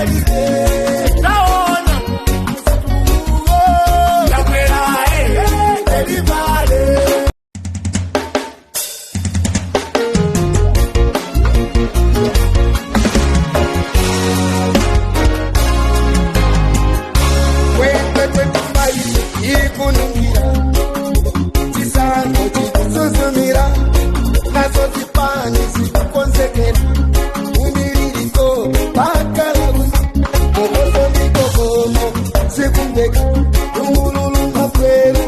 Palibe taona Chakwera everybody. Ikunungira chisango chikusuzumira nazo zipani zikukonzekera umbiririko pakalawi mokoso ndikokomo zikundeka umululu mapweru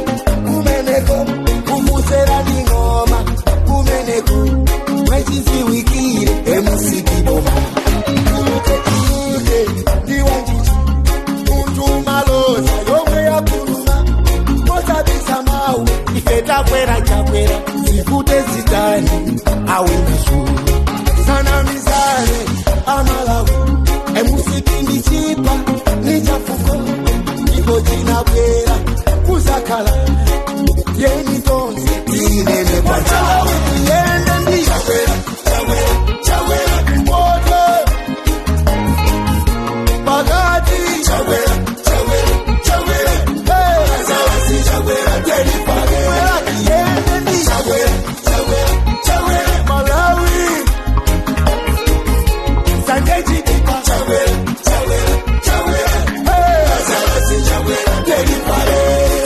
kumeneko kumusera ndingoma kumeneko mwechiziwikire emusikiboma tuluke tuluke ndiwanjichi muntu maloza yomwe yakuluma mosabisa mau ife takwera chakwera zivute zitani awina sanamizane amalawi emusiki ndichipa nichafuko ndipo chinabwera kuzakhala yeni tonse tinene kwachawe tiyende ndi Chakwera, Chakwera, Chakwera kumpoto pakati Chakwera, Chakwera, Chakwera, hey azawasi Chakwera telipake tiyende ndi Chakwera, Chakwera, Chakwera Malawi sangechitika Chakwera, Chakwera, Chakwera, hey azawasi Chakwera telipake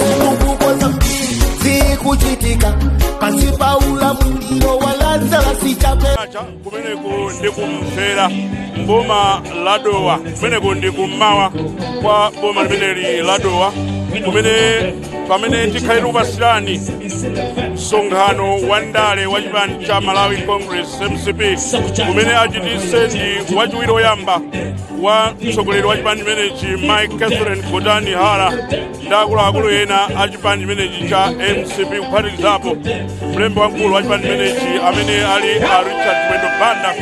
zikukuko zambiri zikuchitika pansi pa ulamuliro wa Lazarus Chakwera. Acha kumeneku ndi kumvera mboma la Dowa, kumeneku ndi kummawa kwa boma limeneli la Dowa, kumene pamene tikhale tikupasirani msonkhano wa ndale wa chipani cha Malawi Congress, MCP, kumene achitise ndi wachiwiri woyamba wa mtsogoleri wa chipani chimenechi, Mike Catherine Gotani Hara, ndi akuluakulu ena a chipani chimenechi cha MCP, kuphatikizapo mlembi wamkulu wa chipani chimenechi amene ali a Richard Mwendo Banda,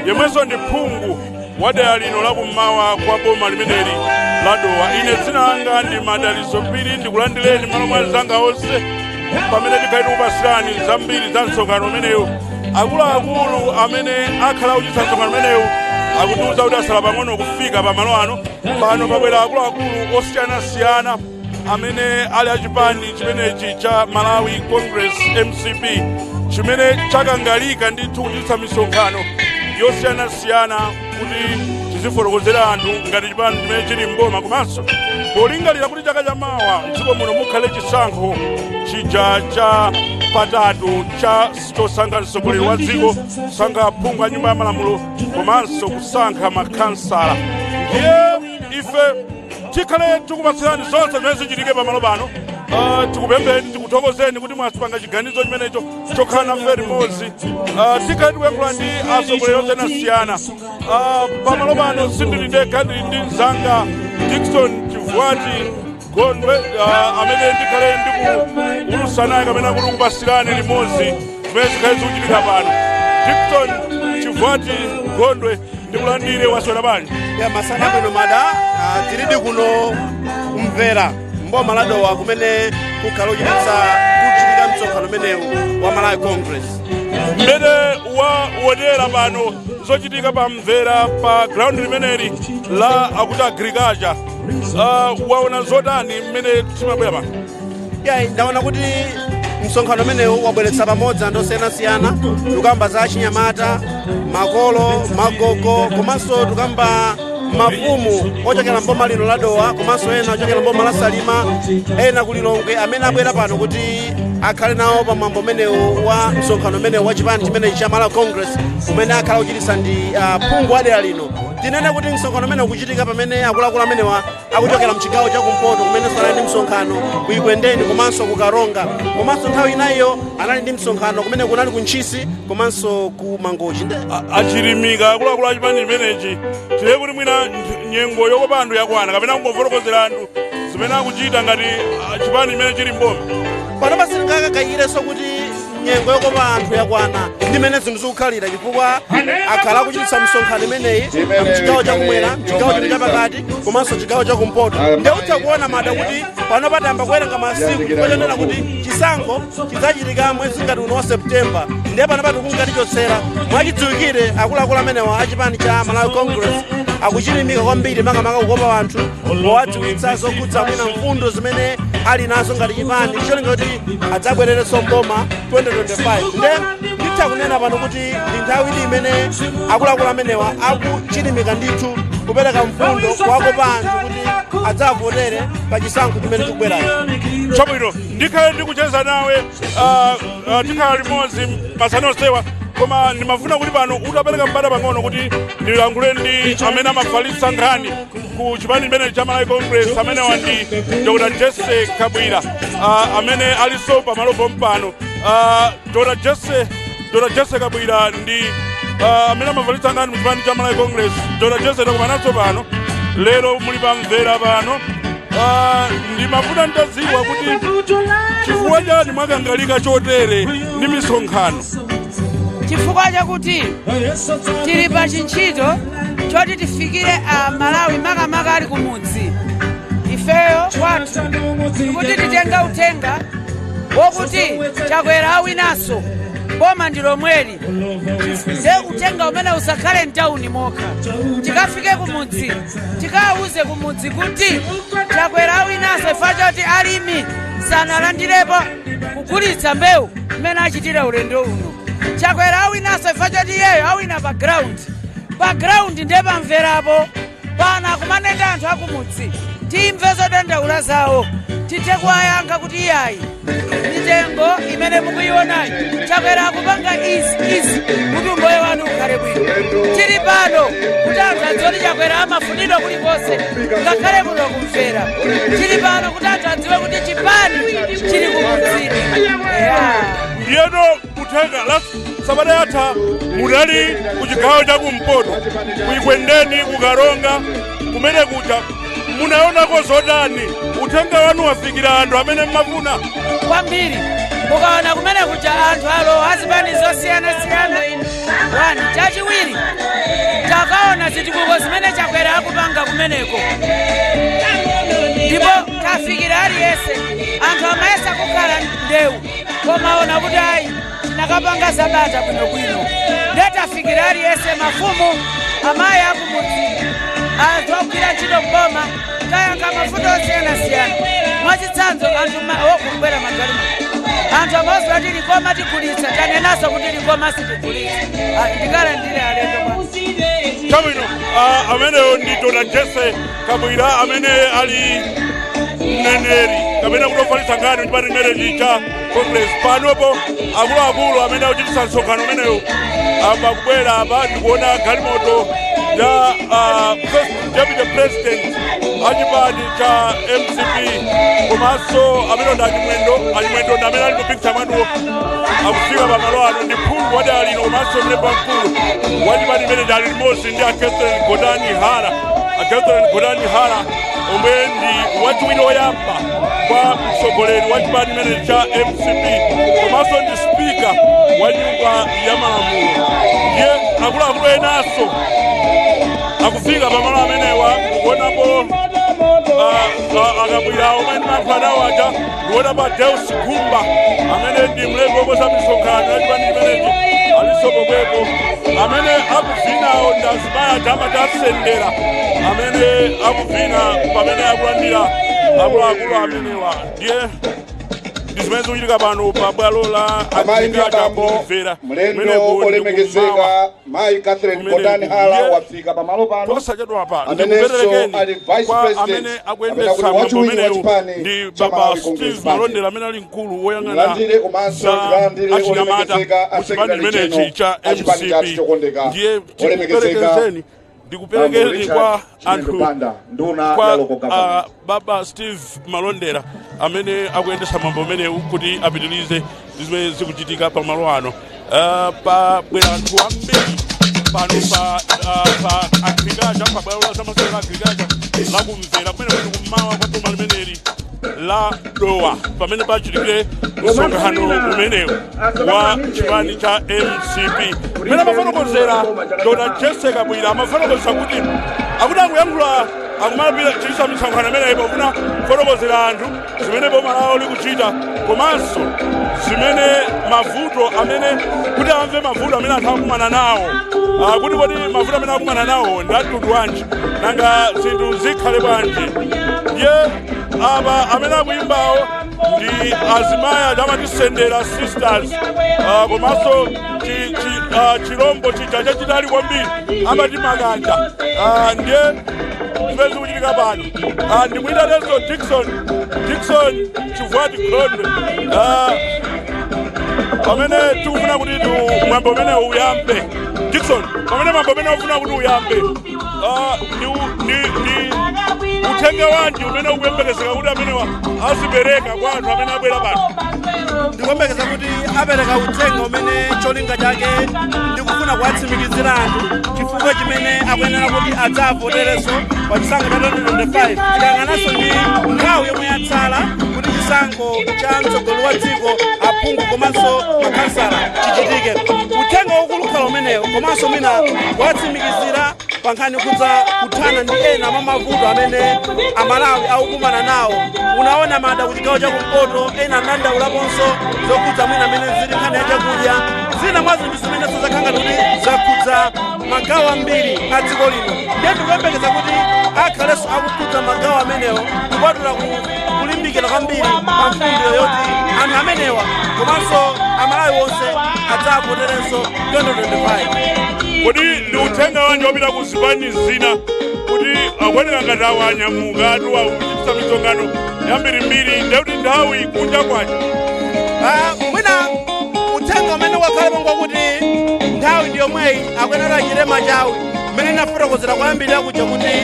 yemwenso ndi phungu wa dera lino lakummawa kwa boma limeneli la Dowa. Ine dzina langa ndi Madaliso Phiri, ndikulandireni malo mwa anzanga onse pamene tikhale tikupasirani zambiri za msonkhano umenewu. Akuluakulu amene akhala akuchititsa msonkhano umenewu akutiuza kuti asala pang'ono kufika pamalo ano. Pano pabwera akuluakulu osiyanasiyana amene ali achipani chimenechi cha Malawi Congress, MCP, chimene chakangalika ndithu kuchititsa misonkhano yosiyanasiyana kuti chizifotokozera anthu ngati chipani chimene chili mboma, komanso polingalira kuti chaka chamawa mdziko muno mukhale chisankho chija cha patatu cha chosankha mtsogoleri wa dziko, kusankha aphungu a nyumba ya malamulo komanso kusankha makhansala. Ndiye ife tikhale tikupatsirani zonse zimene zichitike pamalo pano. Tikupempheni, tikuthokozeni kuti mwapanga chiganizo chimenecho chokhala nafe limodzi. Tikhale tikuyankhula ndi atsogoleri osiyanasiyana. Pamalo pano sindili ndekha, ndili ndi mzanga Dickson Chivuati Gondwe, amene ndikhale ndikuulusa naye kapena kuti kupasirani limodzi zimene zikhale zikuchitika pano. Dickson Chivuati Gondwe, ndikulandire. Waswera bwanji? Ya, masana bwino, mada. Tilidi kuno kumvera mboma la Dowa kumene kukhala kuchititsa kuchitika msonkhano umenewu wa Malawi Congress. Mmene waonera pano zochitika pa Mvera pa ground limeneli la akuti agriculture, waona zotani mmene timabwera pano? Ya, ndaona kuti msonkhano umenewu wabweretsa pamodzi anthu osiyanasiyana. Tikamba za achinyamata, makolo, magogo, komanso tikamba mafumu ochokera mboma lino la Dowa, komanso ena ochokera mboma la Salima, ena ku Lilongwe, amene abwera pano kuti akhale nawo pamwambo umenewu wa msonkhano umenewu wa chipani chimenechi cha Malawi Congress, umene akhala kuchititsa ndi phungu wa dera lino. Tinene kuti msonkhano umene ukuchitika pamene akuluakulu amenewa akuchokera mchigawo chakumpoto, kumenenso anali ndi msonkhano ku Ikwendeni komanso ku Karonga, komanso nthawi inayo anali ndi msonkhano kumene kunali ku Ntchisi komanso ku Mangochi. Achilimika akuluakulu achipani chimenechi, tiye kuti mwina nyengo yokopa anthu yakwana kapena kungofotokozera anthu zimene akuchita ngati chipani chimene chili mboma? Pano pasingakakayirenso kuti Nyengo yokopa anthu yakwana ndi mmene zinthu zikukhalira, chifukwa akhala akuchititsa misonkhano imeneyi mchigawo chakumwera, mchigawo chino chapakati komanso chigawo chakumpoto. Ndiye utha kuona mada kuti pano patamba kuwerenga masiku, chifukwa chonena kuti chisankho chidzachitika mwezi ngati uno wa Septemba. Ndiye pano pati kungatichotsera mwachidziwikire, akuluakulu amenewa achipani cha Malawi Congress akuchilimika kwambiri, makamaka kukopa anthu powadziwitsa zokhudza mwina mfundo zimene ali nazo ngati chipani, cholinga kuti adzabwererenso mboma 2025. Nde nditha kunena pano kuti ndi nthawi ili imene akuluakulu amenewa akuchilimika ndithu kupereka mfundo, kuwakopa anthu kuti adzavotere pa chisankho chimene chikubweracho. Chabwino, ndikhale ndikucheza nawe, tikhala limodzi masana onsewa, koma ndimafuna kuti pano utapereka mpata pang'ono kuti ndilankhule ndi amene amafalitsa nkhani ku chipani chimene cha Malawi Congress. Amenewa ndi Dr Jesse Kabwira, amene alinso pamalo pompano. Dr Jesse, Dr Jesse Kabwira ndi amene amafalitsa nkhani mu chipani cha Malawi Congress. Dr Jesse, takumananso pano lero, muli pamvera pano. Ndimafuna nditadziwa kuti chifukwa chani mwakangalika chotere ndi misonkhano? Chifukwa chakuti tili pa chintchito choti tifikire a Malawi, makamaka ali kumudzi. Ifeyo kwathu ndikuti titenge uthenga wokuti Chakwera awinanso, boma ndi lomweli. Nde uthenga umene usakhale mtawuni mokha, tikafike kumudzi, tikawuze kumudzi kuti Chakwera awinanso, chifukwa choti alimi sanalandirepo kugulitsa mbewu mmene achitira ulendo uno. Chakwera awinanso chifukwa choti iyeyo awina pa ground, pa ground ndiye pamverapo pana akumanenda anthu akumudzi, timve zodandaula zawo, tithe kuwayankha kuti iyayi, mitengo imene mukuyionayi, Chakwera akupanga izi izi kuti umoyo wanu ukhale bwino. Tili pano kuti anthu adziwe kuti Chakwera amafunidwa kulikonse, ngakhale kuno kumvera. Tili pano kuti anthu adziwe kuti chipani chili kumudzini, yeah. Ndiyeno uthenga la sabata yatha munali ku chigawo chakumpoto, kuikwendeni, kukaronga kumene kuja, munaonako zotani? Uthenga wanu wafikira anthu amene mmafuna? Kwambiri. Mukaona kumene kuja anthu alowa azipani zosiyanasiyana, one. Chachiwiri, takaona zitukuko zimene Chakwera akupanga kumeneko, ndipo tafikira aliyense. Anthu amayesa kukhala ndewu, koma ona kuti ayi, tinakapanga zabata bwinobwino. Ndiye tafikira aliyense, mafumu, amayi akumudzi, anthu akugwira ntchito mboma, tayankha mavuto osiyanasiyana. Mwachitsanzo, anthu okubwera magalimoto, anthu amawuza kuti Likoma tigulitsa, tanenaso kuti Likoma sitigulitsa. Ah, ndikalandire alendo kwa Chabwino, ameneyo ndi Dr Jesse Kabwira amene ali mneneri kapena kuti ofalitsa nkhani chipani chimenechi cha Congress. Panopo akuluakulu amene akuchititsa msonkhano umeneyo amba kubwera apa. Ndikuona galimoto ya first deputy president achipani cha MCP, komanso amene ndi Achimwendo. Achimwendo ndi amene ali mu picture mwanuwo akufika pamalo ano, ndi phungu wa dera lino komanso mlembi wamkulu wa chipani chimenechi, ali limodzi ndi a Catherine Gotani Hara. A Catherine Gotani Hara omwe ndi wachiwiri woyamba kwa mtsogoleri wa chipani chimenechi cha MCP komanso ndi spika wa Nyumba ya Malamulo. Ndiye akuluakulu enanso akufika pamalo amenewa. Ndikuonapo Akabwira omwe ndimayankhula nawo aja, ndikuonapo Deus Gumba amene ndi mlembi wokonza misonkhano ya chipani chimenechi alinso pomwepo. Amene akuvinawo ndi azimayi aja amati asendera, amene akuvina pamene akulandira akuluakulu amenewa. Ndiye ndi zimene zikuchitika pano pa bwalo la Amayi ndi agriculture abambo, kumvera mlendo kumeneko ndi olemekezeka kummawa mayi Catherine kumene Gotani Hala ndiye wafika pamalo pano, posachedwa pa amenenso ndikupererekeni ali vice kwa president amene kapena akuyendetsa kuti mwambo wachiwiri wa umenewu, chipani ndi cha baba Malawi Congress Steve Party. Malondera amene ali mkulu woyang'ana Mlandire komanso za tilandire achinyamata olemekezeka a mu chipani secretary chimenechi general cha a chipani chathu MCP. chokondeka, Ndiye olemekezeka tikuperekezeni, Bambo ndikuperekeni Richard kwa Chimwendo anthu Banda, nduna kwa ya local government. Baba Steve Malondera amene akuyendetsa mwambo umenewu kuti apitirize ndi zimene zikuchitika pamalo ano. Pabwera anthu ambiri pano pa agriculture, pa bwalo la zamasewera agriculture lakumvera kumene kuti kummawa kwa boma limeneli. La Dowa, pamene pachitikire msonkhano umenewu wa chipani cha MCP. Mmene amafotokozera Dr Jessie Kabwila, amafotokozera kuti akuti akuyankhula, akumalapira chitisa misonkhano imeneyi pofuna kufotokozera anthu zimene boma lawo likuchita, komanso zimene mavuto amene, kuti amve mavuto amene anthu akumana nawo. Kuti kodi mavuto amene akumana nawo ndi amtundu wanji, nanga zinthu zikhale bwanji? Ndiye apa amene akuyimbawo ndi azimayi aja amatisendera sisters, komanso chilombo chija chachitali kwambiri amati makanja. Ndiye zimene zikuchitika pano. Ndikuyitanenso Dickson Chivwati Khondwe, pamene tikufuna kuti mwambo umene uyambe. Dickson, pamene mwambo umene ufuna kuti uyambe, ndi uthenga wanji umene ukuyembekezeka kuti amenewa azipereka kwa anthu amene abwera pano? Ndikuyembekeza kuti apereka uthenga umene cholinga chake ndikufuna kuwatsimikizira anthu chifukwa chimene akuyenera kuti adzavoterenso pa chisankho cha 2025. Tikayang'ananso ndi nthawi yomwe yatsala kuti chisankho cha mtsogoleri wa dziko, aphungu komanso makhansala chichitike, uthenga waukulu umenewo, komanso mwina kuwatsimikizira pa nkhani kudza kuthana ndi ena mwa mavuto amene Amalawi akukumana nawo. Unaona mada ku chigawo chakumpoto ena anadandaulaponso zokhudza mwina amene zili nkhani ya chakudya, zina mwa zinthu zimenenso zakhala kuti zakhudza magawo ambiri a dziko lino. Ndiye ndikuyembekeza kuti akhalenso akukhudza magawo amenewo, kupatula kulimbikira kwambiri pa mfundo yoti anthu amenewa komanso Amalawi onse adzavoterenso 2025. Kodi ndi uthenga wanji wopita ku zipani zina, kuti akuoneka ngati awo anyamuka atu akuchitisa misonkhano yambirimbiri, ndekuti nthawi kunja kwacha? Mwina uthenga umene wakhalepo ngwakuti nthawi ndi yomweyi, akuyenera achite machawi. Mmene nafotokozera kuyambirira kuja kuti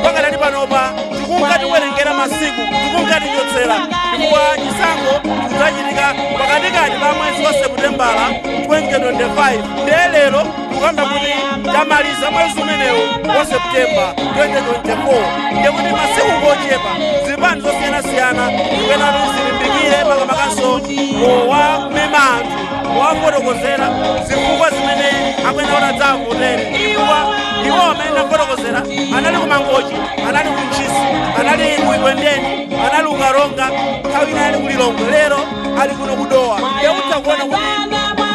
pakadali panopa tikungatiwerengera masiku, tikungatichotsera, chifukwa chisankho chikudzachitika pakatikati pa mwezi wa Seputembala 2025. Ndiye lero tikukamba kuti tamaliza mwezi umenewu wa Septemba 2024, ndiye kuti masiku ngochepa. Zipani zosiyanasiyana zikuyenera kuti zilimbikire, makamakanso powamema anthu, powafotokozera zifukwa zimene akuyenera kuti adzavotere, chifukwa iwo amene nafotokozera anali ku Mangochi, anali ku Ntchisi, anali ku Ekwendeni, anali ku Karonga, nthawi ina ali ku Lilongwe, lero ali kuno kudowa. Ndiye utha kuona kuti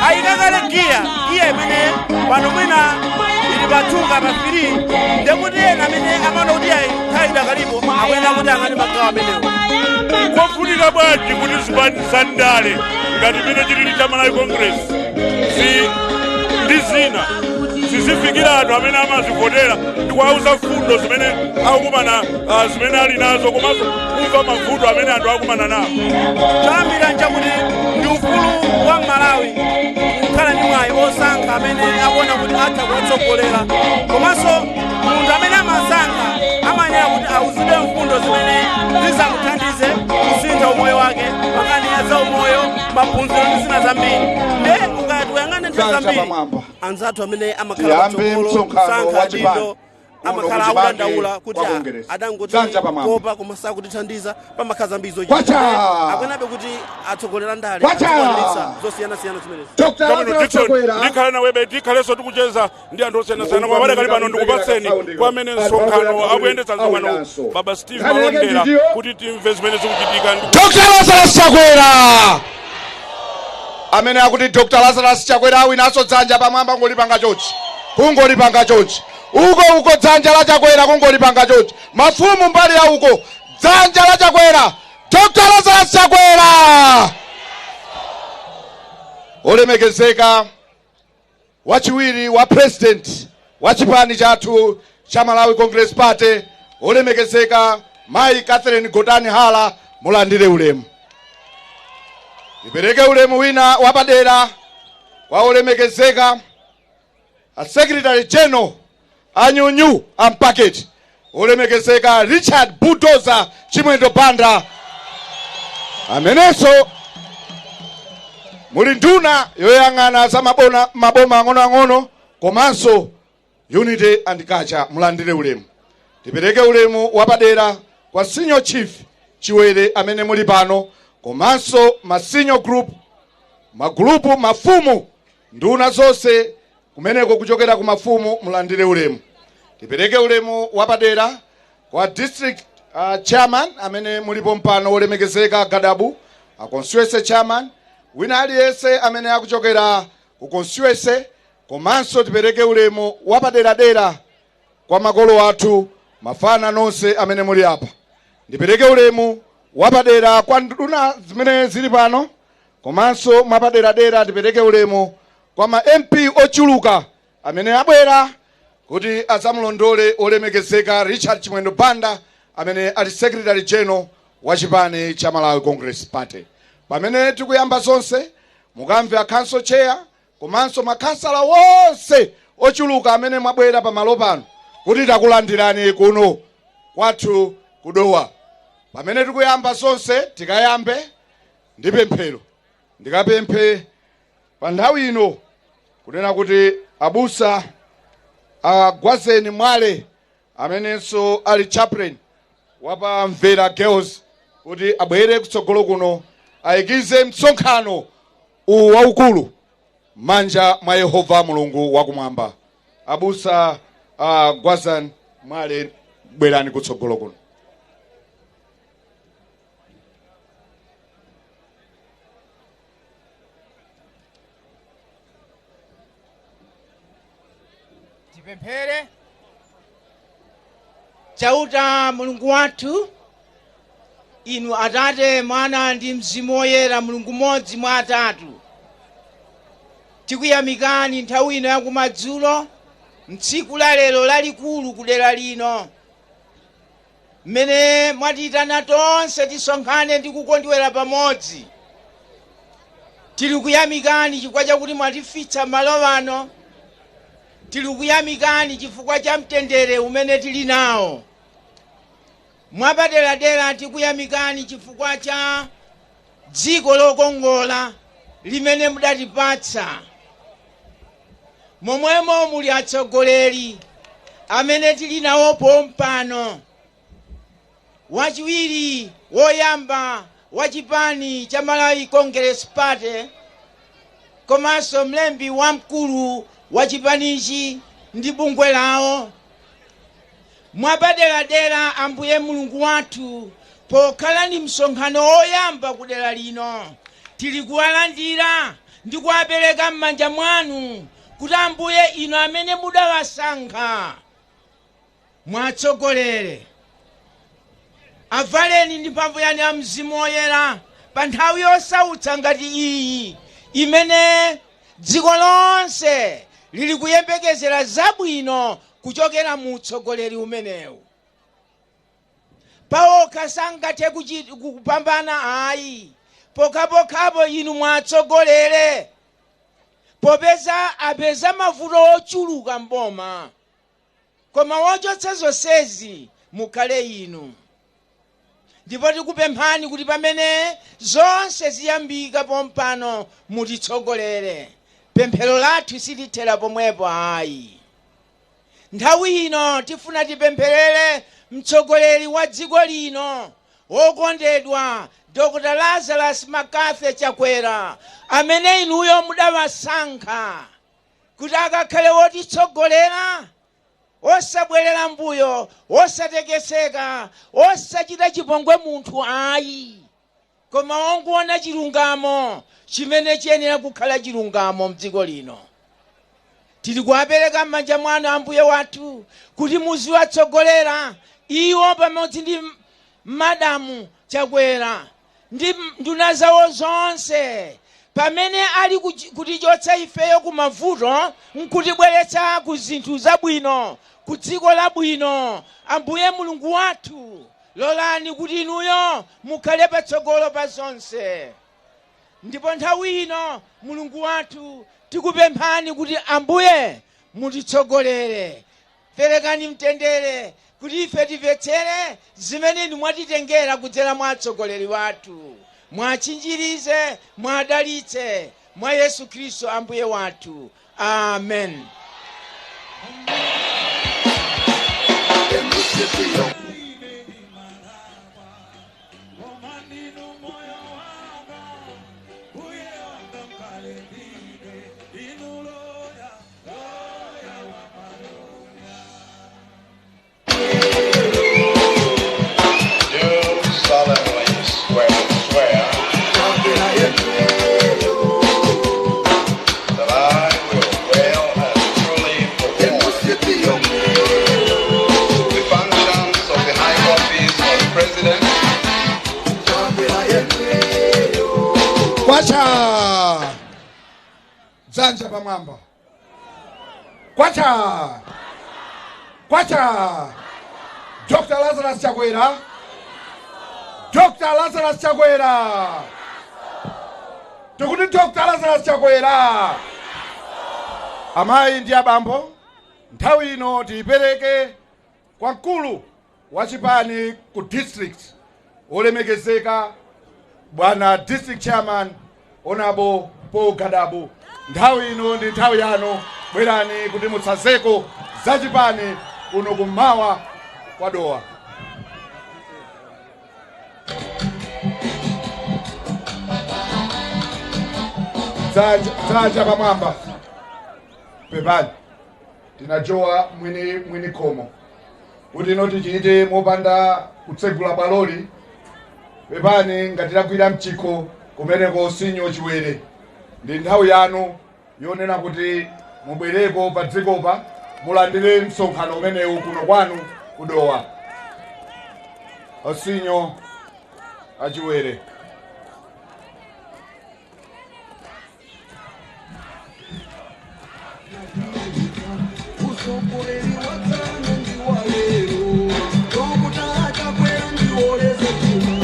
ayikakale giya, giya imene pano mwina ili pathuka pa 3. Ndiye kuti ena amene amaona kuti ayi, nthawi idakalipo, akuyenera kuti ang'ane magawo amenewo. Kofunika bwanji kuti zipani za ndale ngati imene chilili cha Malawi Congress ndi zina zizifikira anthu amene amazivotera ndi kuwauza fundo zimene akukumana, zimene ali nazo, komanso kumva mavuto amene anthu akumana nawo? Choyambira nchakuti ndi ufulu wa Malawi kukhala ndi mwayi osankha amene akuona kuti atha kuwatsogolera, komanso munthu amene amasankha amayenera kuti auzidwe mfundo zimene zizamuthandize kusintha umoyo wake pakani ya za umoyo, maphunziro ndi zina zambiri. Nde ukati uyang'ane nthawi Dzanja zambiri pamwamba. anzathu amene amakhala Tiyambe patsogolo msonkhano kusankha wa chipani adindo amakhala kuno akudandaula kuti kwa Congress. Adangoti Dzanja pamwamba. kopa koma sakutithandiza, pamakhala zambiri. Kwacha! Akuyenabe kuti atsogolera ndale Kwacha! azikwaniritsa zosiyanasiyana zimenezi. Dr. Chabwino, Lazarus Dickson, Chakwera. ndikhala nawebe, tikhalenso tikucheza ndi anthu osiyanasiyana. Koma padakali pano ndikupatseni kwa amene msonkhano akuyendetsa msonkhano, Baba Steve Malondera, kuti timve zimene zikuchitika Dr. Lazarus Chakwera. Amene akuti Dr. Lazarus Chakwera awinanso, dzanja pamwamba, ngolipanga chonchi, kungolipanga chonchi. Uko, uko, dzanja la Chakwera, kungolipanga chonchi. Mafumu mbali ya uko, dzanja la Chakwera, Dr. Lazarus Chakwera. Olemekezeka wachiwiri wa president wa chipani chathu cha Malawi Congress Party, olemekezeka Mayi Catherine Gotani Hala, mulandire ulemu. Ndipereke ulemu wina wapadera kwa olemekezeka a secretary general anyunyu ampaketi, olemekezeka Richard Bulldozer Chimwendo Banda, amenenso muli nduna yoyang'ana za maboma ang'onoang'ono komanso unity and culture, mulandire ulemu. Tipereke ulemu wapadera kwa senior chief Chiwere amene muli pano, komanso ma senior group, magulupu, mafumu, nduna zonse kumeneko kuchokera ku mafumu, mulandire ulemu. Tipereke ulemu wapadera kwa district chairman amene mulipo mpano, olemekezeka Gadabu, a constituency chairman, wina aliyense amene akuchokera ku constituency. Komanso tipereke ulemu wapaderadera kwa makolo athu, mafana nonse amene muli apa. Ndipereke ulemu wapadera kwa nduna zimene zili pano, komanso mwapaderadera tipereke ulemu kwa ma MP ochuluka amene abwera kuti adzamulondole olemekezeka Richard Chimwendo Banda, amene ali Secretary General wa chipani cha Malawi Congress Party. Pamene tikuyamba zonse, mukamve a council chair komanso makhansala wonse ochuluka amene mwabwera pamalo pano kuti takulandirani kuno kwathu kuDowa. Pamene tikuyamba zonse, tikayambe ndi pemphero. Ndikapemphe pa nthawi ino kunena kuti abusa Agwazeni Mwale, amenenso ali chaplain wapa Mvera Girls, kuti abwere kutsogolo kuno ayikize msonkhano uwu waukulu m'manja mwa Yehova Mulungu wakumwamba. Abusa Gwazani Mwale, bwerani kutsogolo kuno. Tipemphere. Chauta Mulungu wathu, inu Atate, Mwana ndi Mzimu Woyera, Mulungu mmodzi mwa atatu, tikuyamikani nthawi ino yakumadzulo, mtsiku la lero lalikulu kudera lino, mmene mwatiyitana tonse tisonkhane ndi kukondwera pamodzi. Tili kuyamikani chifukwa chakuti mwatifitsa malo ano. Tili kuyamikani chifukwa cha mtendere umene tili nawo. Mwapaderadera tikuyamikani chifukwa cha dziko lokongola limene mudatipatsa, momwemo muli atsogoleri amene tili nawo pompano, wachiwiri woyamba wa chipani cha Malawi Congress Party komanso mlembi wamkulu wa chipanichi ndi bungwe lawo. Mwapaderadera, Ambuye Mulungu wathu, pokhala ndi msonkhano woyamba kudera lino, tili kuwalandira ndi kuwapereka m'manja mwanu kuti, Ambuye, inu amene mudawasankha mwatsogolere. Avaleni ndi mphamvu yanu ya Mzimu Woyera pa nthawi yosautsa ngati iyi, imene dziko lonse lili kuyembekezera zabwino kuchokera mu utsogoleri umenewu. Pawokha sangathe kupambana ayi, pokhapokhapo inu mwatsogolere, popeza apeza mavuto ochuluka mboma, koma wochotsa zonsezi mukhale inu. Ndipo tikupemphani kuti pamene zonse ziyambika pompano, mutitsogolere. Pemphero lathu silithera pomwepo ayi. Nthawi ino tifuna tipempherere mtsogoleri wa dziko lino wokondedwa, Dr Lazarus McCarthy Chakwera, amene inuyo mudawasankha kuti akakhale wotitsogolera, osabwerera mbuyo, osatekeseka, osachita chipongwe munthu ayi, koma wongoona chilungamo chimene chiyenera kukhala chilungamo mdziko lino. Tili kuwapereka m'manja mwanu, Ambuye wathu, kuti muziwatsogolera iwo pamodzi ndi Madamu Chakwera ndi nduna zawo zonse, pamene ali kutichotsa ifeyo ku mavuto nkutibweretsa ku zinthu zabwino, ku dziko labwino. Ambuye Mulungu wathu, lolani kuti inuyo mukhale patsogolo pa zonse. Ndipo nthawi ino, Mulungu wathu, tikupemphani kuti, Ambuye, mutitsogolere. Perekani mtendere kuti ife timvetsere zimene inu mwatitengera kudzera mwa atsogoleri wathu. Mwatchinjirize, mwadalitse, mwa Yesu Khristu Ambuye wathu, amen. Kwacha! Dzanja pamwamba. Kwacha! Kwacha! Dr. Lazarus Chakwera. Dr. Lazarus Chakwera. Tikuti Dr. Lazarus Chakwera. Amayi ndi abambo, nthawi ino tiyipereke kwa mkulu wa chipani ku district, olemekezeka bwana district chairman, Honorable Paul Gadabu. Nthawi ino ndi nthawi yanu, bwerani kuti mutsazeko za chipani kuno kummawa kwa Dowa. Dzanja, dzanja pamwamba. Pepani, tinajowa mwini mwini khomo kuti ino tichite mopanda kutsegula bwaloli. Pepani ngati tagwira mchikho kumeneko. Sinyo Chiwere, ndi nthawi yanu yonena kuti mubwereko pa dzikopa, mulandire msonkhano umenewu kuno kwanu kuDowa. Osinyo aChiwere. Usogoleri wadzana ndi walero, Dr. Chakwera ndiwoleze kuma.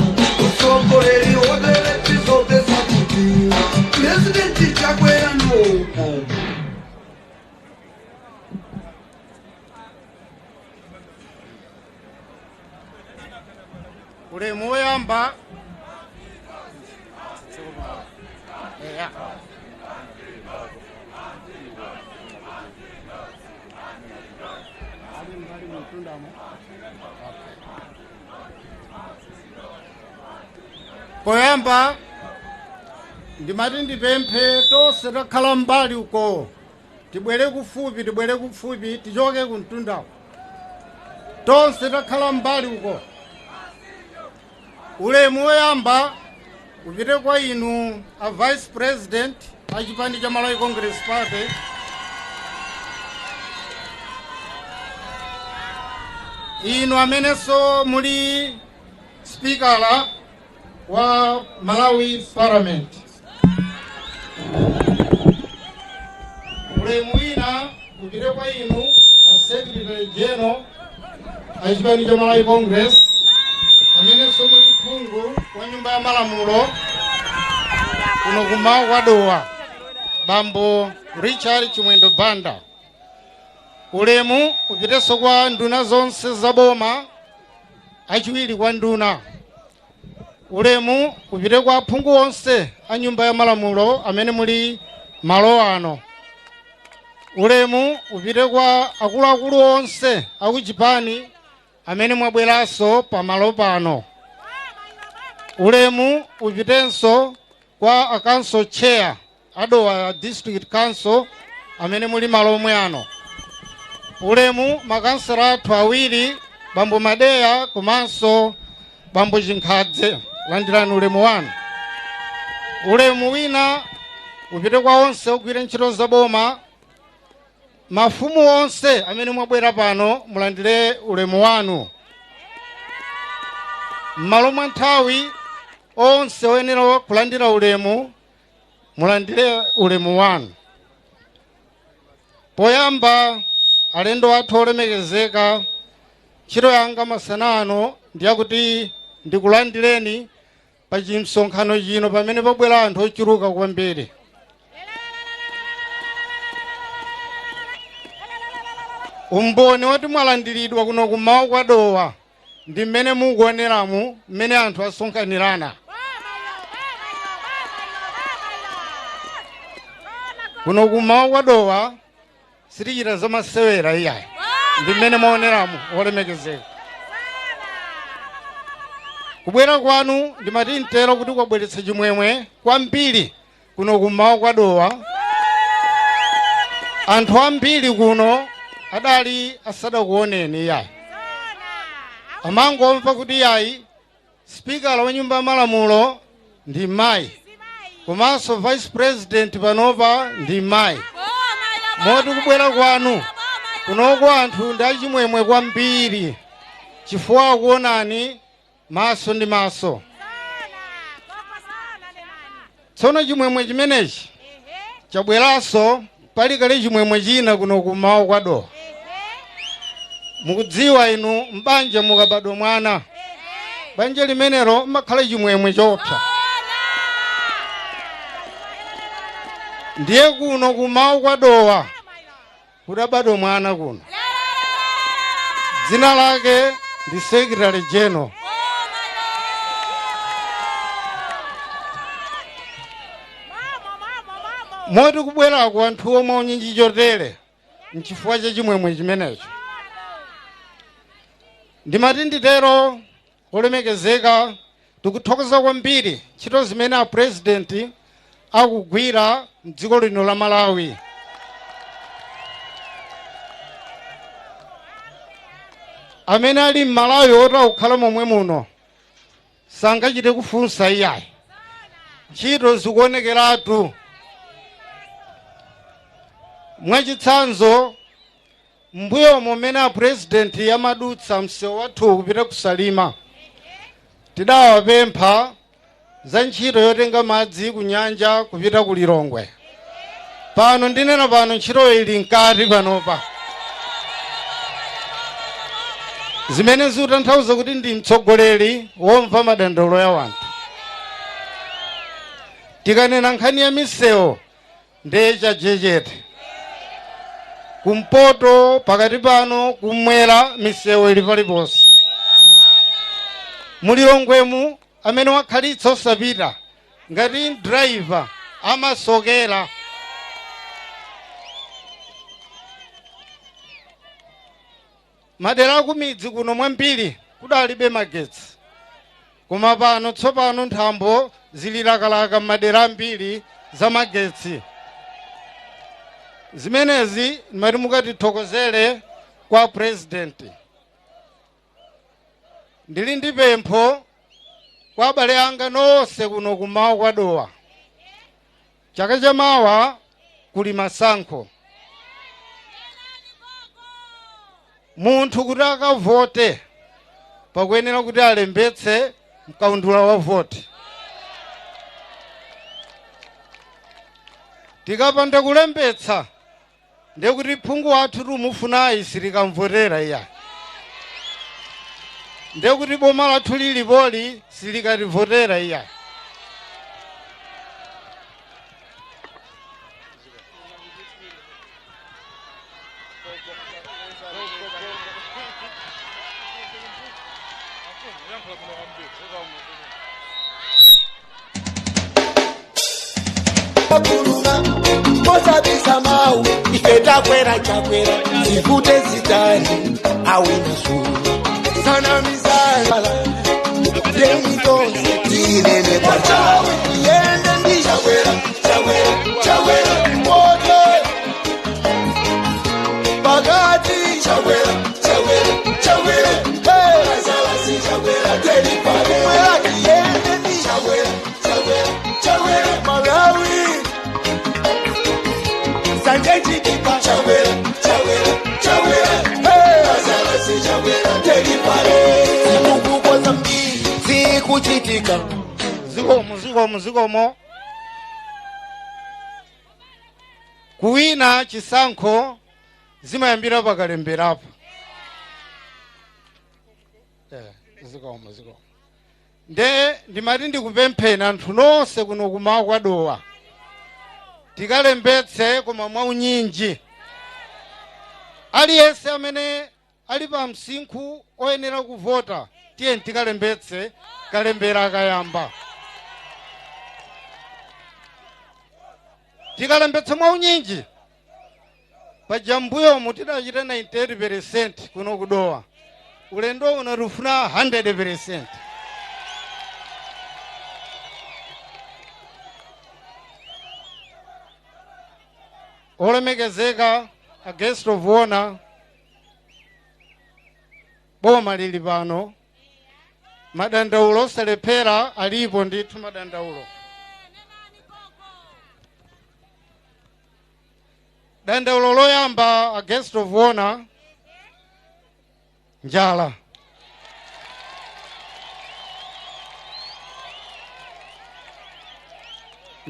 Usogoleri woteletizopesa kuti President Chakwera ndiwoupo. Ulemu woyamba. Eya. Poyamba ndimati ndipemphe tonse takhala mbali uko, tibwere kufupi, tibwere kufupi, tichoke kumtundawo. Tonse takhala mbali uko. Ulemu woyamba upite kwa inu a Vice President a chipani cha Malawi Congress Party, inu amenenso muli spikala wa Malawi Parliament. Ulemu wina upite kwa inu a Secretary General a chipani cha Malawi Congress, amenenso muli phungu wa nyumba ya malamulo kuno kumawa kwa Dowa, Bambo Richard Chimwendo Banda. Ulemu upitenso kwa nduna zonse za boma, achiwiri kwa nduna. Ulemu upite kwa aphungu onse a nyumba ya malamulo amene muli malo ano. Ulemu upite kwa akuluakulu onse akuchipani amene mwabweranso pamalo pano. Ulemu upitenso kwa a council chair aDowa District Council amene muli malo omwe ano. Ulemu makansela athu awiri, Bambo Madeya komanso Bambo Chinkhadze, landirani ulemu wanu. Ulemu wina upite kwa onse ogwira ntchito za boma. Mafumu onse amene mwabwera pano, mulandire ulemu wanu. M'malo mwa nthawi, onse oyenera kulandira ulemu, mulandire ulemu wanu. Poyamba, alendo athu olemekezeka, ntchito yanga masana ano ndiyakuti ndikulandireni pa chimsonkhano chino pamene pabwera anthu ochuluka kwambiri. Umboni woti mwalandiridwa kuno kumawa kwa Dowa ndi mmene mukuoneramu, mmene anthu asonkhanirana kuno kumawa kwa Dowa. Sitichita zamasewera iyayi, ndi mmene mwaoneramu. Olemekezeka, kubwera kwanu ndimati mtero kuti kwabweretsa chimwemwe kwambiri kuno kumawa kwa Dowa. Anthu ambiri kuno adali asadakuoneni iyayi, amangomva kuti iyayi, spikala wa nyumba ya malamulo ndi mayi, komanso Vice President panopa ndi mayi. Moti kubwera kwanu kunoko anthu ndi achimwemwe kwambiri chifukwa akuonani maso ndi maso. Tsono chimwemwe chimenechi chabweranso palikale chimwemwe china kuno kumawa kwa Dowa. Mukudziwa inu, mbanja mukabadwa mwana, banja limenelo mmakhala chimwemwe chopsa. Ndiye kuno kumawa kwa Dowa kudabadwa mwana kuno, dzina lake ndi Secretary General. Moti kubwerako anthu omwe unyinji chotere nchifukwa cha chimwemwe chimenecho. Ndimati nditero, olemekezeka, tikuthokoza kwambiri ntchito zimene a President akugwira mdziko lino la Malawi. Amene ali m'Malawi oti akukhala momwe muno sangachite kufunsa iyayi, ntchito zikuonekeratu. Mwachitsanzo, mbuyomo mmene a President amadutsa msewu wathu kupita kusalima, tidawapempha za ntchito yotenga madzi ku nyanja kupita ku Lilongwe. Pano ndinena pano, ntchitoyo ili mkati panopa, zimene zikutanthauza kuti ndi mtsogoleri womva madandaulo ya wanthu. Tikanena nkhani ya misewu, ndiye chajechete kumpoto, pakati pano, kumwera, misewu ili paliponse. Mulilongwemu amene wakhalitsa osapita, ngati driver amasokera. Madera akumidzi kuno mwambiri kudalibe magetsi, koma pano tsopano nthambo zili lakalaka m'madera ambiri za magetsi. Zimenezi mati mukatithokozere kwa President. Ndili ndi pempho kwa abale anga nonse kuno kumawa kwa Dowa. Chaka chamawa kuli masankho. Munthu kuti akavote pakuyenera kuti alembetse mkaundula wa voti. Tikapanda kulembetsa, ndiye kuti phungu wathu tumufunayi silikamvotera iya, ndiye kuti boma lathu lilipoli silikativotera iya. Mosabisa mau, ife takwera Chakwera, zivute zitani, awina sulu sana mizala demitonse tinene kwachawe yende ndi Chakwera, Chakwera, Chakwera, moto pakati, Chakwera, Chakwera, Chakwera, hey, Lazarus Chakwera, telipale yende ndi Chakwera, Chakwera, Chakwera, Malawi Sanje Chitipa, Chakwera, Chakwera, Chakwera, hey, Lazarus Chakwera, telipale zitukuko zambiri zikuchitika. Zikomo, zikomo, zikomo. Kuwina chisankho zimayambira pakalemberapo. Zikomo, zikomo. Nde ndimati ndikupempheni anthu nonse kuno kumawa kwa Dowa, tikalembetse koma mwaunyinji. Aliyense amene ali pa msinkhu oyenera kuvota, tiye tikalembetse kalembera akayamba. Tikalembetse mwaunyinji. Paja mbuyomu tidachita 98% kuno kudowa, ulendo uno tifuna 100%. Olemekezeka a guest of honor, boma lili pano, madandaulo osalephera alipo ndithu madandaulo. Dandaulo loyamba, a guest of honor, njala.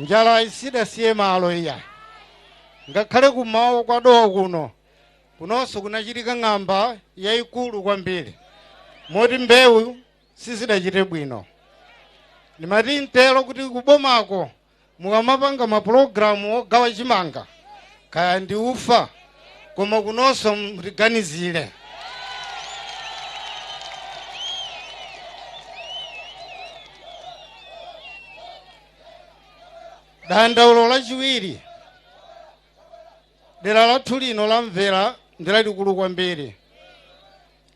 Njala isidasiye malo iya, ngakhale kumawa kwa Dowa kuno, kunonso kunachitika ng'amba yayikulu kwambiri moti mbewu sizidachite bwino. Ndimati mtero kuti kubomako mukamapanga mapulogalamu ogawa chimanga kaya ndi ufa, koma kunonso mutiganizire. Dandaulo lachiwiri, dera lathu lino la Mvera ndi lalikulu kwambiri.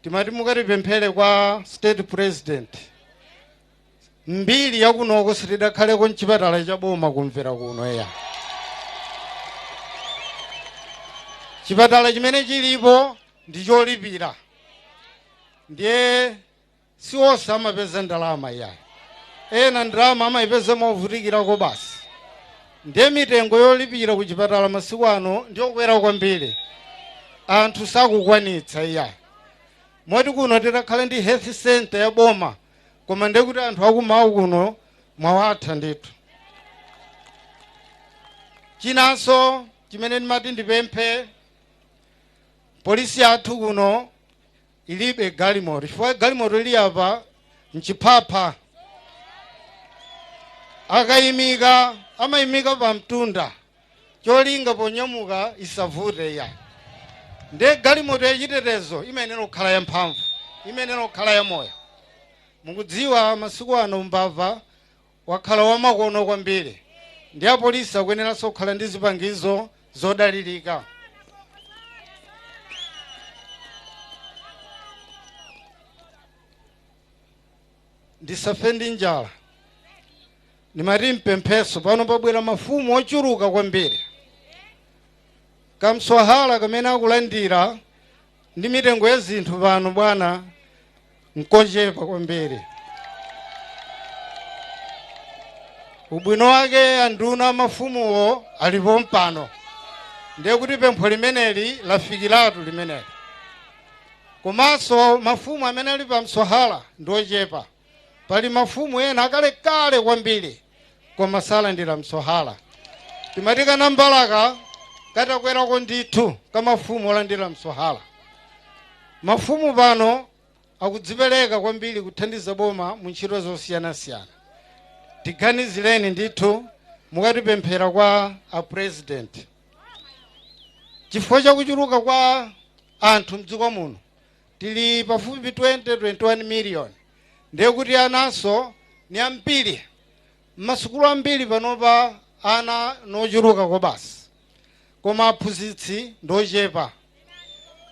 Timati mukatipemphere kwa State President, mbiri yakunoko sitidakhaleko mchipatala cha boma kumvera kuno eya. Chipatala chimene chilipo ndi cholipira, ndiye si onse amapeza ndalama iya, ena ndalama amayipeza movutikirako basi. Ndiye mitengo yolipira ku chipatala masiku ano ndiyokwera kwambiri, anthu sakukwanitsa iya. Moti kuno titakhala ndi health center ya boma, koma ndiye kuti anthu akumawu kuno mwawatha ndithu. Chinanso chimene ndimati ndipemphe, polisi yathu kuno ilibe galimoto, chifukwa galimoto ili apa mchiphapha, akayimika amayimika pamtunda cholinga ponyamuka isavute ya. Ndiye galimoto yachitetezo imayenera kukhala yamphamvu, imayenera kukhala yamoyo. Mukudziwa masiku ano mbava wakhala wamakono kwambiri, ndi apolisi akuyeneranso kukhala ndi zipangizo zodalirika. Ndisafe ndi njala. Ndimati mpempheso, pano pabwera mafumu ochuluka kwambiri, kamswahala kamene akulandira ndi mitengo ya zinthu pano bwana nkochepa kwambiri. Ubwino wake anduna mafumuwo alipo mpano, ndiye kuti pempho limeneli lafikiratu limeneli. Komanso mafumu amene ali pa mswahala ndi ochepa. Pali mafumu ena akalekale kwambiri koma salandira mswahala. Timati kanambalaka katakwerako ndithu kamafumu olandira mswahala. Mafumu pano akudzipereka kwambiri kuthandiza boma mu ntchito zosiyanasiyana. Tiganizireni ndithu mukatipemphera kwa a President. Chifukwa chakuchuluka kwa anthu mdziko muno, tili pafupi 20 21 million, ndiye kuti ananso ni ambiri. M'masukulu ambiri panopa ana nochuluka kobasi, koma aphunzitsi ndochepa.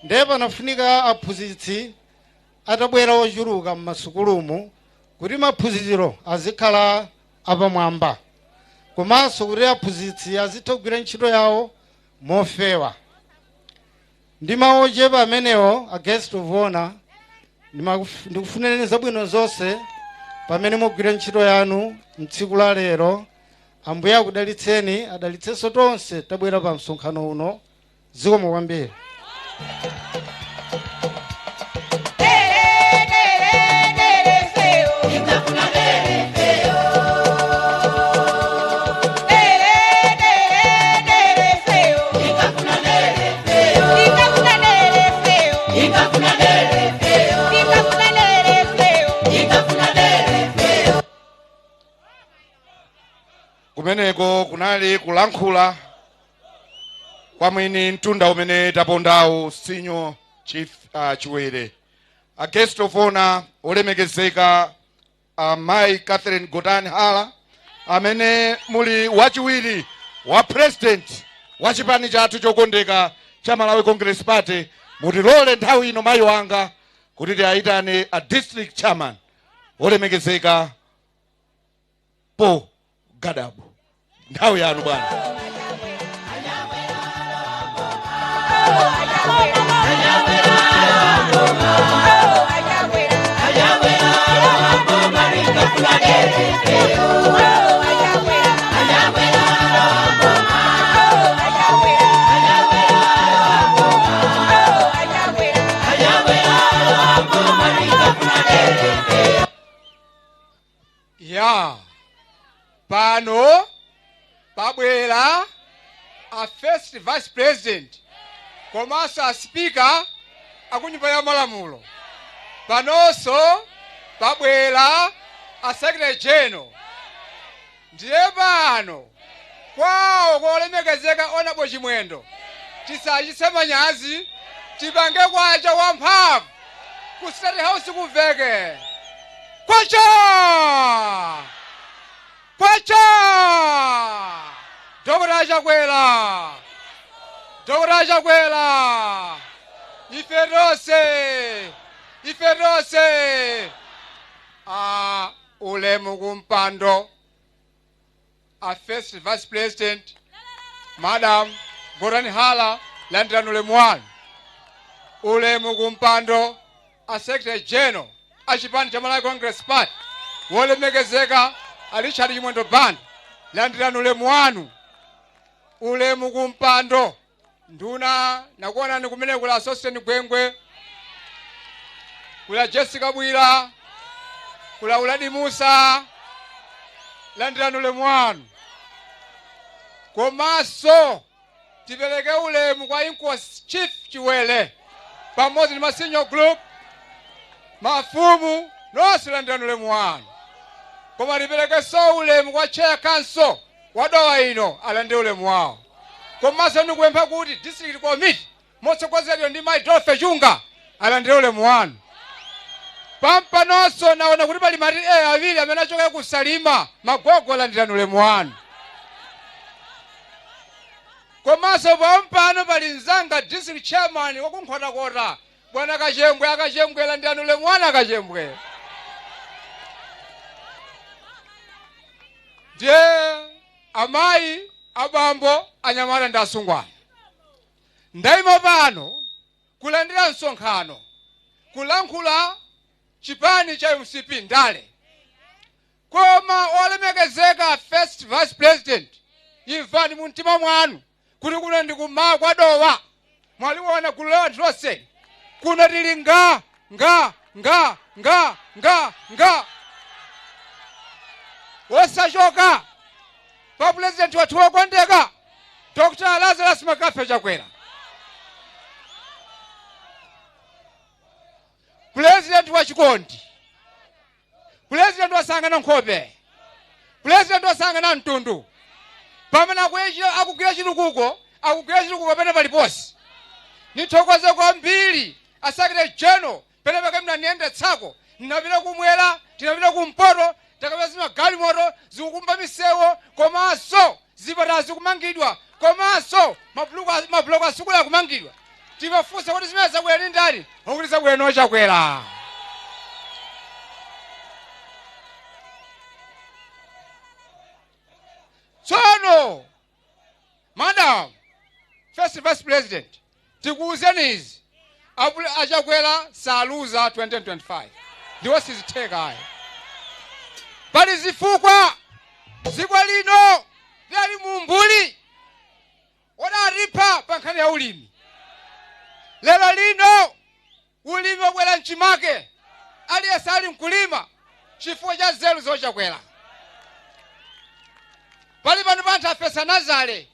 Ndiye panafunika aphunzitsi atabwera ochuluka m'masukulumu kuti maphunziro azikhala apamwamba, komanso kuti aphunzitsi azitha kugwira ntchito yawo mofewa. Ndi mawu ochepa amenewo, a guest of honor, ndikufunireni zabwino zonse pamene mugwira ntchito yanu mtsiku la lero. Ambuye akudalitseni, adalitsenso tonse tabwera pa msonkhano uno. Zikomo kwambiri. Kumeneko kunali kulankhula kwa mwini mtunda umene tapondawu, Senior Chief Chiwere. A guest of honor olemekezeka, Mayi Catherine Gotani Hala, amene muli wachiwiri wa president wa chipani chathu chokondeka cha Malawi Congress Party, mutilole nthawi ino mayi wanga kuti tiayitane a district chairman olemekezeka Paul Gadabu. Nthawi yanu bwana. Ya pano. Pabwera a first vice president komanso a speaker akunyumba ya malamulo. Panonso pabwera a secretary general. Ndiye pano kwawo kolemekezeka Honorable Chimwendo, tisachitse manyazi, tipange kwacha wamphamvu ku State House kuveke kwacha kwacha. Dr. Chakwera, Dr. Chakwera, ife tonse, ife tonse. Ulemu kumpando a first vice president, Madam Gotani Hara, landirani ulemu wanu. Ulemu kumpando a secretary general a chipani cha Malawi Congress Party, wolemekezeka a Richard Chimwendo Banda, landirani ulemu wanu. Ulemu kumpando nduna, nakuonani kumene kula Sosten Gwengwe, kula Jessica Bwira, kula Uladi Musa, landirani ulemu wanu. Komanso tipereke ulemu kwa Inkosi Chief Chiwele pamodzi ndi ma senior group, mafumu nonse, landirani ulemu wanu. Koma tiperekenso ulemu kwa chair council wa Dowa ino, alandire ulemu wawo. Komanso ndikupempha kuti district committee motsogozedwa ndi Mai Dorothy Chunga alandire ulemu wanu. Pampanonso naona kuti pali mati awiri amene achoka kusalima, magogo, alandirani ulemu wanu. Komanso pampano pali mzanga district chairman wakunkhotakota, bwana Kachembwe. Akachembwe, landirani ulemu wanu, Akachembwe. Ndiye amayi, abambo, anyamata ndi asungwana, ndayima pano kulandira msonkhano, kulankhula chipani cha MCP ndale. Koma olemekezeka first vice president, imvani mu mtima mwanu kuti kuno ndi kumawa kwa Dowa. Mwaliwona gulu la anthu lonse kuno, tili nga nga nga nga nga nga wosachoka pa president wathu wokondeka, Dr. Lazarus McCarthy Chakwera, president wa chikondi, president wasangana nkhope, president wasangana mtundu. Pamene akugwira chitukuko, akugwira chitukuko pene paliponse. Nithokoze kwambiri a secretary general, pene pake mnaniyendetsako, ndinapita kumwera, tinapita kumpoto, takapeza magalimoto zikukumba misewu, komanso zipatala zikumangidwa, komanso mabuloko asukulu akumangidwa. Timafunsa kuti zimene zabwera ndi ndani, okuti zabwera nochakwera. Tsono madam first vice president, tikuwuzeni izi: Achakwera saluza 2025, ndiwo sizitheka ayi. Pali zifukwa. Dziko lino linali mumbuli wodalipha pa nkhani ya ulimi. Lero lino ulimi wabwera mchimake, aliyense ali mkulima chifukwa cha nzeru zochakwera. Pali pano panthu afesa nazale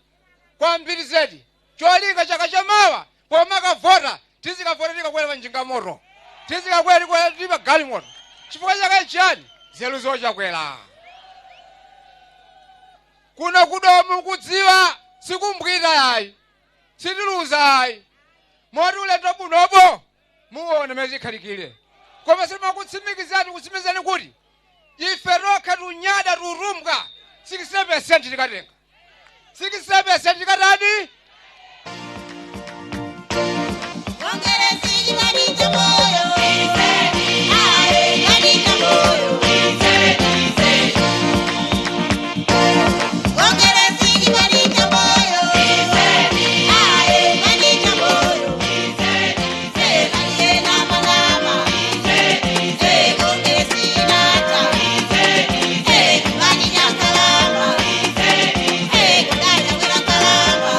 kwambiri zedi, cholinga chaka chamawa pomakavota tizikavota tikakwera pa njinga moto, tizikakwera tikwera tili pa galimoto. Chifukwa chake chiyani? Nzeru zochakwera. Kuno kudomu kudziwa sikumbwita yayi, sitiluza ayi. Moti ulendo bunobo muone mene chikhalikire. Koma simakutsimikizani, kutsimikizani kuti ife tokha tunyada turumbwa 67% tikatenga 67% tikatani. Kongeresi chipani cha moyo. Aye, chipani cha moyo. Kongeresi chipani cha moyo. Aye, chipani cha moyo. Kaliye na manama. Kongeresi nata. Chipani cha kalama. Kudaya kwera kalama.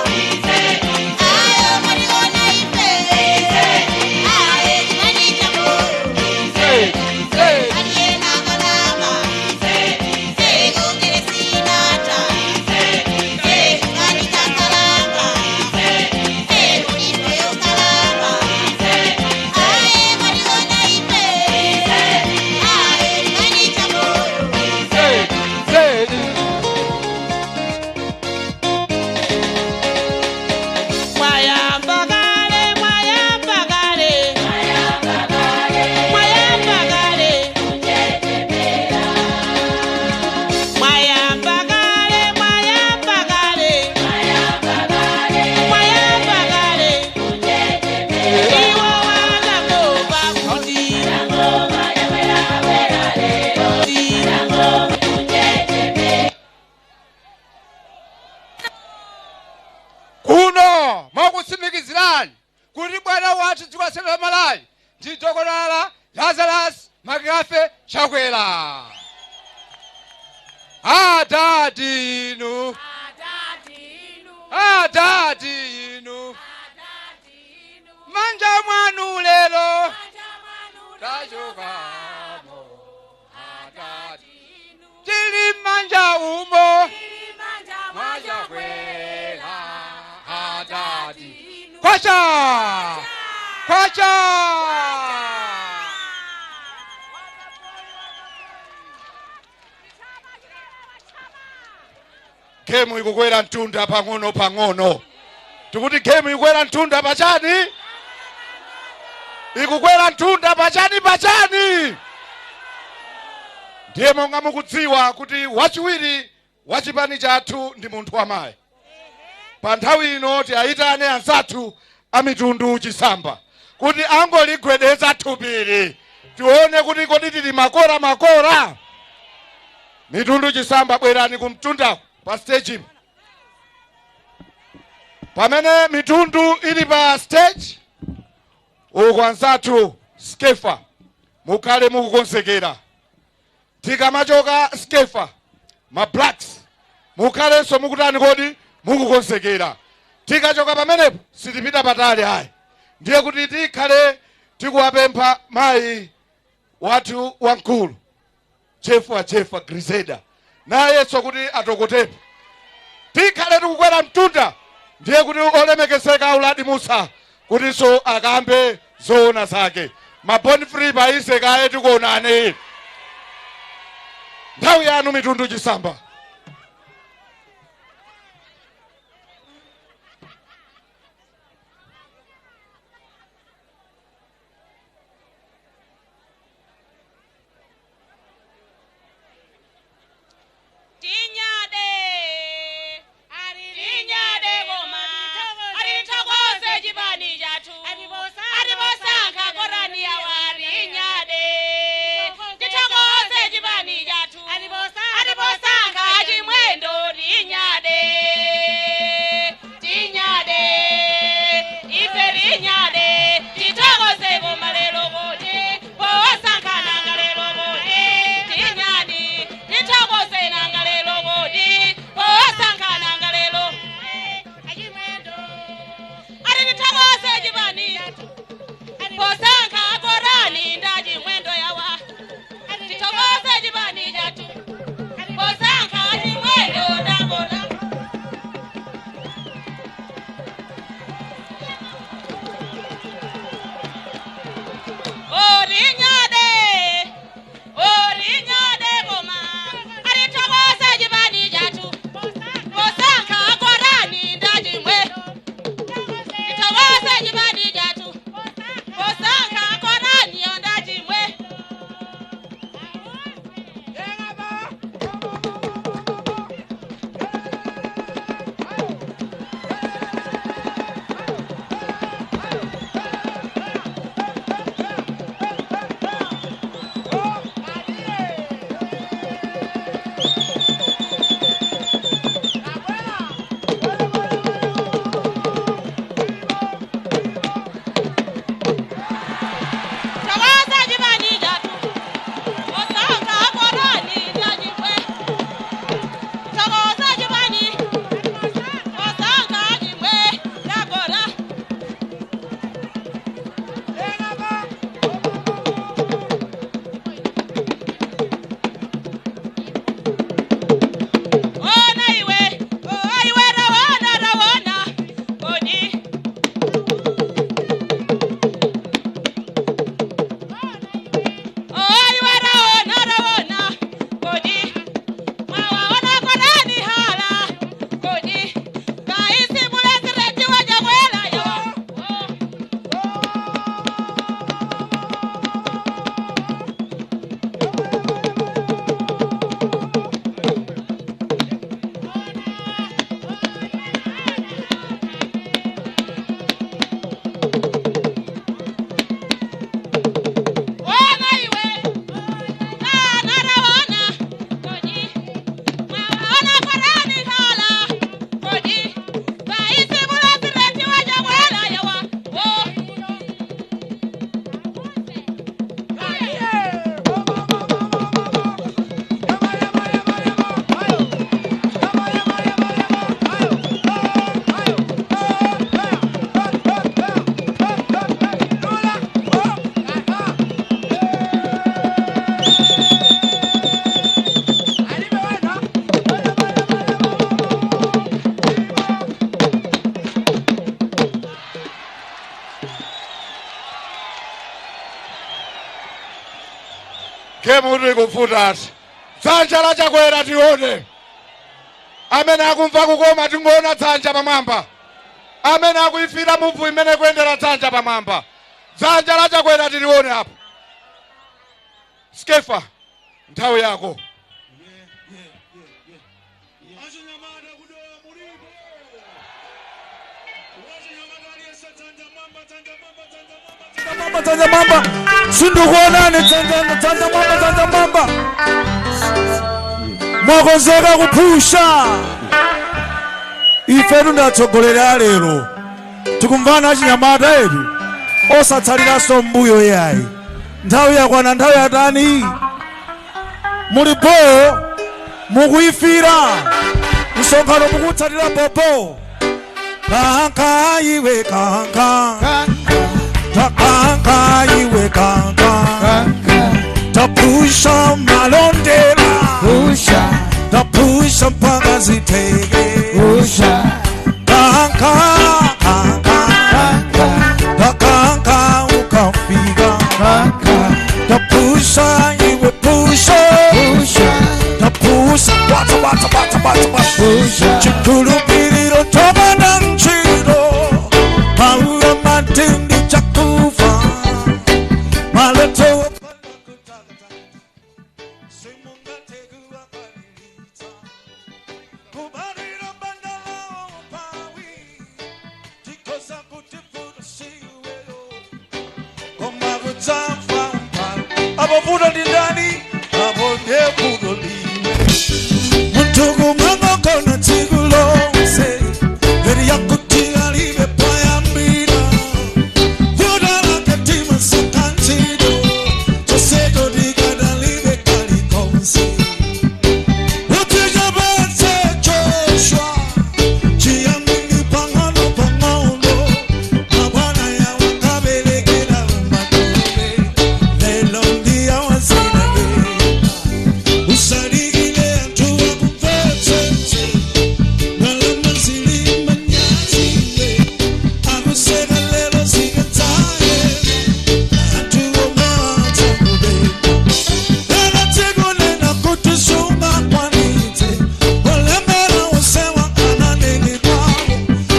wathu dziko lonse la Malawi ndi Dokotala Lazarus McCarthy Chakwera. Adadi inu, adadi inu, manja mwanu lero tachokamo. Adadi, tili manja umo mwachakwera. Adadi, kwacha kwacha. Gemu ikukwera mtunda pang'ono pang'ono. Tikuti gemu ikukwera mtunda pachani? Ikukwera mtunda pachani pachani? Ndiye monga mukudziwa kuti wachiwiri wa chipani chathu ndi munthu wamayi. Pa nthawi ino tiyayitane anzathu a Mitundu Chisamba kuti angoligwedeza thupili, tione kuti kodi tili makora makora. Mitundu Chisamba, bwerani kumtundako pa stage. Pamene mitundu ili pa stage uku, anzathu Skefa mukhale mukukonzekera. Tikamachoka Skefa, ma Blacks mukhalenso mukutani kodi? Mukukonzekera. Tikachoka pamenepo sitipita patali ayi. Ndiye kuti tikhale tikuwapempha mayi wathu wamkulu Chefa Chefa Grizeda nayenso kuti atokotepo. Tikhale tikukwera mtunda, ndiye kuti olemekezeka Auladi Musa kutinso akambe zoona zake. Maboni free paise kaye, tikuonani nthawi yanu, Mitundu Chisamba. Tinyade, tinyade koma atithokoze chipani chathu atiposankha korani yawa. Tinyade, tithokoze chipani chathu atiposankha. Game ikuvutati. Dzanja la Chakwera tione. Amene akumva kukoma tingoona dzanja pamwamba. Amene akuifira move imene kuyendera, dzanja pamwamba. Dzanja la Chakwera tilione apo. Skefa, nthawi yako. Achinyamata kudowa mulipo? Wachinyamata aliyese, dzanja mwamba, dzanja mwamba, dzanja mwamba, dzanja mwamba. Sindikuonani. Dzanja, dzanja mwamba, dzanja mwamba. Mwakonzeka kuphusha? Ifetu ndatsogolera alero, tikumvana achinyamata etu, osatsaliranso mbuyo yayi. Nthawi yakwana, nthawi yatani? Mulipo? Mukuyifira msonkhano? Mukutsatira popo? Kanka iwe kanka, takanka iwe kanka, tapusha malondera, tapusha mpaka ziteke. Kanka kanka, takanka ukafika, tapusha iwe pusha, tapusha wata wata wata wata wata. Chikhulupiriro topanda ntchito paulo matindi chakufa maloto. Kubalira bandala pawi tikosa kuti siweyo koma kudzafa apo vuto ndi ndani? Apo ndiye vuto liwe. Munthu kumangogona tsiku lonse eri yakuti alibe poyambira. Vuto lake timasoka ntchito chonsecho tikadalibe kalikonse. Utichepetse Joshua chiyambini pang'ono pang'ono. Mabwana yawakaberekera umatule lelo ndiyawazinake. Usalikile anthu akumvetsetse. Ndalama zili manyaziwe akuseka lero zikadzaye anthu omatha kubeka. Lero tikunena kuti sungakwanitse olembera usewa ananene kwawo.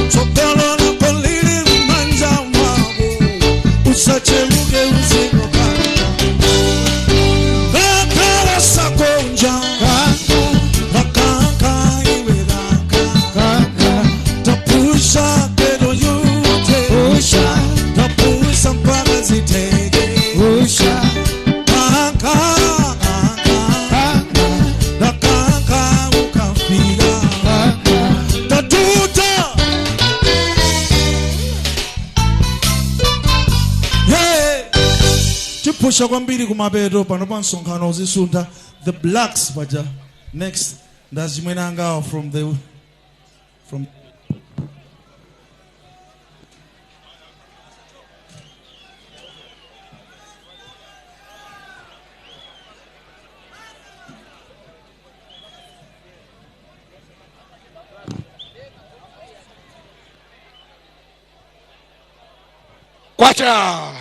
Tsogolo lako lili m'manja mwako, usacheluke uzikokana kakala sakonja kakanka iwe kaka, tapusha ghetto youth, tapusha mpaka ziteke. Kanka kanka ukafika tatuta. Yeah. Tipusha kwambiri kumapeto pano pa msonkhano uzisuntha. The Blacks paja next ndazimwene angawo from the from Kwacha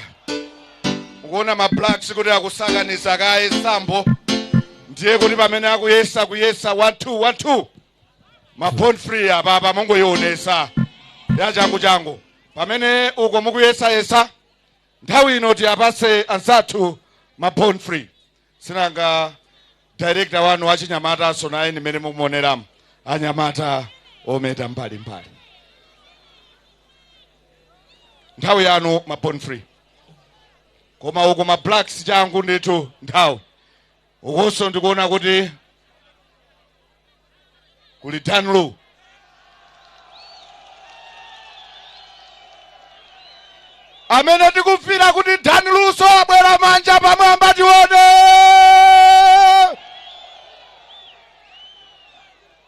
ukuona ma Blacks kuti akusakaniza kaye sambo, ndiye kuti pamene akuyesa kuyesa 1 2 1 2 ma Born Free apapa mungoyionesa ya changu changu. Pamene uko mukuyesayesa, nthawi ino tiyapase anzathu ma Born Free. Sinanga director wanu wachinyamata naye nimene mukumuoneramu, anyamata ometa mbalimbali. Nthawi yanu, ma Born Free. Koma uko ma Blacks changu ndithu nthawi. Ukonso ndikuona kuti kuli Danlu. Amene tikufira kuti Danluso abwera, manja pamwamba tione.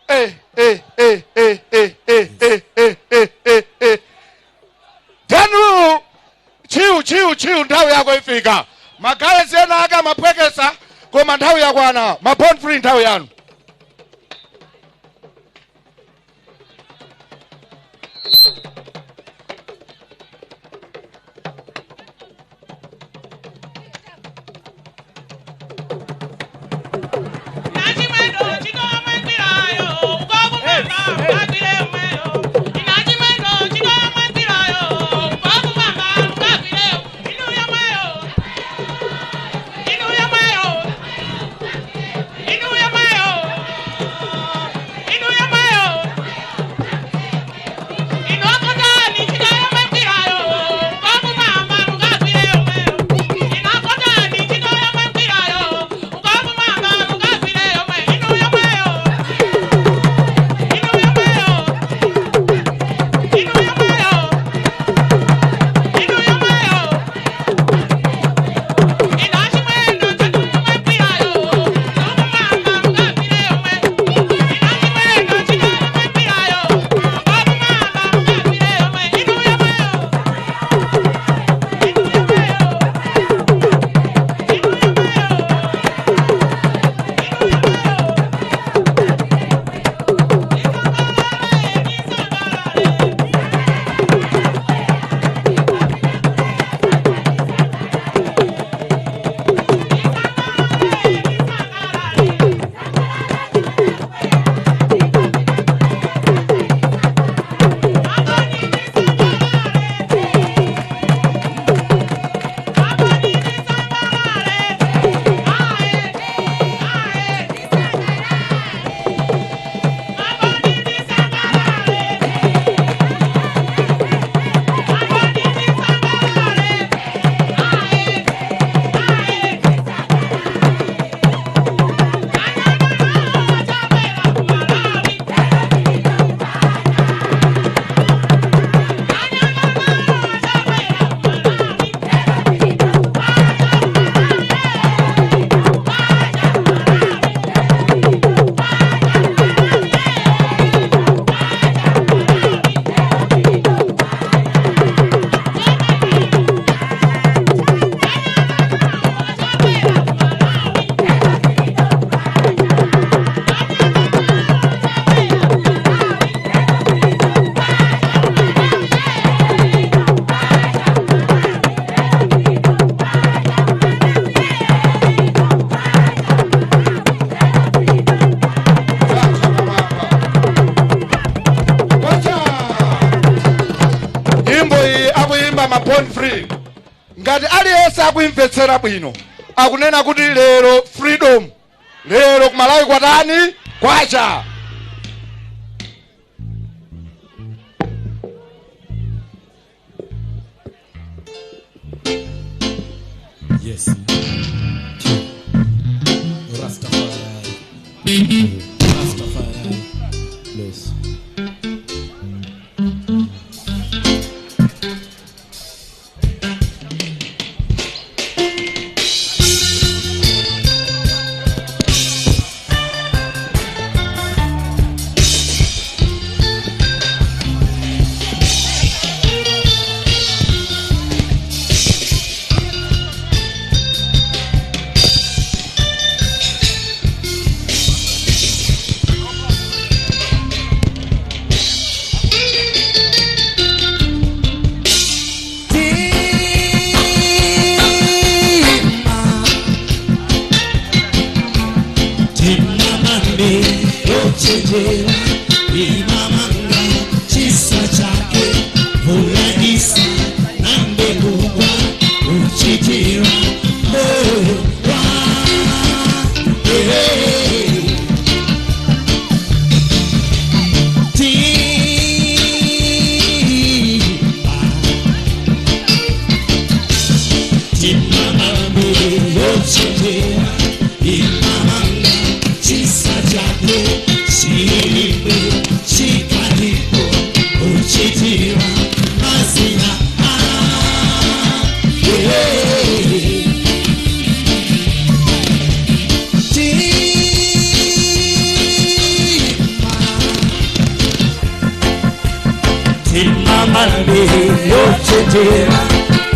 Eh, eh, eh, eh, eh, eh, eh, eh, eh, eh, eh. Danlu, chiu chiu chiu, nthawi yako ifika. Magalesi ena ake amaphwekesa, koma nthawi yakwana. Ma Born Free, nthawi yanu. Ngati aliyense akuimvetsera bwino, akunena kuti lero freedom, lero kumalawi kwatani kwacha. Yes. Rastafari. Rastafari. Bless.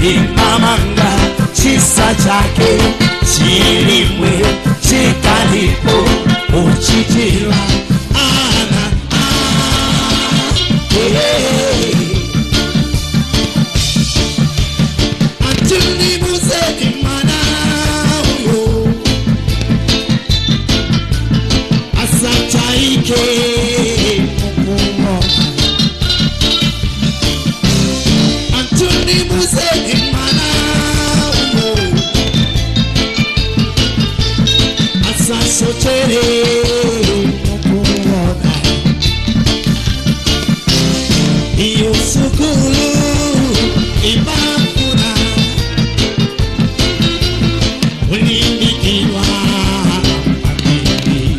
Imamanga chisa chake chilimwe chikalipo uchitira ana atuni muzedi mana uyo asataike mukumo atuni muzedi mana asasotere mukuona iyo sukulu imafuna ulimbikiwa mabili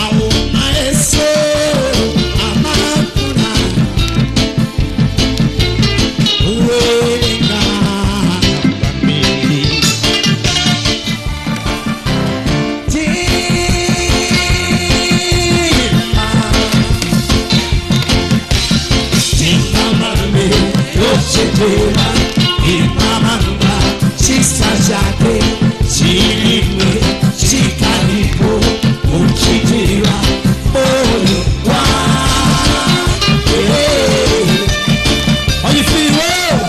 au maeso amafuna uwelenga mabili. Imamanga chisa chake chilimwe chikalipo uchitira moyo wa. Are you feeling well?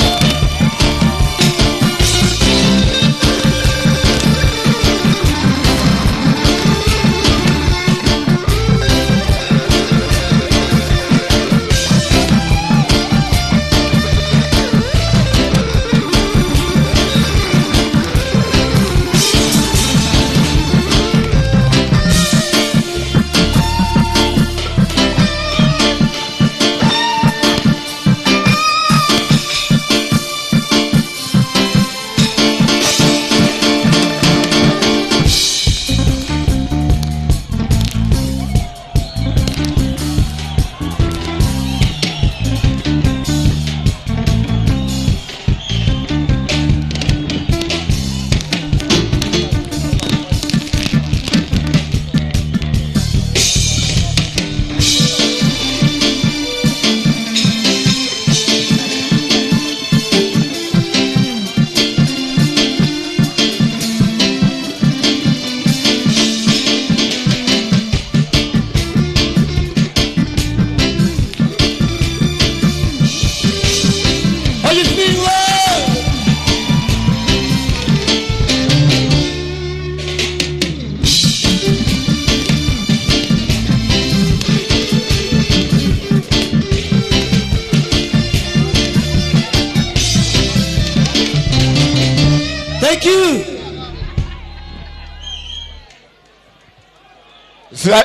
Thank you.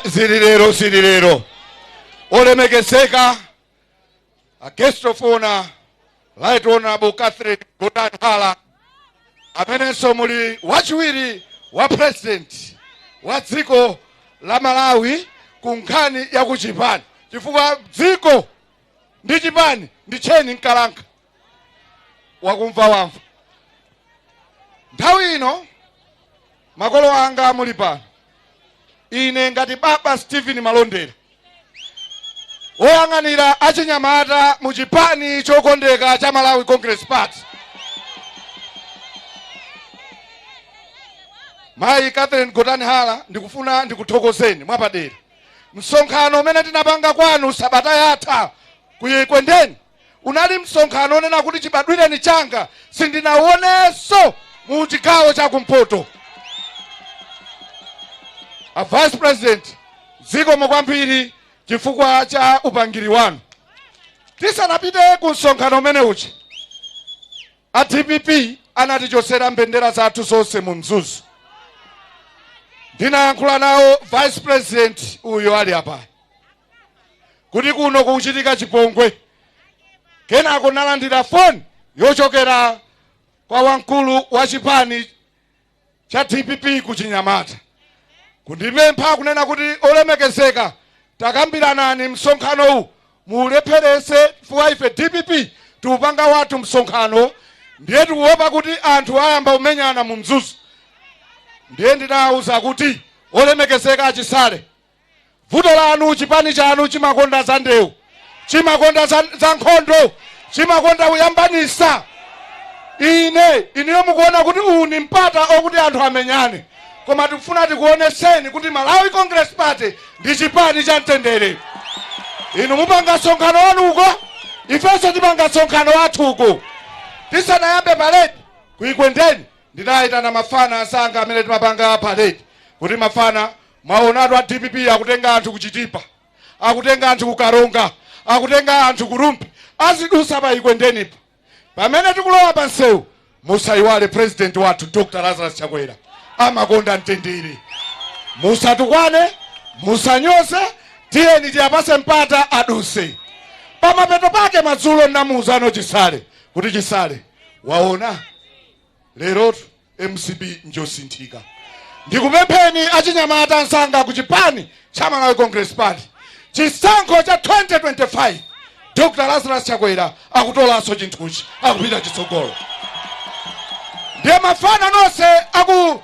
Zili lero, zili lero. Olemekezeka a guest of honor, Right Honorable Catherine Gotani Hara, amenenso muli wachiwiri wa president wa dziko la Malawi ku nkhani ya kuchipani, chifukwa dziko ndi chipani ndi cheni mkalanka wakumva wamva. Nthawi ino makolo anga muli pano, ine ngati baba Stephen Malondera, woyang'anira achinyamata mu chipani chokondeka cha Malawi Congress Party, Mayi Catherine Gotani Hara, ndikufuna ndikuthokozeni mwapadera. Msonkhano umene tinapanga kwanu sabata yatha kuyikwendeni unali msonkhano onena kuti chibadwireni changa sindinawonenso mu chigawo chakumpoto. A Vice President, zikomo kwambiri chifukwa cha upangiri wanu. Tisanapite ku msonkhano umene uchi, a DPP anatichosera mbendera zathu zonse mu Mzuzu. Ndinayankhula nawo Vice President uyo ali apa kuti kuno kuchitika chipongwe. Kenako nalandira foni yochokera kwa wamkulu wa chipani cha DPP ku Chinyamata kundipempha kunena kuti olemekezeka, takambiranani msonkhano uwu mulepherese, chifukwa ife DPP tiupanga wathu msonkhano, ndiye tikuopa kuti anthu ayamba kumenyana mu Mzuzu. Ndiye ndinawuza kuti olemekezeka achisale, vuto lanu chipani chanu chimakonda za ndewu, chimakonda za nkhondo, chimakonda kuyambanisa. Ine iniyo mukuona kuti uwu ni mpata okuti anthu amenyane, koma tikufuna tikuoneseni kuti Malawi Congress Party ndi chipani cha mtendere. Inu mupanga msonkhano wanu uko, ifenso tipanga msonkhano wathu uko. Tisanayambe parade kuyikwendeni, ndinayitana mafana asanga amene timapanga parade kuti mafana, mwaonatu a DPP akutenga anthu kuchitipa, akutenga anthu kukaronga, akutenga anthu kurumpi, azidusa pa ikwendenipo. Pamene tikulowa pa msewu, musayiwale president wathu Dr. Lazarus Chakwera amakonda mtendere. Musatukwane, musanyoze, tiyeni tiyapase mpata aduse. Pamapeto pake madzulo namuuzano Chisale kuti Chisale, waona lerotu MCP njosinthika. Ndikupempheni achinyamata ansanga ku chipani cha Malawi Congress Party, chisankho cha 2025 Dr. Lazarus Chakwera akutolanso chinthuchi, akupita chitsogolo. Ndiye mafana nonse aku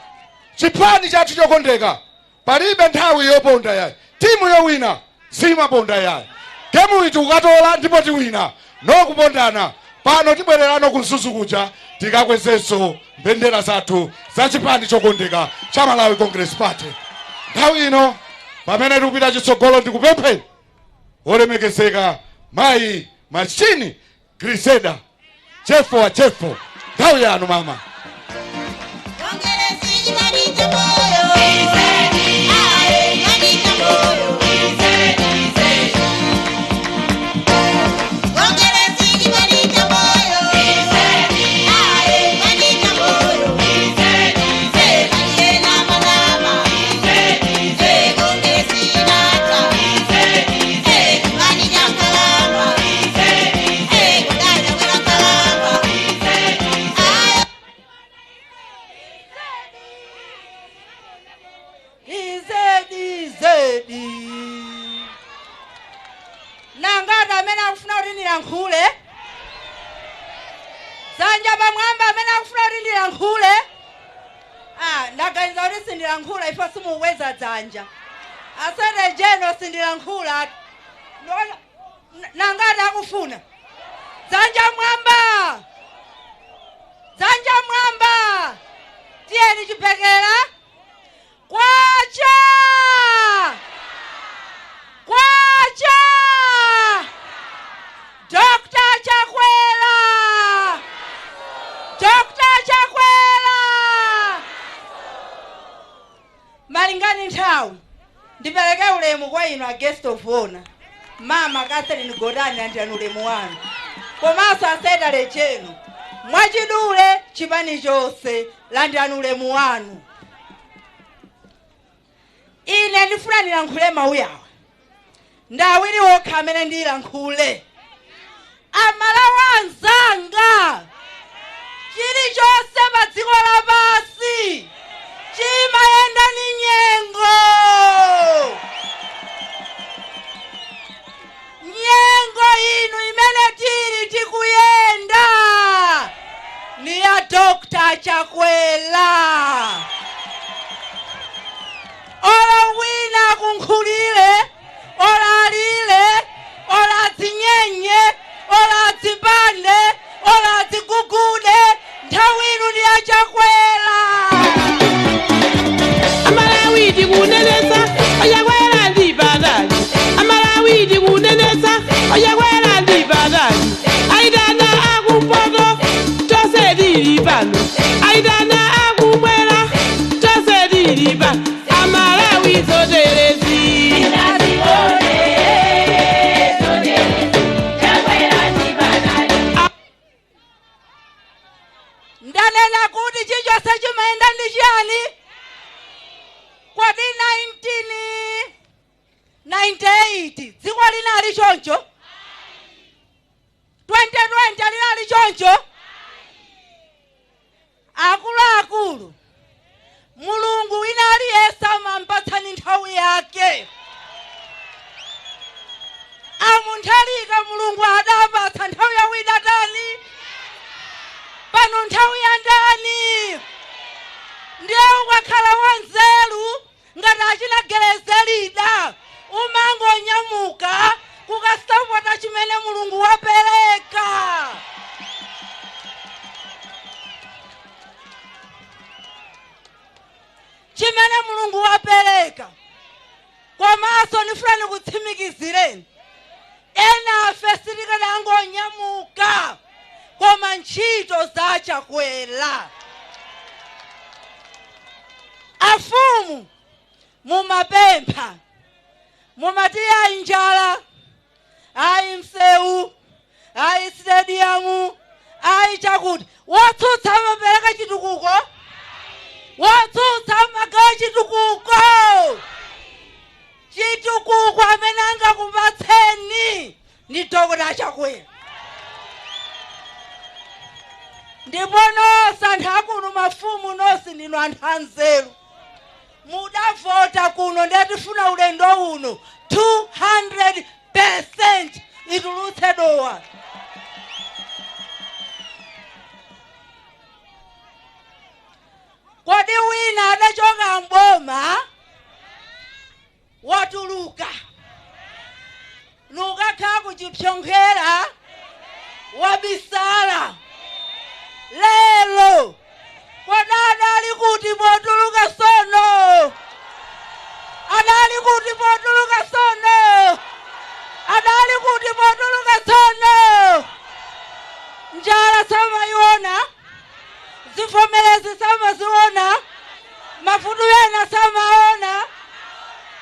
chipani chathu chokondeka, palibe nthawi yoponda yayi. Timu yowina simaponda yayi. Gemu iyi tikukatola ndipo tiwina, nokupondana. Pano tibwererano ku Mzuzu kuja tikakwezenso mbendera zathu za chipani chokondeka cha Malawi Congress Party. Nthawi ino pamene tikupita chitsogolo, ndikupempheni olemekezeka Mayi Machini Griseda Jeffo wa Jeffo, nthawi yanu mama. Izedi nangati amene akufuna kuti ndilankhule, dzanja pamwamba amene akufuna kuti ndilankhule. Ndaganiza kuti sindilankhula ifo simukweza dzanja. Asete jeno sindilankhula. Nangati akufuna dzanja mwamba, dzanja mwamba. Tiyeni chipekera kwacha kwacha. Dr. Chakwera, Dr. Chakwera. Malingani nthawi, ndipereke ulemu kwa inu a guest of honor, Mama Catherine Gotani, andiyani ulemu wanu, komanso asetale chenu. Mwachidule, chipani chonse, landirani ulemu wanu. Ine ndifuna ndilankhule mawu awa, ndi awiri okha amene ndilankhule. Amalawi anzanga, chilichonse pa dziko lapansi chimayenda ni nyengo. Nyengo inu imene tili tikuyenda ni ya Dr. Chakwera. Olo wina akunkhulire, olo alile, olo adzinyenye, olo adzipande, olo adzigugude, nthawi inu ndi ya Chakwera. Amalawi tikunenetsa, ochakwera ndi patali. Amalawi tikunenetsa, ochakwera ndi patali. Aitana akumpoto, tonse tili pano. Aitana akumwera, tonse tili pano. Amalawi zoterezi. Ndanena kuti chilichonse chimayenda ndi chiyani? Kodi 1998 dziko linali choncho? 2020 linali choncho? Akuluakulu, Mulungu wina aliyense amampatsani nthawi yake. Amunthalika Mulungu adapatsa nthawi yawo idatani? Pano nthawi ya ndani? Ndiye ukakhala wanzeru ngati achina Grezelder, umangonyamuka kukasapota chimene Mulungu wapereka. Chimene Mulungu wapereka. Komanso ndifuna ndikutsimikizireni, ena afe sitikanangonyamuka koma ntchito za Chakwera. Afumu mumapempha, mumati ayi njala, ayi msewu, ayi stadium, ayi chakuti. Wotsutsa amapereka chitukuko? Wotsutsa amagawa chitukuko? Chitukuko amene angakupatseni ndi Dr. Chakwera. Ndipo nonse anthu akuno, mafumu nonse, ndinu anthu anzeru, mudavota kuno. Ndiye tifuna ulendo uno 200% itulutse Dowa. Kodi wina adachoka mboma watuluka nukakhala kuchipyonkhera wabisala lero? Kodi adali kuti potuluka sono? Adali kuti potuluka sono? Adali kuti potuluka sono? Njala samayiona, zivomerezi samaziona, mavuto ena samaona.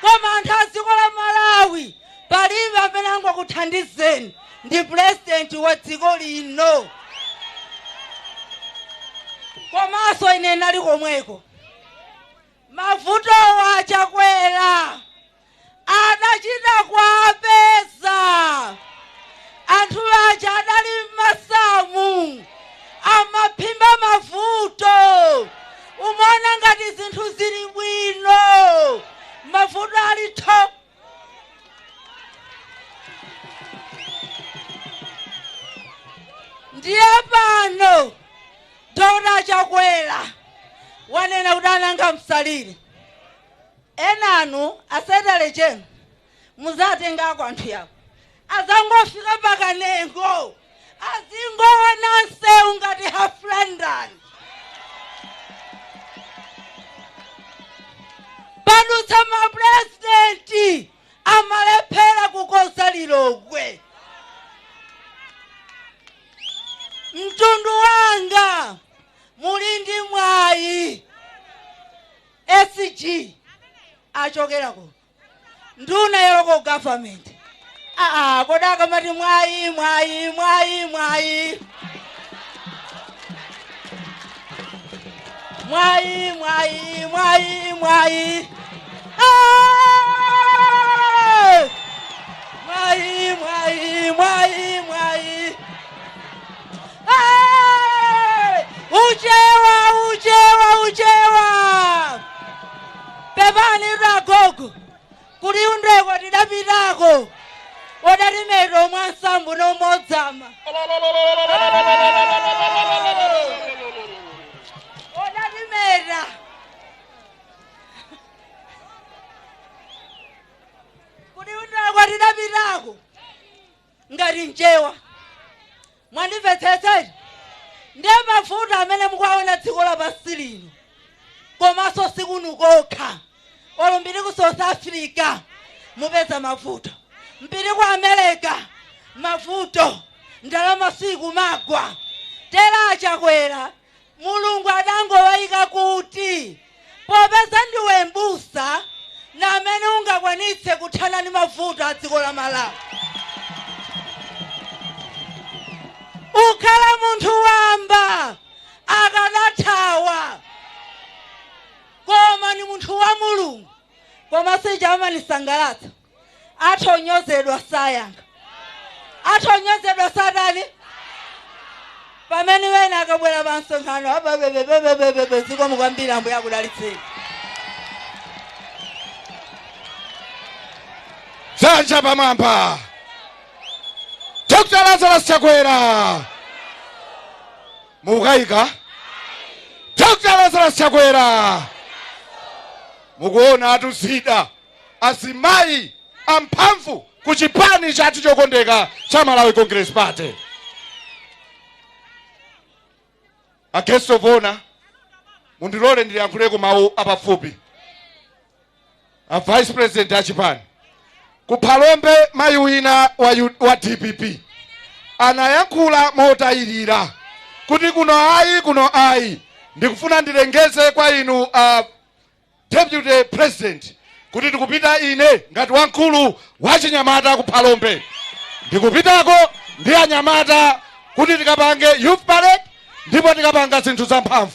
Koma anthu a dziko la Malawi, palibe amene angakuthandizeni ndi purezidenti wa dziko lino. Komanso ine nali komweko, mavutowa Chakwera adachita kuapeza. Anthu aja adali m'masamu, amaphimba mavuto. Umaona ngati zinthu zili bwino, mavuto ali tho. Ndiye pano Dr. Chakwera wanena kuti ananga msalire. Enanu asetale chenu, muzatengako anthu yawo azangofika pakanengo, azingoona nsewu ngati half London. Padutsa mapurezidenti, amalephera kukonza Lilongwe. Mtundu wanga, muli ndi mwayi. SG achokera kuno, nduna ya local government. Aa, kodi akamati mwayi, mwayi, mwayi, mwayi. Mwayi, mwayi, mwayi, mwayi. Mwayi, mwayi, mwayi, mwayi. Uchewa, uchewa, uchewa. Pepani ragogo. Kuli undeko tidapitako. Odatimero mwansambu nomodzama. Odatimera. Kuli undeko tidapitako. Ngati nchewa. Mwandimvetsetseri. Ndiye mavuto amene mukuwaona dziko lapansi lino. Komanso sikuno kokha. Olo mbiri ku South Africa mupeza mavuto. Mbiri ku America mavuto. Ndalama sikumagwa. Tera achakwera Mulungu adangowayika kuti popeza ndiwe mbusa na amene ungakwanitse kuthana ndi mavuto a dziko la Malawi. Ukhala munthu wamba akanathawa, koma ni munthu wa Mulungu. Koma sichamanisangalatsa athonyozedwa sayankha, athonyozedwa satani. Pamene wena akabwera pa msonkhano ababebebebebebe zikomo kwambiri, Ambuye akudalitseni. Dzanja pamwamba. Dr. Lazarus Chakwera. Mukayika. Dr. Lazarus Chakwera. Mukuona atuzida azimayi amphamvu ku chipani chathu chokondeka cha Malawi Congress Party. A guest of honor, mundilole ndiyankhuleko mawu apafupi. A vice president a chipani ku Phalombe, mayi wina wa DPP anayankhula motayirira kuti kuno ayi, kuno ayi. Ndikufuna ndilengeze kwa inu deputy president kuti ndikupita ine ngati wamkulu wa chinyamata ku Phalombe, ndikupitako ndi anyamata kuti tikapange youth parade, ndipo tikapanga zinthu zamphamvu.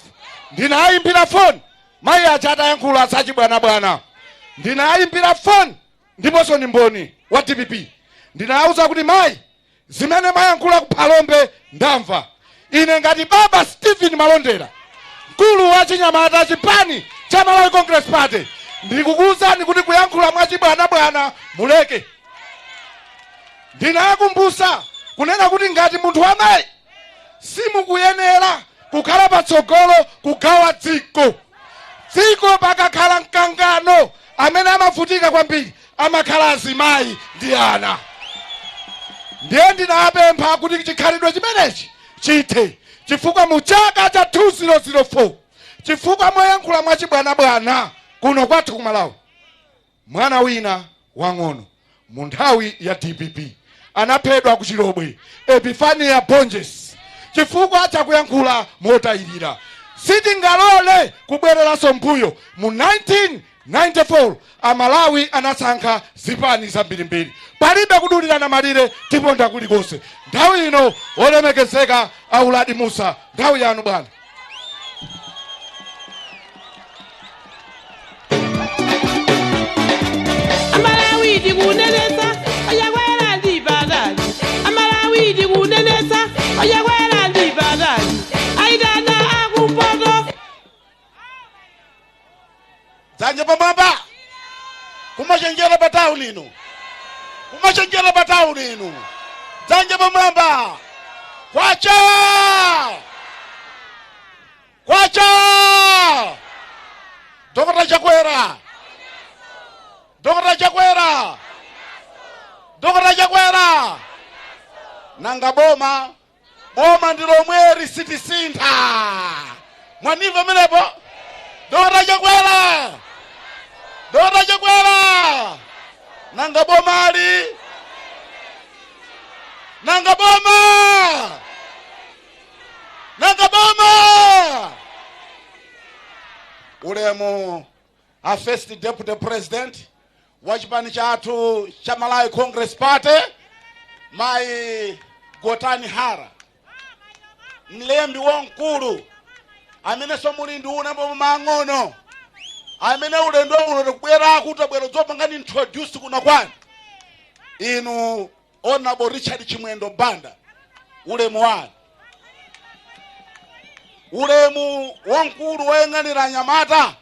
Ndinayimbira foni mayi aja atayankhula zachibwanabwana, ndinayimbira foni ndiponso ndi mboni wa DPP. Ndinawuza kuti mayi, zimene mwayankhula ku Phalombe ndamva. Ine ngati baba Stephen Malondera, mkulu wa chinyamata chipani cha Malawi Congress Party, ndikukuwuzani kuti kuyankhula mwachibwanabwana muleke. Ndinakumbusa kunena kuti ngati munthu wamayi simukuyenera kukhala patsogolo kugawa dziko. Dziko pakakhala mkangano, amene amavutika kwambiri amakhala azimayi ndi ana. Ndiye ndinapempha kuti chikhalidwe chimenechi chithe, chifukwa mu chaka cha 2004, chifukwa moyankhula mwachibwanabwana kuno kwathu ku Malawi, mwana wina wang'ono mu nthawi ya DPP anaphedwa ku Chilobwe, Epifania Bonjes, chifukwa chakuyankhula motayirira. Sitingalole kubwereranso mbuyo. Mu 1994 Amalawi anasankha zipani zambirimbiri, palibe kudulirana malire, tiponda kulikonse. Nthawi ino olemekezeka Auladi Musa, nthawi yanu bwana. Amalawi tikunenetsa, ochakwera ndi patali. Amalawi tikunenetsa, ochakwera ndi patali. Aitana akumpoto. Dzanja pamwamba. Kumachenjera pa town ino, kumachenjera pa town ino. Dzanja pamwamba. Kwacha, kwacha. Dr. Chakwera, Dr. Chakwera, Dr. Chakwera. Nanga boma, boma ndi lomweri, sitisintha. Mwanimva menepo? Dr. Chakwera, Dr. Chakwera. Nanga boma ali, nanga boma, nanga boma. Ulemu a first deputy president wa chipani chathu cha Malawi Congress Party, Mai Gotani Hara, mlembi wamkulu Amenenso muli nduna mang'ono amene ulendo uno tikubwera tabwera dzopangani introduce kuno kwanu inu Honorable Richard Chimwendo Banda, ulemu wanu, ulemu wamkulu woyang'anira anyamata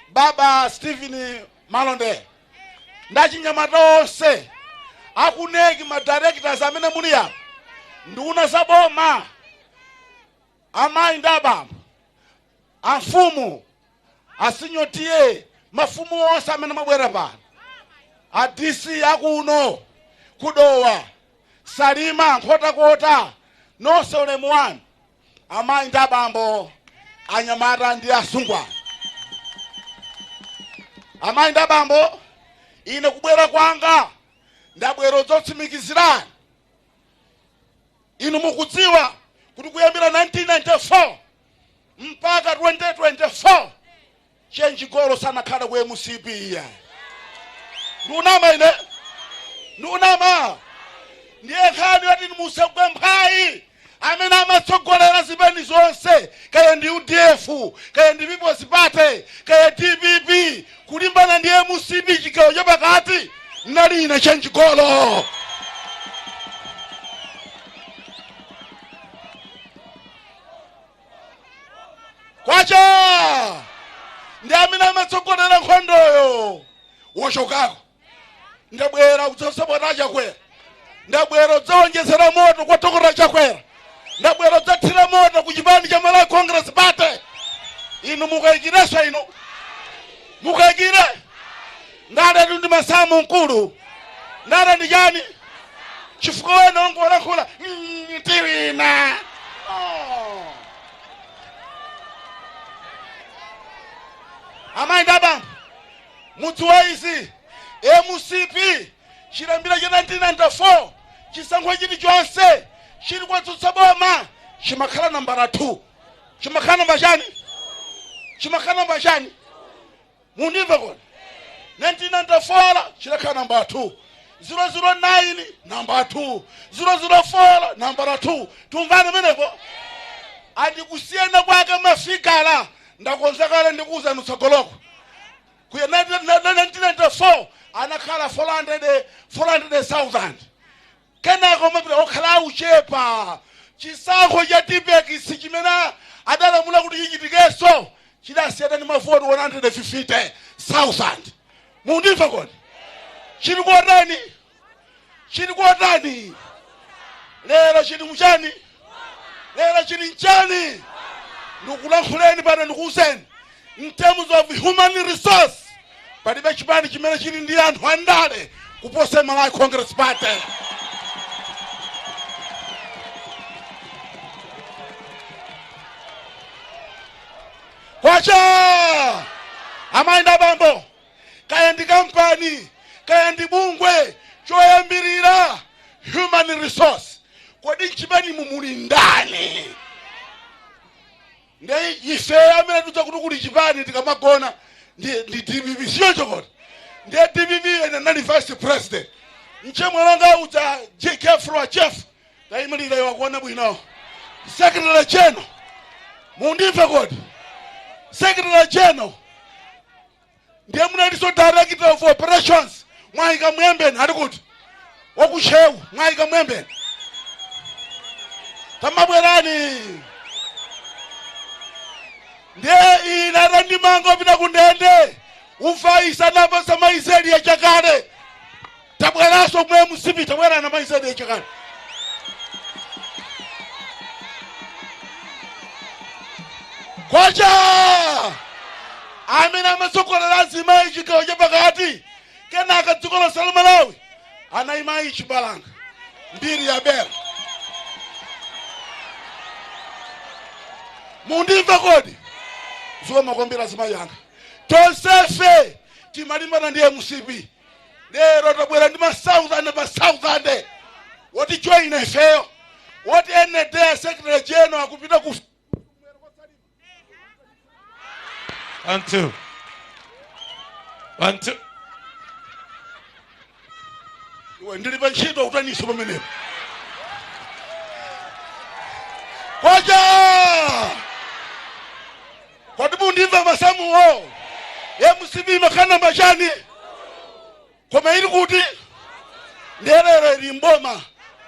baba Stephen Malondera, ndachinyamata onse akuneki, ma directors amene muli apa, nduna za boma, amayi ndi abambo, amfumu, asinyotiye, mafumu onse amene mabwera pano, a DC akuno kudowa, Salima, Nkhotakota, nonse ulemu wanu, amayi ndi abambo, anyamata ndi asungwana. Amayi ndi abambo, ine kubwera kwanga ndabwera zotsimikizirani. Inu mukudziwa kuti kuyambira 1994 mpaka 2024 Chenji Golo sanakhala ku MCP iya. Ndiunama ine? Ndiunama? Ndiye nkhani yoti musagwe mphayi amene amatsogolera zipani zonse, kaya ndi UDF, kaya ndi People's Party, kaya DPP, kulimbana ndi MCP chigawo chapakati nali ine Chenji Golo. Kwacha ndi amene amatsogolera nkhondoyo wochokako. Ndabwera kudzasapota Chakwera, ndabwera kudzawonjezera moto kwa Dr. Chakwera, ndabwera kudzathira moto ku chipani cha Malawi Congress Party. Inu mukayikirenso, inu mukayikire ndale ndi masamu mkulu, ndale ndi chani? Chifukwa wena ongolankhula tiwina. Amayi ndi abambo, mudziwa izi, MCP chilambira cha 1994 chisankho chilichonse chili kwatsutsa boma chimakhala nambala 2. Chimakhala namba chani? Chimakhala namba chani? Mundimve kodi? 1994 chilakhala namba 2, 009 namba 2, 004 nambala 2. Tumvane menepo? Andikusiyana kwake mafikala ndakonza kale ndikuuza nutsogoloko. Kuya 1994 anakhala 400,000, kenako mapita okhala auchepa. Chisankho cha Tipex chimene adalamula kuti chichitikenso chidasiyana ndi mavoti 150,000. Mundimva kodi? Chili kuotani? Chili kuotani lero? Chili muchani lero? Chili mchani? Ndikulankhuleni pano, ndikuuzeni, in terms of human resource palibe chipani chimene chili ndi anthu andale kuposa Malawi Congress Party. Kwacha amayi ndi abambo, kaya ndi kampani, kaya ndi bungwe, choyambirira human resource. Kodi nchipani mumuli ndani? Ndi ife amene tidza kuti kuli chipani tikamagona ndi DPP, sichoncho kodi? Ndiye DPP ene nali vice president, mchemwalanga uja Jeffrey Jeff tayimirira iwe wakuona bwino, secretary general. Mundimve kodi? Secretary general ndiye munalinso director of operations Mwayika Mwembeni, ali kuti wakuchewu Mwayika Mwembeni, tamabwerani. Ndiye ine atandimanga pita kundende ufaisa napasa maizeli yachakale, tabweranso mwe msipi, tabwerana maizeli yachakale. Kwacha amene amatsogolera azimayi chigawo chapakati kenaka dziko lonse la Malawi anayimayi Chibalanga mbiri ya bera. Mundimva kodi? Zoma kwambiri azimayi anga, tonsefe timalimbana ndi MCP. Lero tabwera ndi ma thousand, ma thousand woti join ifeyo, woti ene day secretary general akupita ku 1 2 1 2. Iwe ndili pa ntchito kutaniso pamenepo. Kwacha Kodi mundimva masamuwo? MCP imakhala namba chani? Koma ili kuti ndelero ili mboma,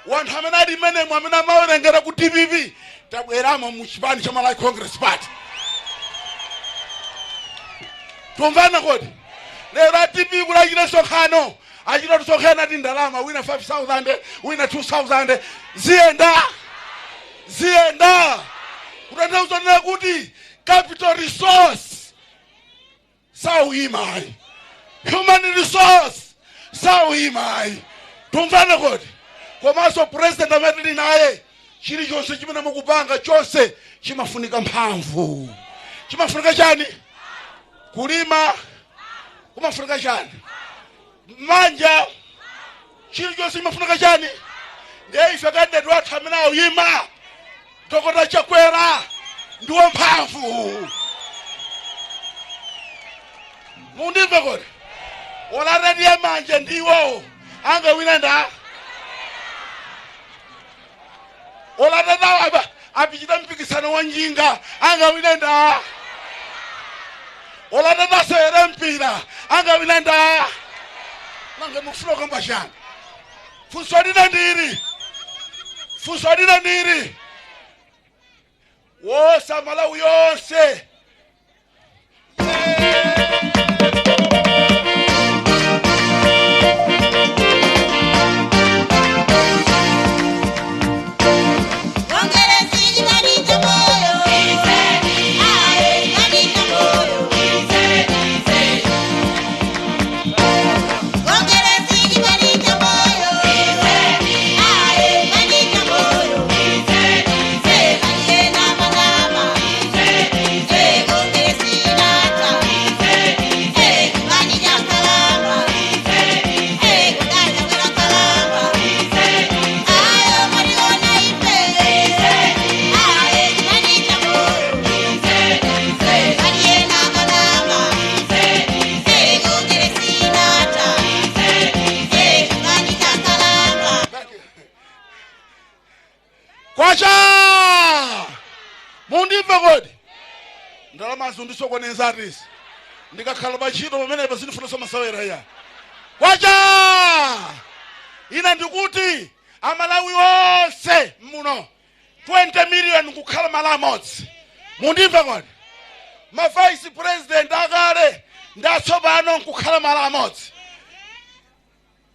wanthu amene ali mmenemo amene amawerengera ku DPP tabweramo mu chipani cha Malawi Congress Party. Tumvana kodi? Lero a DPP kuti achite msonkhano, achita tusonkhana ati ndalama, wina 5000, wina 2000, ziyenda ziyenda. Kutanthauza nena kuti capital resource sauyimayi, human resource sauyimayi. Tumvana kodi? Komanso president amene tili naye, chilichonse chimene mukupanga chonse chimafunika mphamvu. Chimafunika chani? Kulima kumafunika chani? Manja. Chilichonse chimafunika chani? Ndiye ife candidate wathu amene awuyima, Dr. Chakwera, ndiwo mphamvu. Mundimve kodi? Olatatiye manje ndiwo angawina nda olatatawo apa apichita mpikisano wa njinga angawina nda olatata mpira angawina nda. Nange mufuna kamba chani? Funso lina ndiri, funso lina ndiri wosa Malawi yonse. Kwacha, mundimve kodi? Ndalamazo ndisokoneza atisi ndikakhala pachito pamenepa sindifunanso masewera iya. Kwacha, ina ndikuti Amalawi onse muno 20 million kukhala malo amodzi. Mundimve kodi? Ma vice president akale ndi atsopano nkukhala malo amodzi,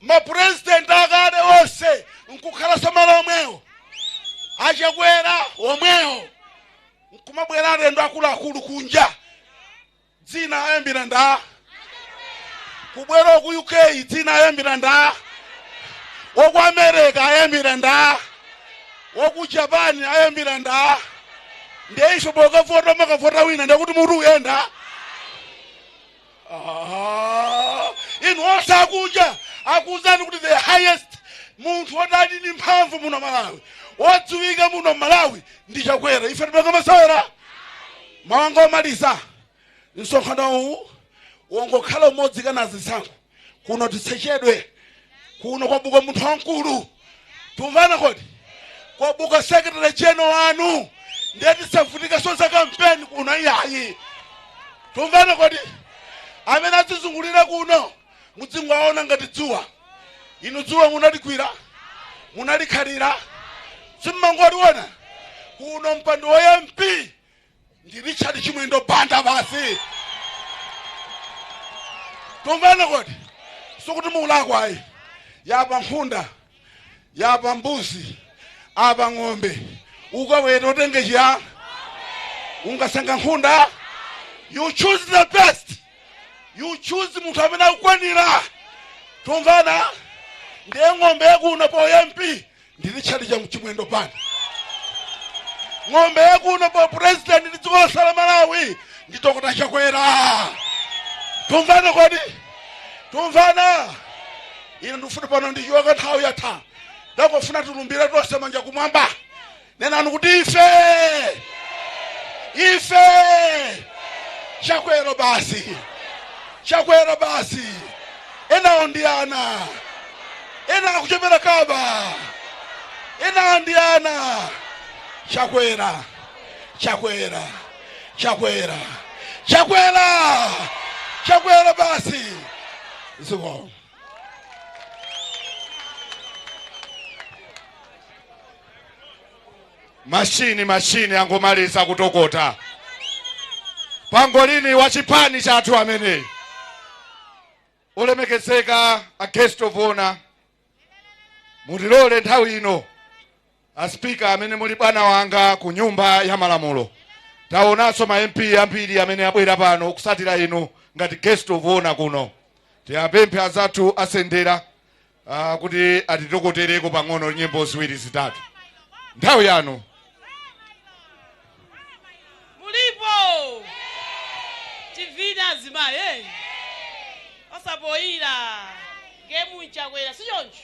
ma president akale onse nkukhala malo omwewo, Achakwera omwewo, nkumabwera alendo akuluakulu kunja, dzina ayambira nda kubwera ku UK, dzina ayambira nda woku America, ayambira nda woku Japan, ayambira nda. Ndiye ife pokavota makavota wina, ndekuti mutu uyenda. Ah, inu onse akunja akuuzani kuti the highest munthu wodali ndi mphamvu muno Malawi, wodziwika muno Malawi, ndi Chakwera. Ife tipanga masewera mawanga omaliza msonkhano uwu wongokhala umodzi kana zisankho kuno tisechedwe. Kuno kwabuka munthu wamkulu, tumvana kodi? Kwabuka secretary general wanu, ndiye tisavutika za kampeni kuno iyayi. Tumvana kodi? Amene adzizungulira kuno mudzingowaona ngati dzuwa. Inu dzuwa munaligwira, munalikhalira, simmangoliona kuno. Mpando wa MP ndi Richard Chimwendo Banda basi. Tumvana kodi? Sikuti muulakwa ayi. Yapa nkhunda, yapa mbuzi, apa ng'ombe, ukaweta utenge chiya ungasankha nkhunda. You choose the best, you choose munthu amene akukwanira. Tumvana? Ndiye ng'ombe yakuno pa MP ndi Richard Chimwendo Banda, ng'ombe yakuno pa president ndi dziko lonse la Malawi ndi Dr. Chakwera. Tumvana kodi? Tumvana? Ine ndikufuna pano ndichiwaka, nthawi yatha, ndakofuna tilumbire tonse manja kumwamba. Nenani kuti ife, ife Chakwera basi, Chakwera basi. Enawo ndi ana, ena akuchepera kaba, enawo ndi ana. Chakwera, Chakwera, Chakwera. Chakwera, Chakwera basi. Zikomo. Mashini, mashini angomaliza kutokota. Pangolini wa chipani chathu amene olemekezeka, a guest of honor, mutilole nthawi ino, a speaker amene muli bwana wanga ku nyumba ya malamulo. Taonanso ma MP ambiri amene abwera pano kusatira inu ngati guest of honor kuno. Tiyapemphe azathu asendera kuti atitokotereko pang'ono nyimbo ziwiri zitatu. Nthawi yanu. Mulipo tivina azimayi, eh? Osapoyira ngemu nchakwera sichoncho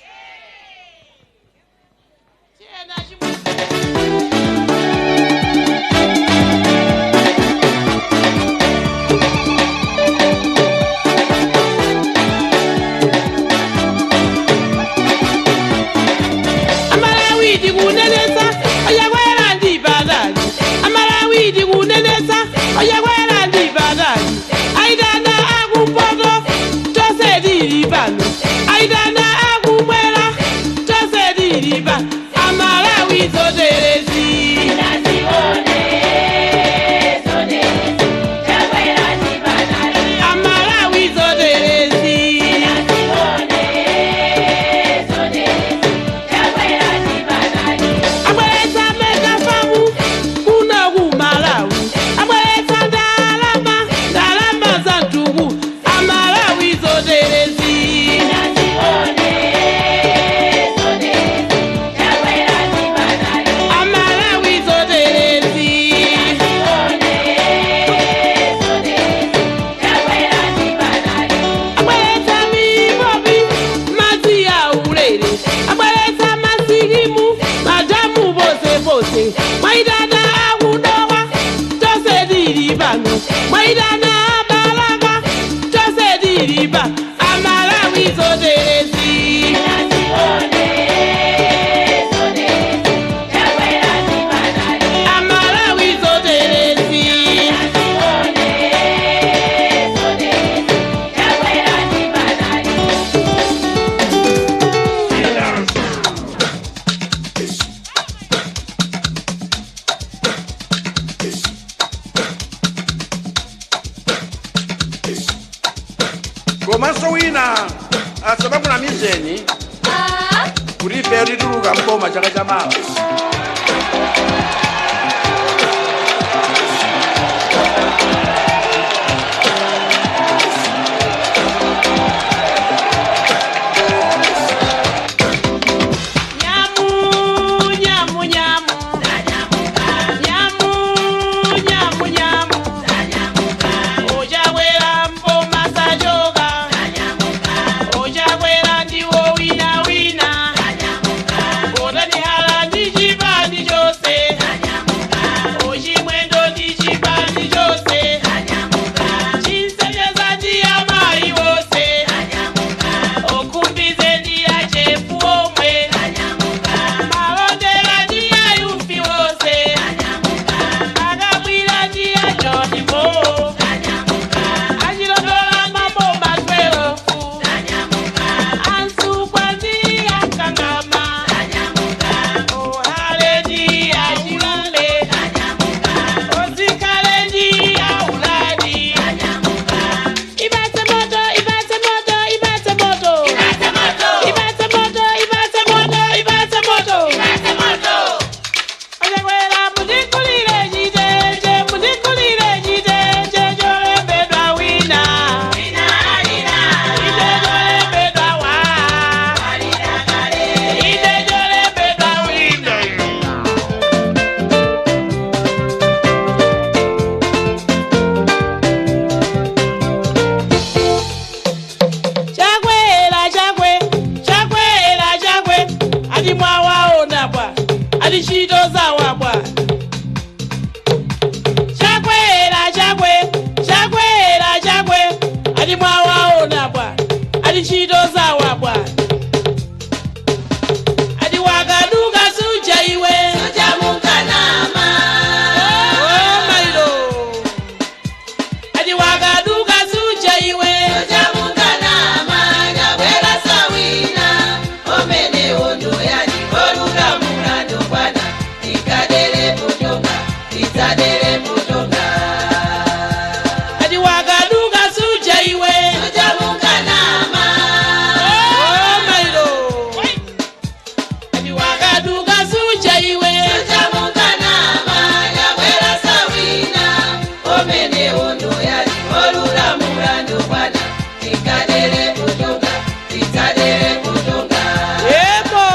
tiyena chimwe. Amalawi tikunenetsa, oyakwera ndi patali. Amalawi tikunenetsa, oyakwera ndi patali. Aitana akumpoto, tonse tili pano. Aitana akumwera, tonse tili pano. Amalawi zoterezi. Amalawi zoterezi. Abweretsa mega farm kuno ku Malawi. Abweretsa ndalama, ndalama za mtuku. Amalawi zoterezi. Amalawi zoterezi. Abweretsa mipopi, madzi aulere. Abweretsa masikimu, madamu posepose. Mwaitana akudowa, tonse tili pano. Mwaitana abalaka, tonse tili pano. Amalawi zoterezi. Amalawi zoterezi. Komanso wina asamakunamizeni kuti ife tituluka mboma chaka chamawa. Nyamu, nyamu, nyamu. Nyamu, nyamu, nyamu. Ochakwera mboma sachoka. Ochakwera ndiwo wina wina. Kotanihala ndi chipani chose. Tikadere kutunga, titadere kutunga. Yebo!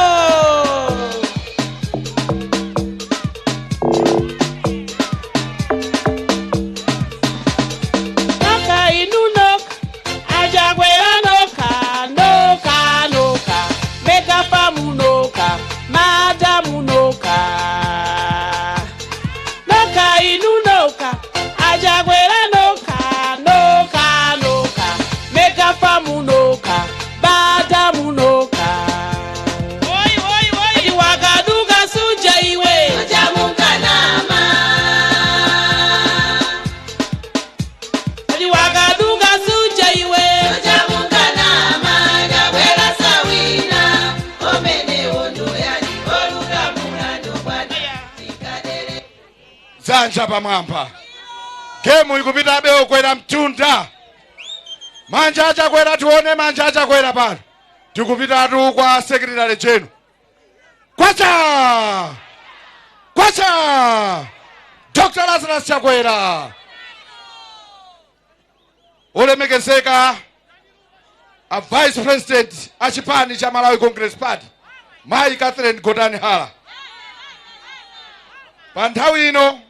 Noka inu noka, aJakwera noka, noka noka, mekafamu noka, madamu noka. Noka inu noka, aJakwera noka, noka noka, mekafamu noka, badamu noka. Oi oi oi, wakaduka suja iwe. Suja mukanama. Wakaduka suja iwe. Suja mukanama, Chakwera sawina. Omene ondoyani, oluka mulando bwana. Tikadere. Dzanja pamwamba. Gemu ikupitabe okwera mtunda. Manja aChakwera, tione manja aChakwera pano. Tikupitatu kwa secretary general. Kwacha kwacha! Dr Lazarus Chakwera. Olemekezeka a Vice President a chipani cha Malawi Congress Party, Mayi Catherine Gotani Hala, pa nthawi ino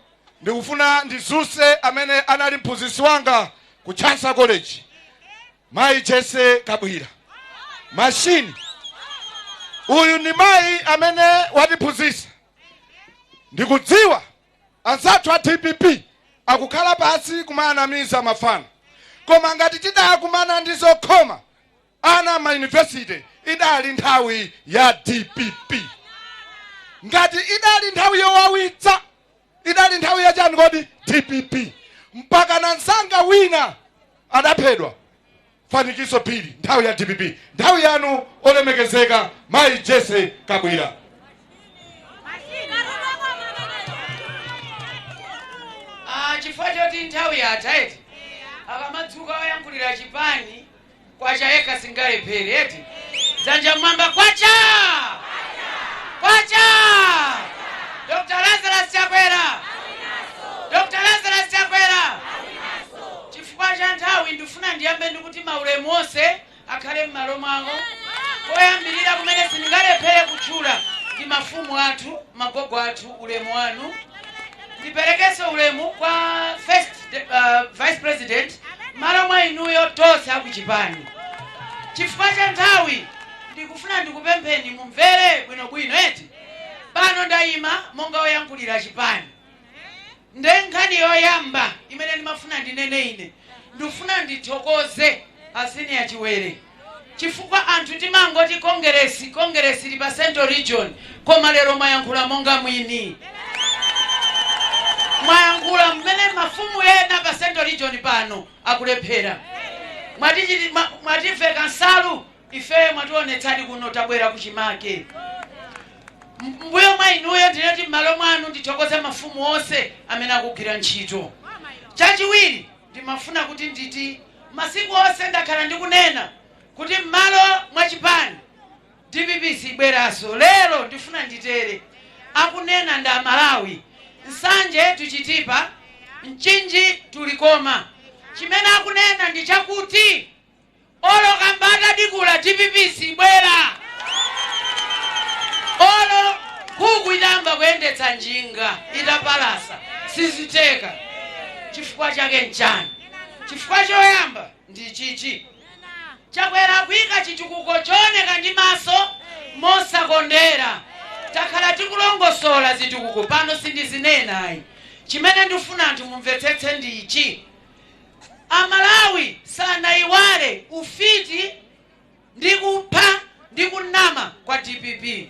ndikufuna ndizuse amene anali mphunzitsi wanga ku Chancellor College, Mayi Jesse Kabwira Mashini. Uyu ndi mayi amene watiphunzitsa. Ndikudziwa anzathu a DPP akukhala pasi kumaanamiza mafano, koma ngati tidakumana ndi zokhoma ana ma university, idali nthawi ya DPP. Ngati idali nthawi yowawitsa, idali nthawi yachani kodi? DPP. Mpaka na msanga wina adaphedwa, Fanikiso Phiri, nthawi ya DPP. Nthawi yanu, olemekezeka Mayi Jesse Kabwira. Ah, chifukwa choti nthawi yatha eti, akamadzuka oyankhulira chipani kwacha yekha singalephere eti. Dzanja mmwamba, kwacha kwacha! Dr Lazarus Chakwera, Dr Lazarus Chakwera. Chifukwa cha nthawi, ndifuna ndiyambe ndikuti maulemu onse akhale m'malo mwawo. Koyambirira kumene sindingalephere kutchula ndi mafumu athu, magogo athu, ulemu wanu. Ndiperekenso ulemu kwa First Vice President malo mwa inuyo tonse akuchipani. Chifukwa cha nthawi, ndikufuna ndikupempheni mumvere bwinobwino eti. Pano ndayima monga woyankhulira chipani. Nde nkhani yoyamba imene ndimafuna ndinene, ine ndikufuna ndithokoze a Senior Chiwere, chifukwa anthu timangoti Kongeresi, Kongeresi ili pa Central Region, koma lero mwayankhula monga mwini, mwayankhula mmene mafumu ena pa Central Region pano akulephera. Mwativeka nsalu ife, mwationetsadi kuno tabwera kuchimake. Mbuyo mwa inuyo, ndinati m'malo mwanu ndithokoze mafumu onse amene akugwira ntchito. Chachiwiri, ndimafuna kuti nditi masiku onse ndakhala ndikunena kuti m'malo mwa chipani DPP sibweranso. Lero ndifuna nditere, akunena ndi Amalawi. Nsanje tuchitipa, Mchinji tulikoma. Chimene akunena ndi chakuti olo kambata dikula, DPP sibwera. Olo nkhuku itamba kuyendetsa njinga itapalasa, siziteka. Chifukwa chake nchani? Chifukwa choyamba ndi chichi: Chakwera kuyika chitukuko chooneka ndi maso mosakondera. Takhala tikulongosola zitukuko pano, sindizinena ayi. Chimene ndifuna anthu mumvetsetse ndi ichi: Amalawi sanayiwale ufiti ndi kupha ndi kunama kwa DPP.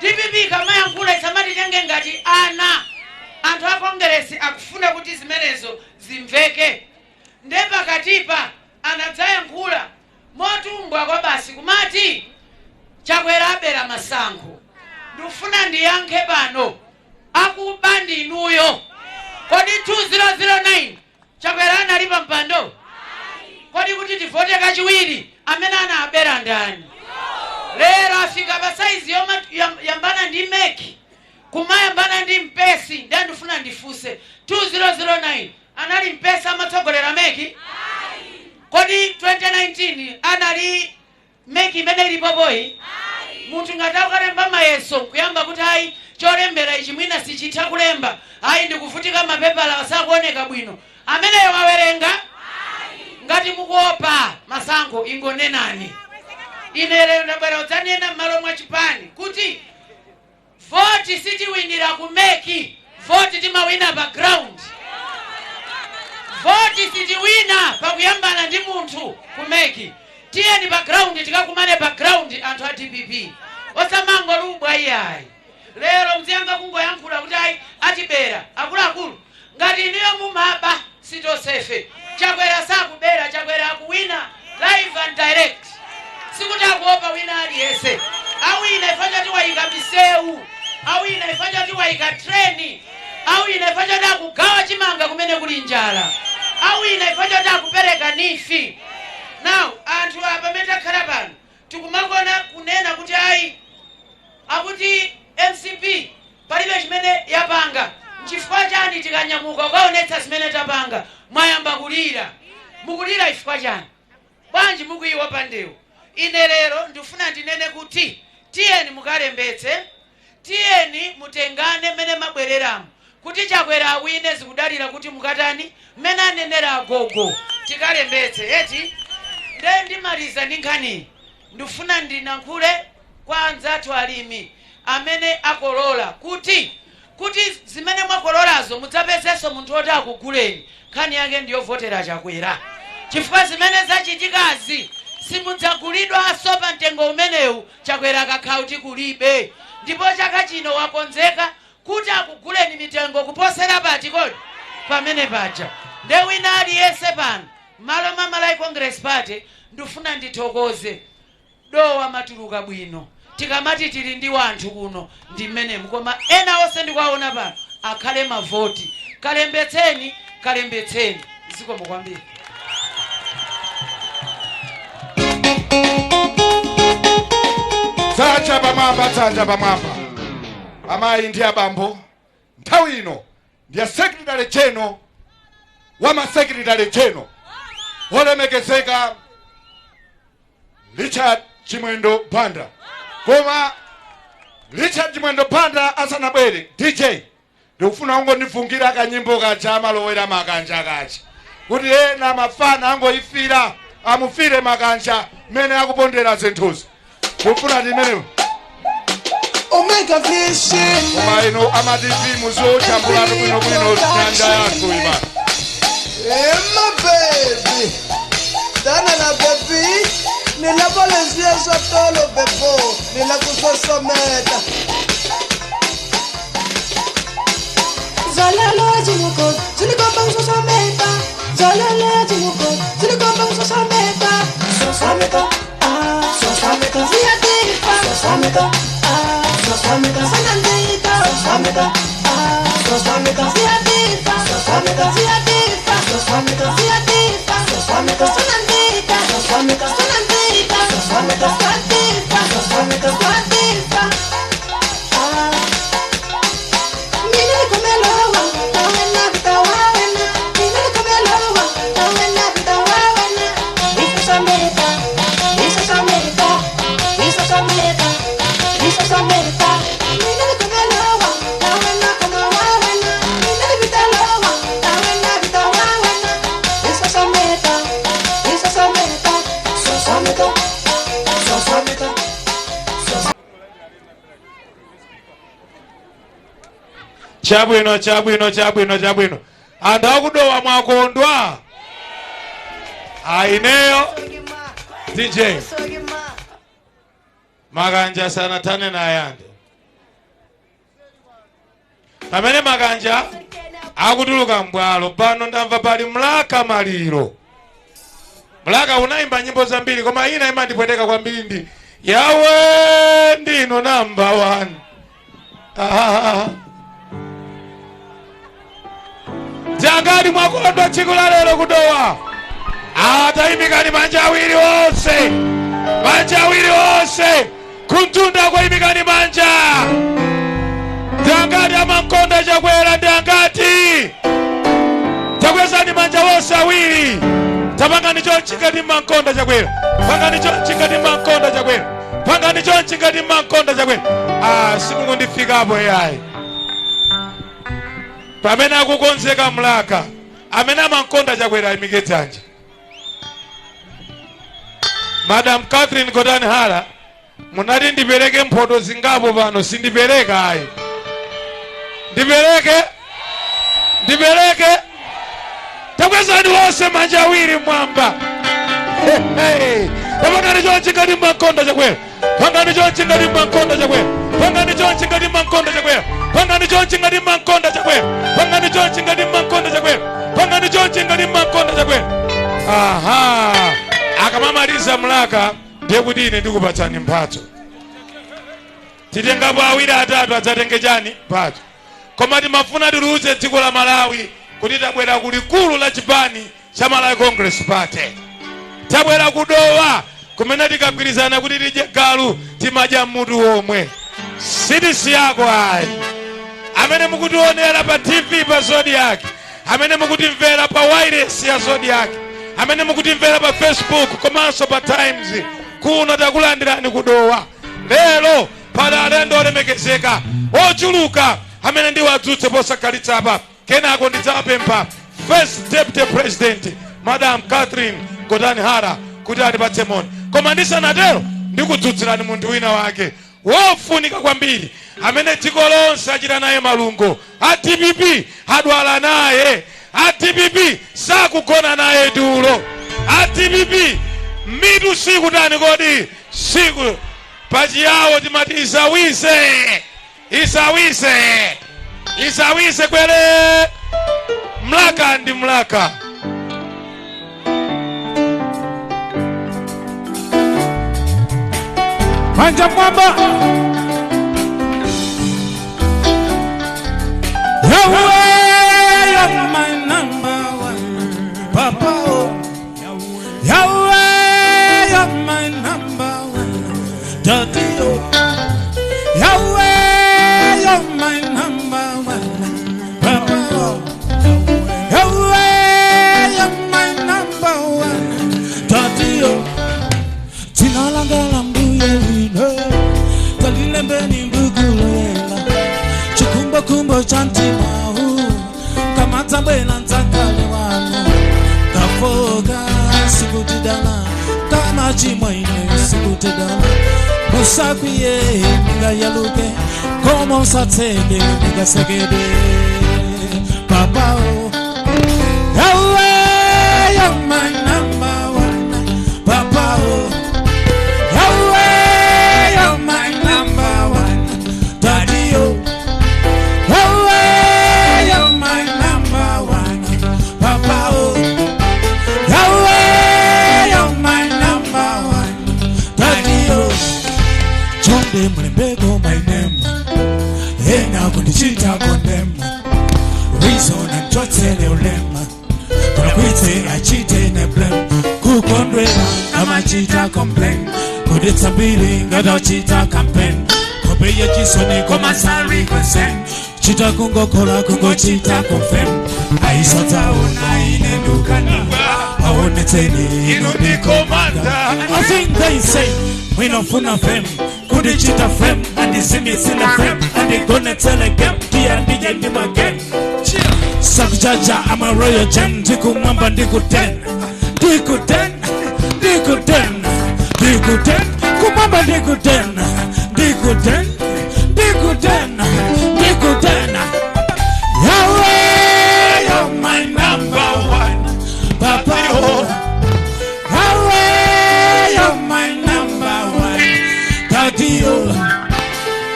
DPP kamayankhula isamatitenge ngati ana. Anthu a Kongeresi akufuna kuti zimenezo zimveke. Nde pakatipa anadzayankhula motumbwa kwa basi kumati Chakwera abera masankho. Ndikufuna ndiyankhe pano, akuba ndi inuyo. Kodi 2009 Chakwera anali pa mpando? Kodi kuti tivote kachiwiri, amene anabera ndani? Lero afika pa saizi yambana ndi MEC, kumayambana ndi Mpesi. Ndiye ndifuna ndifunse, 2009 anali Mpesi amatsogolera MEC? Kodi 20 2019 anali MEC imene ilipopoyi? Munthu ngati akukalemba mayeso kuyamba kuti ayi, cholembera ichi mwina sichitha kulemba, ayi, ndikuvutika, mapepala asakuoneka bwino, ameneyo wawerenga? Ngati mukuopa masankho, ingonenani. Ine lero ndabwera kudzanena m'malo mwa chipani kuti voti sitiwinira ku MEC, voti timawina pa ground. Voti sitiwina pakuyambana ndi munthu ku MEC. Tiyeni pa ground, tikakumane pa ground. Anthu a DPP, osamangolubwa iyayi. Lero mziyamba kungoyankhula kuti ayi, atibera. Akuluakulu, ngati iniyo mumaba, sitosefe. Chakwera sakubera, Chakwera akuwina live and direct. Sikuti akuopa wina aliyense. Awina ifa chati wayika misewu, awina ifa chati wayika treni, awina ifa chati akugawa chimanga kumene kuli njala, awina ifa chati akupereka NEEF. Now anthu apa pamene takhala pano tikumakona kunena kuti ayi, akuti MCP palibe chimene yapanga. Nchifukwa chani tikanyamuka ukaonetsa zimene tapanga mwayamba kulira? Mukulira chifukwa chani? Bwanji mukuyiwa pa ndewu? Ine lero ndifuna ndinene kuti tiyeni mukalembetse, tiyeni mutengane mmene mabwereramo kuti Chakwera awine. Zikudalira kuti mukatani. Mmene anenera agogo, tikalembetse eti. Nde ndimaliza ndi nkhaniyi. Ndifuna ndinankhule kwa anzathu alimi amene akolola kuti zimene mwakololazo mudzapezenso munthu woti akuguleni. Nkhani yake ndiyovotera Chakwera, chifukwa zimene zachitikazi simudzagulidwanso pa mtengo umenewu Chakwera akakhala kuti kulibe. Ndipo chaka chino wakonzeka kuti akuguleni mitengo kuposera pati kodi pamene paja. Nde wina aliyense pano, malo mwa Malawi Congress Party, ndifuna ndithokoze. Dowa matuluka bwino. Tikamati tili ndi wanthu kuno, ndi mmenemu. Koma ena onse ndikuwaona pano akhale mavoti. Kalembetseni, kalembetseni. Zikomo kwambiri. Dzanja pamwamba, dzanja pamwamba. Amayi ndi abambo, nthawi ino ndiya Secretary General wa ma Secretary General, olemekezeka Richard Chimwendo Banda. Koma Richard Chimwendo Banda asanabwere, DJ, ndikufuna ungondifungira kanyimbo kaja amalowera Makanja kaja, kuti ena mafana angoyifira, amufire Makanja mmene akupondera zinthuzi. Kufuna timenewo. Omega Vision. Koma ino ama TV muziojambulatu bwinobwino nyanja yathu ima. Emma baby, dana na baby, ni lava leswiya swa tolo bebo, ni la ku sosometa. Zololo zimuko, zinikomba kusosometa. Zololo zimuko, zinikomba kusosometa. Sosometa, ah, sosometa. Ziyatifa, sosometa, ah, sosometa. Sanandita, sosometa, ah, sosometa. Ziyatifa, sosometa, ziyatifa, sosometa. Ziyatifa, sosometa. Sanandita, sosometa, sanandita, sosometa. Ziyatifa, sosometa, ziyatifa. Ah. Mina nikomelewa, tawena vitawawena. Mina nikomelewa, tawena vitawawena. Isosometa, isosometa, isosometa, isosometa. Mina nikomelewa, tawena komawawena. Mina nivitelewa, tawena vitawawena. Isosometa, isosometa, sosometa, sosometa, sosometa. Chabwino, chabwino, chabwino, chabwino. Anthu akudowa, mwakondwa? Aineyo DJ Makanja sanathane naye ande. Pamene Makanja akutuluka mbwalo pano, ndamva pali Mlaka Maliro. Mlaka unayimba nyimbo zambiri, koma ina imandipweteka kwambiri ndi yawe ndino number 1. Ah. Jangani mwakondwa tsiku la lero kudowa? Atayimikani manja awiri onse, manja awiri onse kumtunda, kwayimikani manja. Jangati amankonda Chakwera ndi angati? Takwezani manja wonse awiri. Tapangani chonchi ngati mmankonda Chakwera. Pangani chonchi ngati mmankonda Chakwera. Pangani chonchi ngati mmankonda Chakwera. Ah, simukundifikapo yayi. Pamene akukonzeka Mlaka, amene amankonda Chakwera ayimike dzanja. Madam Catherine Gotani Hara, munati ndipereke mphoto zingapo pano, sindipereka ayi. Ndipereke? Ndipereke? Takwezani wonse manja awiri mwamba. Pangani chonchi ngati mmankonda Chakwera. Pangani chonchi ngati mmankonda Chakwera. Pangani chonchi ngati mmankonda Chakwera. Pangani chonchi ngati mmankonda Chakwera. Pangani chonchi ngati mmankonda Chakwera. Pangani chonchi ngati mmankonda Chakwera. Aha. Akamamaliza Mlaka ndiye kuti ine ndikupatsani mphatso. Titengapo awiri atatu adzatenge chani? Mphatso. Koma timafuna tiluze dziko la Malawi kuti tabwera kulikulu la chipani cha Malawi Congress Party. Tabwera kudowa kumene tikagwirizana kuti tidye galu timadya mutu womwe. Sitisiyako ayi. Amene mukutionera pa TV pa Zodiak, amene mukutimvera pa wireless ya Zodiak, amene mukutimvera pa Facebook komanso pa Times, kuno takulandirani kudowa. Lero pali alendo olemekezeka ochuluka amene ndiwadzutse posakhalitsa apa. Kenako ndidzapempha First Deputy President Madam Catherine Gotani Hara kuti atipatse moni. Koma ndisanatero ndikudzutsirani munthu wina wake wofunika kwambiri amene dziko lonse achita naye malungo. A DPP adwala naye, a DPP sakugona naye tulo, a DPP mitu sikutani kodi siku pachiyawo timati isawise isawise isawise kwere. Mlaka ndi Mlaka. Manja mwamba. Yahweh, you're my number one. Papa, oh. Yahweh, you're my number one. Daddy, oh. Yahweh, you're my number one. Papa, oh. Yahweh, you're my number one. Daddy, oh. Dzina langa la mbuye lino talilembeni mbukulela chikumbokumbo cha mtima huu kama dzabwela ndzakale wanu kafoka sikutidala kama chimwaine sikutidala musakwiye ndingayaluke koma usatseke ndingasekede papa oh. Yahweh, you're my number one. Papa, oh. Yahweh, you're my number one. Daddy, oh. Yahweh, you're my number one. Papa, oh. Yahweh, you're my number one. Daddy, oh. Chonde mlembeko my name. Ena kundichita condemn. Reason and chotsele ulema. Tunakwite achite ne blame. Kukondwela kama chita complain. Kudetsa mbiri ngata campaign. Kobeya chisoni koma sari consent. Chita kungokola kungochita confirm. Aisataona inendukana. Aoneteni Inu ndi commander. I think they say we no funa fame. Kudichita fame and the fame and they gonna tell again. Dia ndije ndi again. Sakujaja I'm a royal gem. Ndiku mwamba ndiku ten. Ndiku ten. Ndiku ten. Ndiku ten. Kumwamba ndiku ten. Ndiku ten. Ndiku ten. Ndiku ten. Yahweh, you're my number one. Papa, oh. Yahweh, you're my number one. Daddy, oh.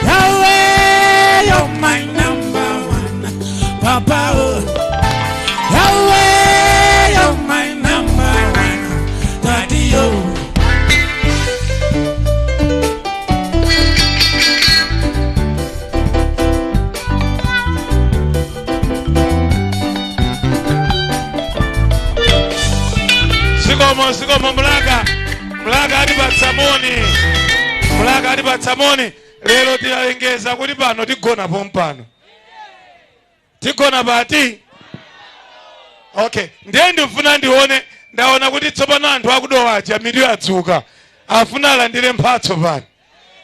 Yahweh, you're my number one. Papa, oh. Yahweh, you're my number one. Daddy, oh. Zikomo, zikomo Mlaka. Mlaka atipatsa moni. Mlaka atipatsa moni. Lero tilengeza kuti pano tigona pompano. Tigona pati? Okay. Ndiye ndifuna ndione Ndaona kuti tsopano anthu akudowa aja mitu yadzuka, afuna alandire mphatso pano.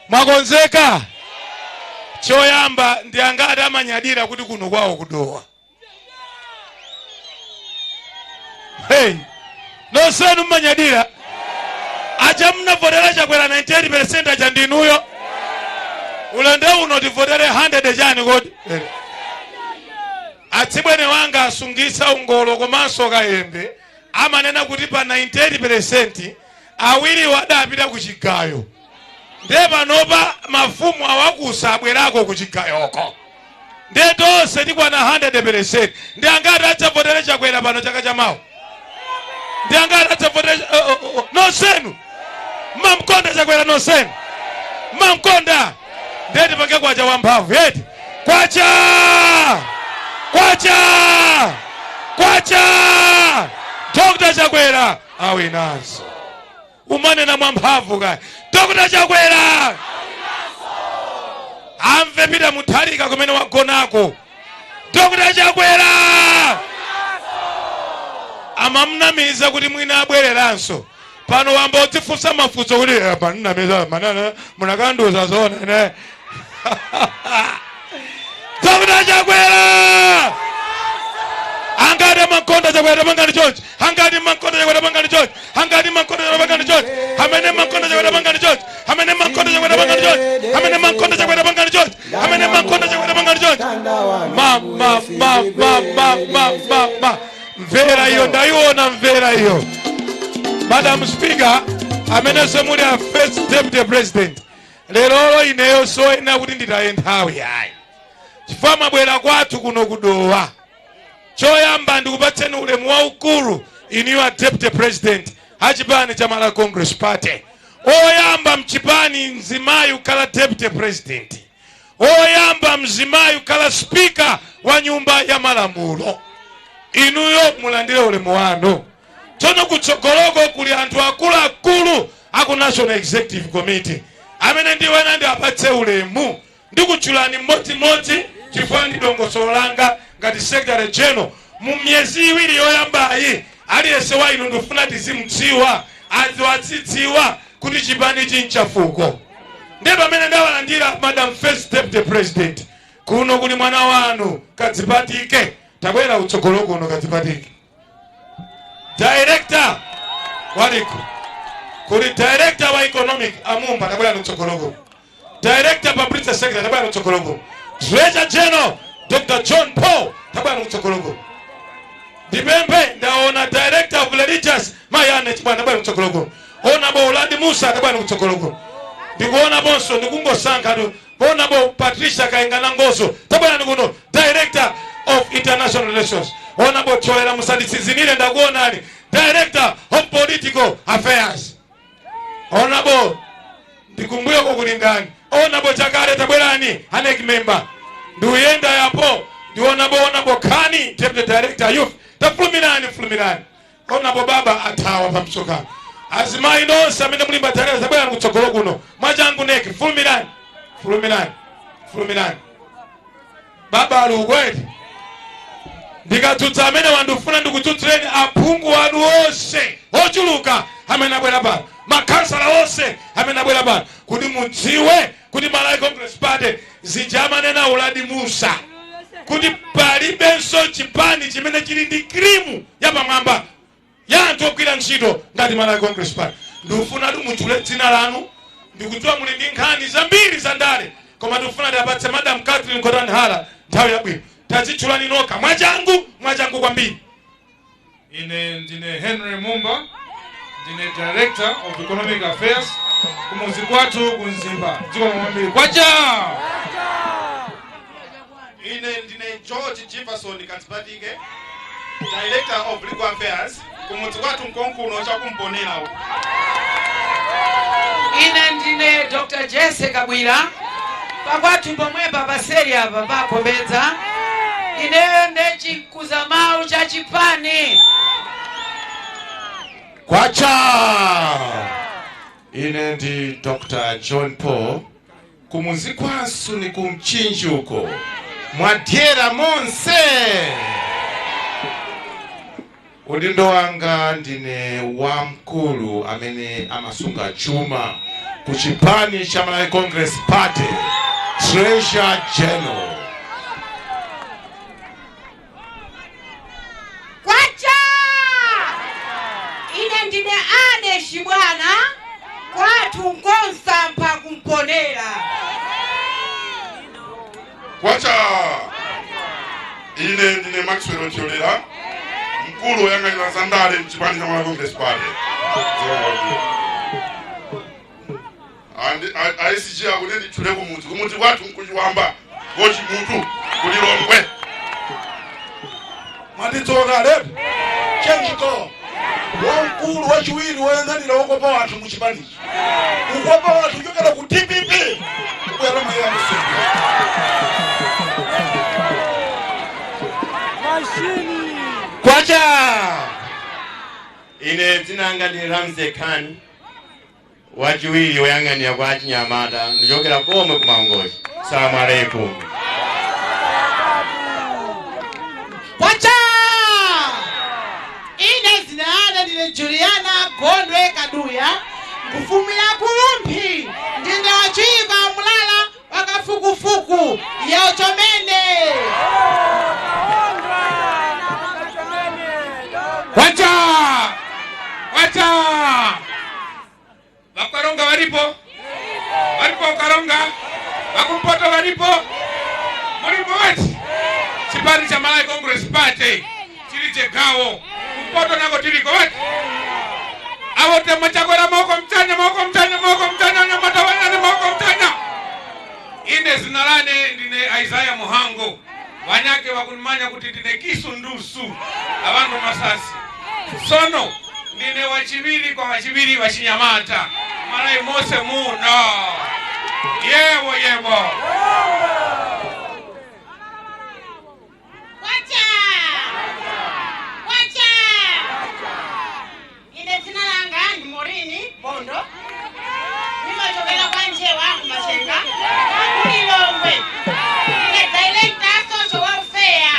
Mwakonzeka? Choyamba, ndi angati amanyadira kuti kuno kwawo kudowa? Hey, nonsenu mmanyadira? Aja mnavotera Chakwera 98% aja ndinuyo. Ulendo uno tivotere 100 chani kodi? Atsibwene wanga asungisa ungolo komanso kayembe amanena kuti pa 98% awiri wadapita ku chigayo, ndiye panopa mafumu awakusa abwerako ku chigayoko, ndiye tonse tikwana 100%. Ndi angati adzavotere Chakwera pano chaka chamawa? Ndi angati adzavotere? Oh, oh. Nonsenu mamkonda Chakwera, nonsenu mamkonda. Ndiye tipange kwacha wamphamvu yeti. Kwacha, kwacha, kwacha! Dr. Chakwera awinanso. Umanena mwamphamvu kaya. Dr. Chakwera amve Peter Mutharika kumene wagonako. Dr. Chakwera amamnamiza kuti mwina abwereranso pano, wamba udzifunsa mafunso kuti manamiza manana munakanduza zona ine. Dr. Chakwera, angati mankonda Chakwera pangani chonchi? Angati mankonda Chakwera pangani chonchi? Angati mankonda Chakwera pangani chonchi? Amene mankonda Chakwera pangani chonchi? Amene mankonda Chakwera pangani chonchi? Amene mankonda Chakwera pangani chonchi? Amene mankonda Chakwera pangani chonchi? Ma ma ma ma ma ma ma ma mvera iyo, ndayiona mvera iyo. Madam Speaker, amenenso muli a First Deputy President, lerolo ineyo soyenera kuti nditaye nthawi yayi, chifukwa mwabwera kwathu kuno kudowa. Choyamba, ndikupatseni ulemu waukulu inuyo a Deputy President achipani cha Malawi Congress Party, oyamba mchipani mzimayi kukhala Deputy President, oyamba mzimayi kukhala Speaker wa nyumba ya malamulo. Inuyo mulandire ulemu wanu. Tsono kutsogoloko kuli anthu akuluakulu aku National Executive Committee amene ndiwena ndi apatse ulemu. Ndikutchulani mmodzimodzi chifukwa ndi dongosolo langa ngati Secretary General. Mu miyezi 2 yoyambayi, aliyense wa inu ndikufuna tizimudziwa, aziwadzidziwa kuti chipani chinchafuko. Ndiye pamene ndawalandira Madam First Deputy President, kuno kuli mwana wanu Kadzipatike. Tabwera utsogolo kuno, Kadzipatike. Director waliko kuli Director wa Economic Amumba, tabwera utsogolo kuno. Director Publicity Secretary, tabwera utsogolo kuno. Treasurer General Dr. John Paul, tabwera utsogolo kuno. Ndipemphe, ndaona Director of Religious Mayane Chibwana, tabwera utsogolo kuno. Honorable Uladi Musa, tabwera utsogolo kuno. Ndikuona bonso, ndikungosankha tu. Honorable Patricia Kaingana Ngozo, tabwera kuno, Director of International Relations. Honorable Choera, musanditsinzinire, ndakuonani, Director of Political Affairs. Honorable, ndikumbuyeko kuli ndani? Honorable Chakale, tabwerani, a NEC member. Ndikuyenda yapo ndionapo Honorable Khani, Deputy Director Youth, tafulumirani, fulumirani. Honorable Baba athawa pa msonkhano. Azimayi nonse amene muli mbatalera, tabwerani kutsogolo kuno mwachangu. NEC, fulumirani, fulumirani, fulumirani. Baba ali ukweti. Ndikadzutsa amene wandifuna, ndikudzutsireni aphungu anu onse ochuluka amene abwera pano, makhansala onse amene abwera pano, kuti mudziwe kuti Malawi Congress Party zija amanena Uladi Musa kuti palibenso chipani chimene chili ndi cream yapamwamba ya anthu ogwira ntchito ngati Malawi Congress Party. Ndikufuna kuti mutchule dzina lanu. Ndikudziwa muli ndi nkhani zambiri za ndale, koma tikufuna tiapatse Madam Catherine Gotani Hara nthawi yabwino. Tazitchulani nokha mwachangu, mwachangu kwambiri. Ine ndine Henry Mumba, ndine Director of Economic Affairs, kumuzi kwathu kumzimba. Dziko kwambiri. Kwacha! Ine ndine George Jefferson Kadzipatike, Director of Legal Affairs, kumudzi kwathu nkonkuno chakumponera uku. Ine ndine Dr. Jesse Kabwira, pakwathu pomwepa paseri apa pakhomedza. Ineyo ndechikuza mawu cha chipani. Kwacha! Ine ndi Dr. John Paul, kumuzi kwansu ni kumchinji uko. Mwadyera monse? Udindo wanga ndine wamkulu amene amasunga chuma ku chipani cha Malawi Congress Party, Treasurer General. Kwacha! Ine ndine Ane Shibwana, kwathu nkonsampha kumponera. Kwacha! Ine ndine Maxwell Cholera, mkulu woyang'anira za ndale mchipani cha Malawi Congress Party. And ICG akuti nditchule kumudzi, kumudzi kwathu nkuchiwamba kochimutu kulilongwe. Mwatitsoka lepo chenjiko wamkulu wachiwiri woyang'anira wokopa wanthu muchipanichi, ukopa wanthu kuchokera ku DPP kubwera mayi amusunga. Kwacha! Ine dzina langa ndi Ramsey Khan, wachiwiri woyang'anira kwa chinyamata, ndichokera komwe kumangochi. Salamu alaikum. Kwacha! Ine zina langa ndine Juliana Gondwe Kaduya, nkufumira kulumphi, ndine wachiwiri mulala wakafukufuku ya uchomene. Kwacha! Kwacha! Vakaronga varipo? Varipo Karonga? Vakumpoto varipo? Muripo vati? Chipani cha Malawi Congress Party chiri chegawo. Kumpoto nako tiriko vati? Avo tema chakwera maoko mchanya, maoko mchanya, maoko mchanya, nyamata maoko mchanya. Ine zina lane ndine Isaiah Muhango. Wanyake wakunimanya kuti ndine kisundusu abantu masasi. Sono ndine wachiviri kwa wachiviri wachinyamata Malawi mose muno. Yebo yebo. Kwacha! Kwacha! Ine dzina langa ndi Morini Bondo. Nimachokera kwa Njewa kumachenga. Kulilongwe. Ndine director social welfare.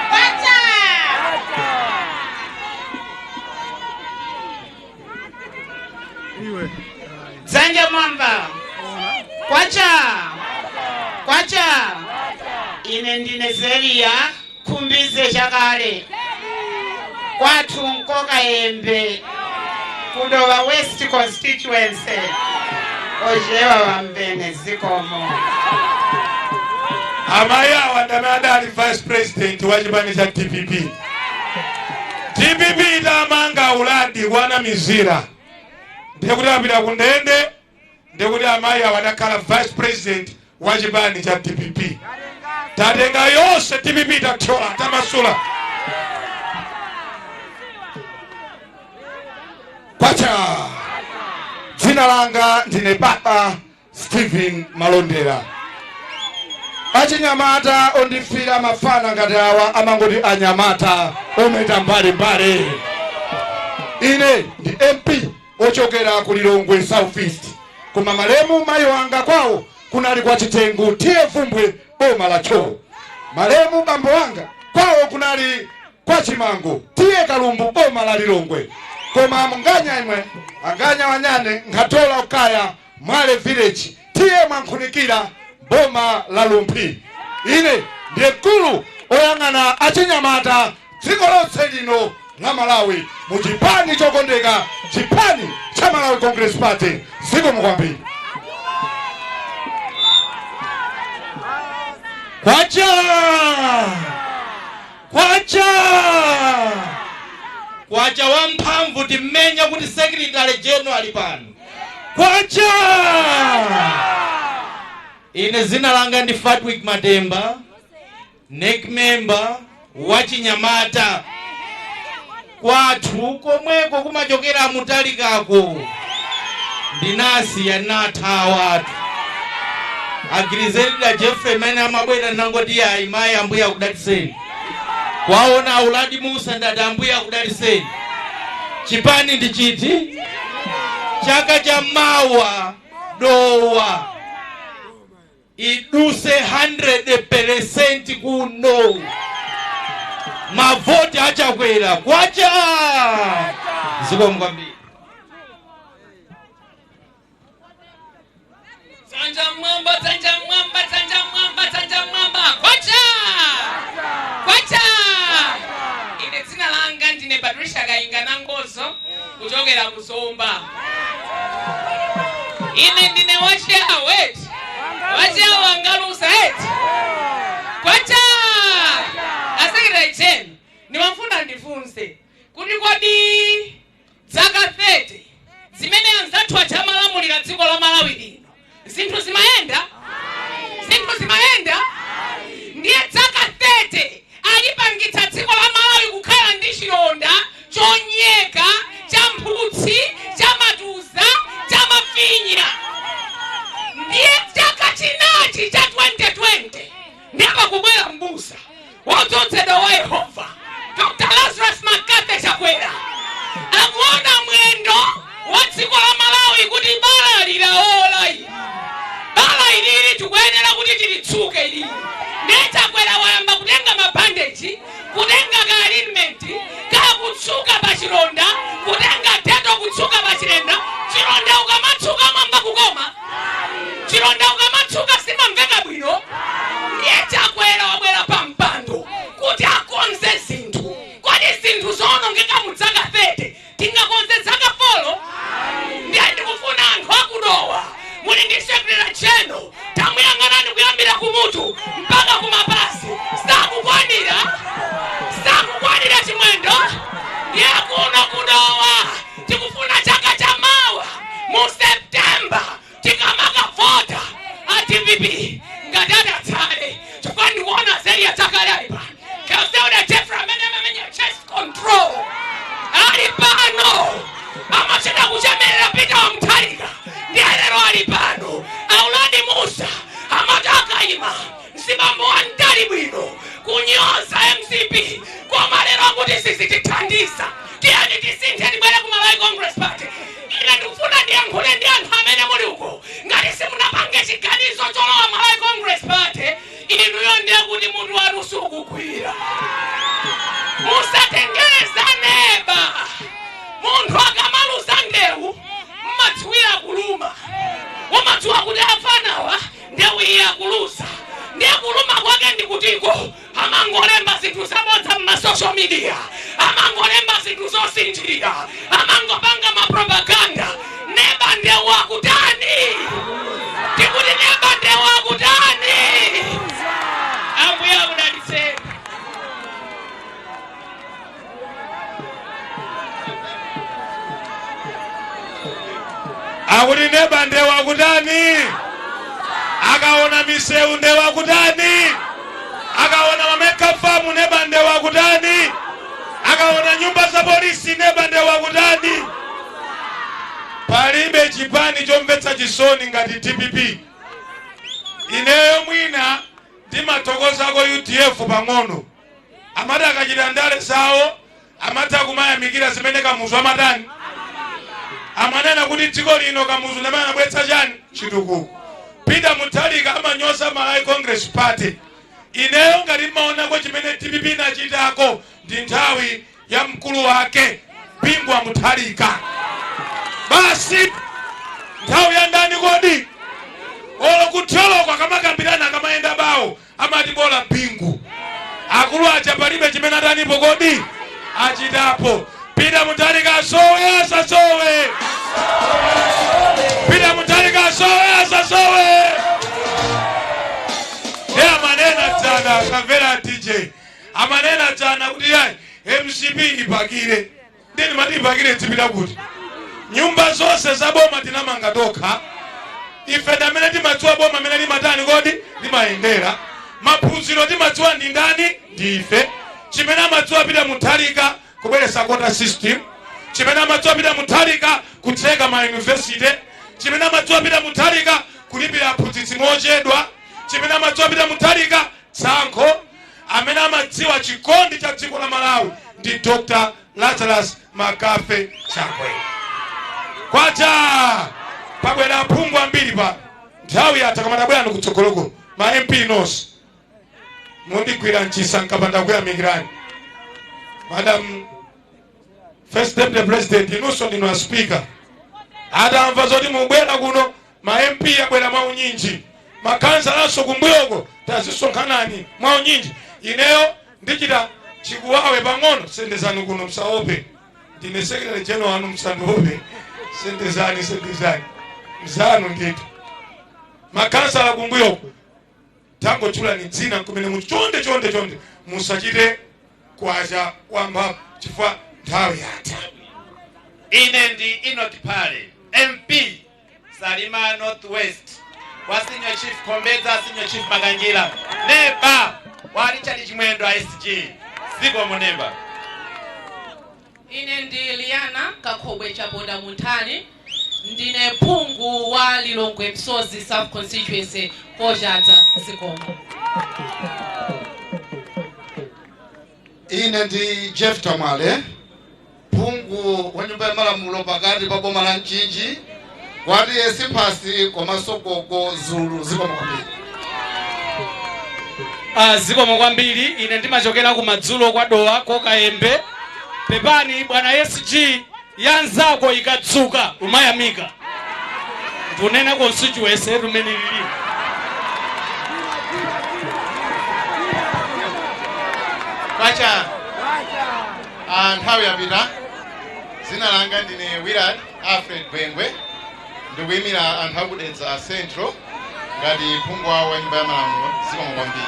Kwacha! Dzanja mwamba. Kwacha! Kwacha! Ine ndine Zeria Khumbize chakale. Kwathu nkoka yembe. Kudowa West Constituency. Ojewa wambene zikomo. Amayi awa ndamene adali vice president wa chipani cha DPP. DPP itamanga uladi wana mizira, ndikuti apita ku ndende, ndikuti amayi awa adakhala vice president wa chipani cha DPP. Tatenga yonse DPP, tathyola, tamasula. Kwacha! Dzina langa ndine Papa Stephen Malondera. Achinyamata ondifira mafana ngati awa amangoti anyamata ometa mbalimbali. Ine ndi MP ochokera ku Lilongwe South East, koma malemu mayi wanga kwawo kunali kwa Chitengu tiye Vumbwe boma la Cho. Malemu bambo wanga kwawo kunali kwa Chimango tiye Kalumbu boma la Lilongwe. Koma munganya imwe anganya wanyane nkhatola ukaya Mwale village tiye mwankhunikira boma la Lumphi. Ine ndiye mkulu oyang'ana achinyamata dziko lonse lino la Malawi mu chipani chokondeka, chipani cha Malawi Congress Party. Zikomo kwambiri. Kwacha! Kwacha! Kwacha wamphamvu timmenya kuti secretary general ali pano. Kwacha! Ine zina langa ndi Fatwick Matemba, NEC member wa Chinyamata. Kwathu komweko kumachokera mutalikako ndinasiya nathawa athu. Agirizelida Jeffrey mene amabwera nangoti ayi mayi ambuya akudaliseni. Kwaona Auladi Musa ndati ambuya akudaliseni. Chipani ndi chiti? Chaka cha mawa dowa iduse 100% kuno. Mavoti achakwera. Kwacha! Zikomo kwambiri. Dzanja mwamba, dzanja mwamba, dzanja mwamba, dzanja mwamba. Kwacha! Kwacha! Ine dzina langa ndine Patricia Kainga Nangozo kuchokera ku Zomba. Ine ndine wachiyawo eti. Wachiyawo angalusa eti. Kwacha! A secretary general, ndimafuna ndifunse kuti kodi zaka 30 zimene anzathu aja amalamulira dziko la Malawi lino, zinthu zimayenda? Zinthu zimayenda? Ndiye zaka 30 alipangitsa dziko la Malawi kukhala ndi chilonda chonyeka, cha mphutsi, cha matuza, cha mafinya. Ndiye chaka chinachi cha 2020 ndiye pakubwera mbusa wodzozedwa wa Yehova, Dr. Lazarus McCarthy Chakwera, akuona mwendo wa dziko la Malawi kuti bala lilaola ili, bala ilili tikuyenera kuti tilitsuke ilili. Ndiye Chakwera wayamba kutenga mabandeji, kutenga ka ointment kakutsuka pa chilonda, kutenga Dettol kutsuka pa chilonda. Chilonda ukamatsuka mwamba kukoma, chilonda ukamatsuka simamveka bwino. Ndiye Chakwera wabwera pa mpando kuti akonze zinthu. Kodi zinthu zoonongeka mu zaka 30 tingakonze zaka 4? Ndiye ndikufuna anthu akudowa, muli ndi secretary general, tamuyang'anani kuyambira kumutu mpaka kumapazi, sakukwanira, sakukwanira Chimwendo. Ndiye kuno kudowa tikufuna chaka cha mawa mu September tikamakavota a DPP ngati adatsale, chifukwa ndikuona Zelia Chakale ali pano, Kelselda Jeffrey amene amamenya chest control ali pano, amachita kuchemerera Peter Mutharika ndiye lero ali pano. Auladi Musa amati akayima mzibambo wamtali bwino kunyoza MCP, koma lero akuti sizitithandiza, tiyeni tisinthe tibwere ku Malawi Congress Party. Ine ndikufuna ndiyankhule ndi anthu amene muli uko, ngati simunapange chiganizo cholowa Malawi Congress Party, inuyo ndiye kuti mutu wanu sukugwira. Musatengereza neba. Munthu akamaluza ndewu mmadziwira kuluma, umadziwa kuti afanawa ndewu iye akuluza. Ndiye kuluma kwake ndikutiko? Amangolemba zinthu zabodza mma social media, amangolemba zinthu zosinjira, amangopanga mapropaganda. Neba ndewu akutani? Tikuti neba ndewu akutani? Ambuye akudalitseni. Akuti neba ndewu akutani? Akaona misewu ndewu akutani? Akaona ma mega farm neba ndewu akutani? Akaona nyumba za polisi neba ndewu akutani? Palibe chipani chomvetsa chisoni ngati DPP. Ineyo mwina ndimathokozako UDF pang'ono, amati akachita ndale zawo amatha kumayamikira zimene Kamuzu amatani, amanena kuti dziko lino Kamuzu ndamene anabweretsa chani, chitukuko. Peter Mutharika amanyoza Malawi Congress Party. Ineyo ngati mmaonako chimene DPP inachitako ndi nthawi ya mkulu wake Bingu wa Mutharika basi. Nthawi ya ndani kodi? Olo kuthyoloko akamakambirana akamayenda bawo amati bola Bingu. Akulu aja palibe chimene atanipo kodi achitapo. Peter Mutharika asowe asasowe? Peter Mutharika asowe asasowe? Ndiye amanena dzana, akamvera DJ amanena dzana kuti yayi MCP ipakire. Ndiye ndimati ipakire dzipita kuti? Nyumba zonse za boma tinamanga tokha ife, ndamene timadziwa boma amene limatani kodi limayendera. Maphunziro timadziwa ndi ndani? Ndife. Chimene amadziwa Peter Mutharika kubweretsa quota system, chimene amadziwa Peter Mutharika kutseka ma university, chimene amadziwa Peter Mutharika kulipira aphunzitsi mochedwa, chimene amadziwa Peter Mutharika tsankho. Amene amadziwa chikondi cha dziko la Malawi ndi Dr. Lazarus McCarthy Chakwera. Kwacha! Pabwera aphungu ambiri pa nthawi yatha, koma tabwera kutsogoloko ma MP nonse mundigwira mchisa nkapanda kuyamikirani. Madam First Deputy President, inunso ndinu a Speaker. Atamva zoti mubwera kuno, ma MP abwera mwaunyinji, makhansalanso kumbuyoko tazisonkhanani mwaunyinji. Ineyo ndichita chikuwawe pang'ono. Sendezani kuno, msaope, ndine Secretary General wanu, msandiope. Sendezani, sendezani mzanu ndithu. Makhansala kumbuyoko tangotchulani dzina kumene muti chonde chonde chonde musachite kwacha kwamba chifukwa nthawi yatha. Ine ndi Enoch Phale, MP Salima North West, wa Senior Chief Khombedza, Senior Chief Makanjira, neba wa Richard Chimwendo SG. Zikomo nemba. Ine ndi Liana Kakhobwe Chaponda Munthali, ndine phungu wa Lilongwe Msozi South Constituency kochadza. Zikomo. Ine ndi Jeff Tamale, phungu wa nyumba ya malamulo pakati pa boma la Mchinji, kwati Simphasi komanso Gogo Zulu. Zikomo kwambiri. Zikomo kwambiri. Ine ndimachokera kumadzulo kwa Dowa kokayembe. Pepani bwana SG, yanzako ikatsuka umayamika. Ndikunena constituency tumene lili. Kwacha. Nthawi yapita. Dzina langa ndine Willard Alfred Gwengwe, ndikuyimira anthu akudetsa Central ngati phungu wawo wa nyumba ya malamulo. Zikomo kwambiri.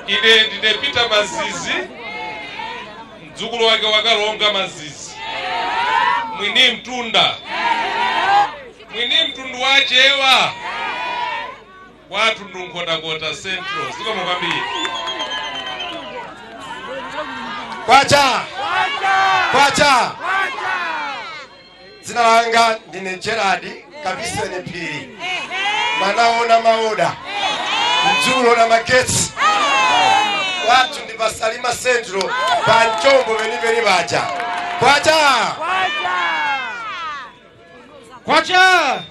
Ine ndine Peter Mazizi, mdzukulu wake wakalonga Mazizi, mwini mtunda, mwini mtundu wachewa, kwathu Nkhotakota Central. Zikomo kwambiri. Kwacha, kwacha. Dzina langa ndine Gerard Kabiseni Phiri, manaona maoda, mdzukulu na magetsi. Kwathu ndi pa Salima Central pa mchombo penipeni paja. Kwacha. Kwacha.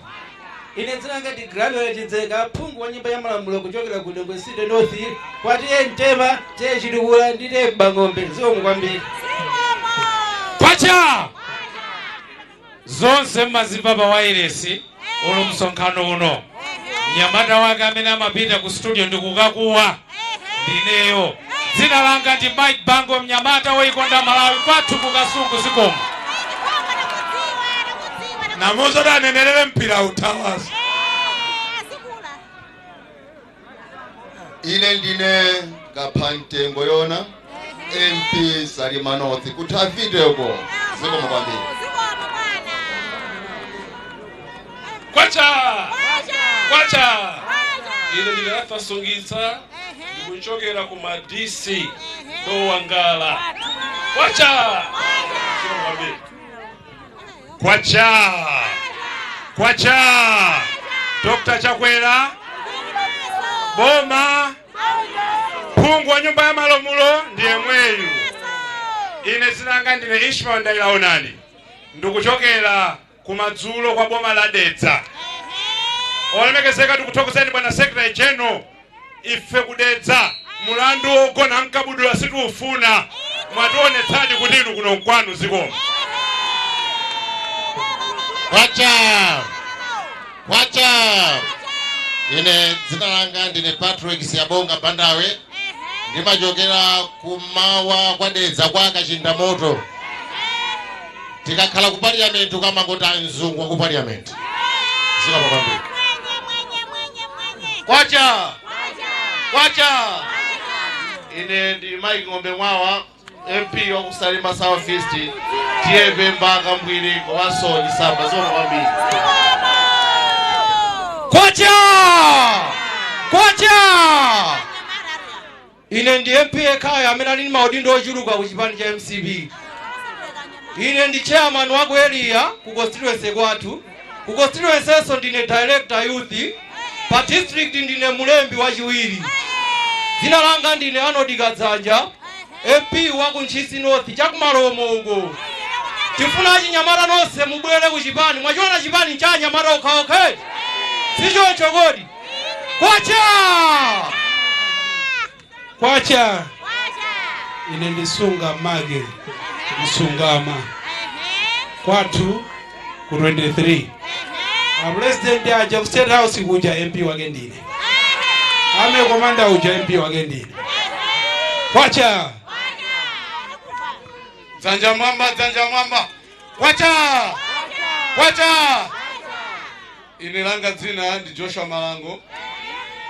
Ine dzina langa ndi Graduate Chidzeka, phungu wa nyumba ya malamulo kuchokera ku Lilongwe City North, kwatiye Mtema, tiye Chilikula ndi tiye Bang'ombe. Zikomo kwambiri. Kwacha. Zonse mmazimva pa wairesi. Uno msonkhano uno, mnyamata wake amene amapita ku studio ndikukakuwa ndineyo. Dzina langa ndi Mike Bango, mnyamata woikonda Malawi, kwathu kukasungu. Zikomo. Namuzo danenerere mpira utawazi. Ine ndine Kaphamtengo Yona, MP Salima North, kuthaviteko. Zikomo kwambiri. Kwacha, kwacha. Ine ndine Arthur ndikuchokera ku Madisi Dowangala. Kwacha. Zikomo kwambiri. Kwacha, kwacha. Dr. Chakwera boma, phungu wa nyumba ya malamulo ndiye mweyu. Ine zinanga ndine Ishmael Ndailaonani, ndikuchokera kumadzulo kwa boma la Dedza. Olemekezeka, tikuthokozeni bwana Secretary General. Ife kudedza mulandu wogona mkabudula situufuna. Mwationetsadi kuti inu kuno nkwanu. Zikomo. Kwacha, kwacha. Ine dzina langa ndine Patrick Siyabonga Bandawe, ndimachokera kumawa kwadedza kwa Kachindamoto. Tikakhala ku parliament ukamangoti mzungu wa ku parliament. Zikomo kwambiri. Kwacha, kwacha. Ine ndi Mike Ng'ombe Mwawa, MP wa kusalima South East, tiye Pemba, Kambwiri komanso Chisamba. Zikomo kwambiri. Kwacha, kwacha. Ine ndi MP yekhayo amene ali ndi maudindo ochuluka ku chipani cha MCP. Ine ndi chairman wa ku area ku constituency kwathu. Ku constituency ndine director youth. Pa district ndine mulembi wachiwiri. Dzina langa ndine Arnold Kadzanja, MP wa ku Ntchisi North chakumalomo uko. Tifuna achinyamata nonse mubwere ku chipani. Mwachiona chipani cha anyamata okhaokha, sichoncho kodi? Kwacha. Kwacha. Ine ndisunga mage msungama kwathu ku 23 a president aja ku State House kuja MP wake ndine, ame komanda uja MP wake ndine. Kwacha. Dzanja mwamba, dzanja mwamba. Kwacha! Kwacha! Ine langa dzina ndi Joshua Malango,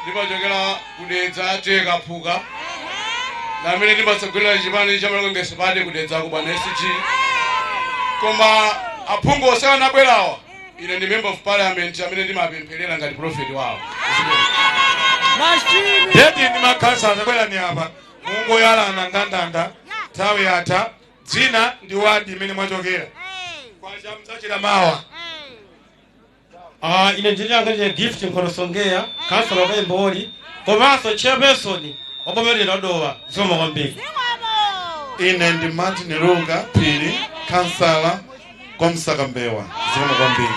ndimachokera kudedza Tekaphuka, namene ndimatsogolera chipani cha Malawi Congress Party kudedza ku bwana SG. Koma aphungu onse anabwerawa, ine ndi member of parliament amene ndimapempherera ngati prophet wawo. Dedi ndi makhansala tabwera ni apa, mungoyalana ndandanda, nthawi yatha. Dzina ndi wadi imene mwachokera. Kwacha, mdzachita mawa. Ah, ine ndili anga Gift Nkhonosongea, kansala wa Mboli komanso chairperson wabomerera Dowa. Zikomo kwambiri. Ine ndi Martin Lunga Phiri, kansala kwa Msakambewa. Zikomo kwambiri.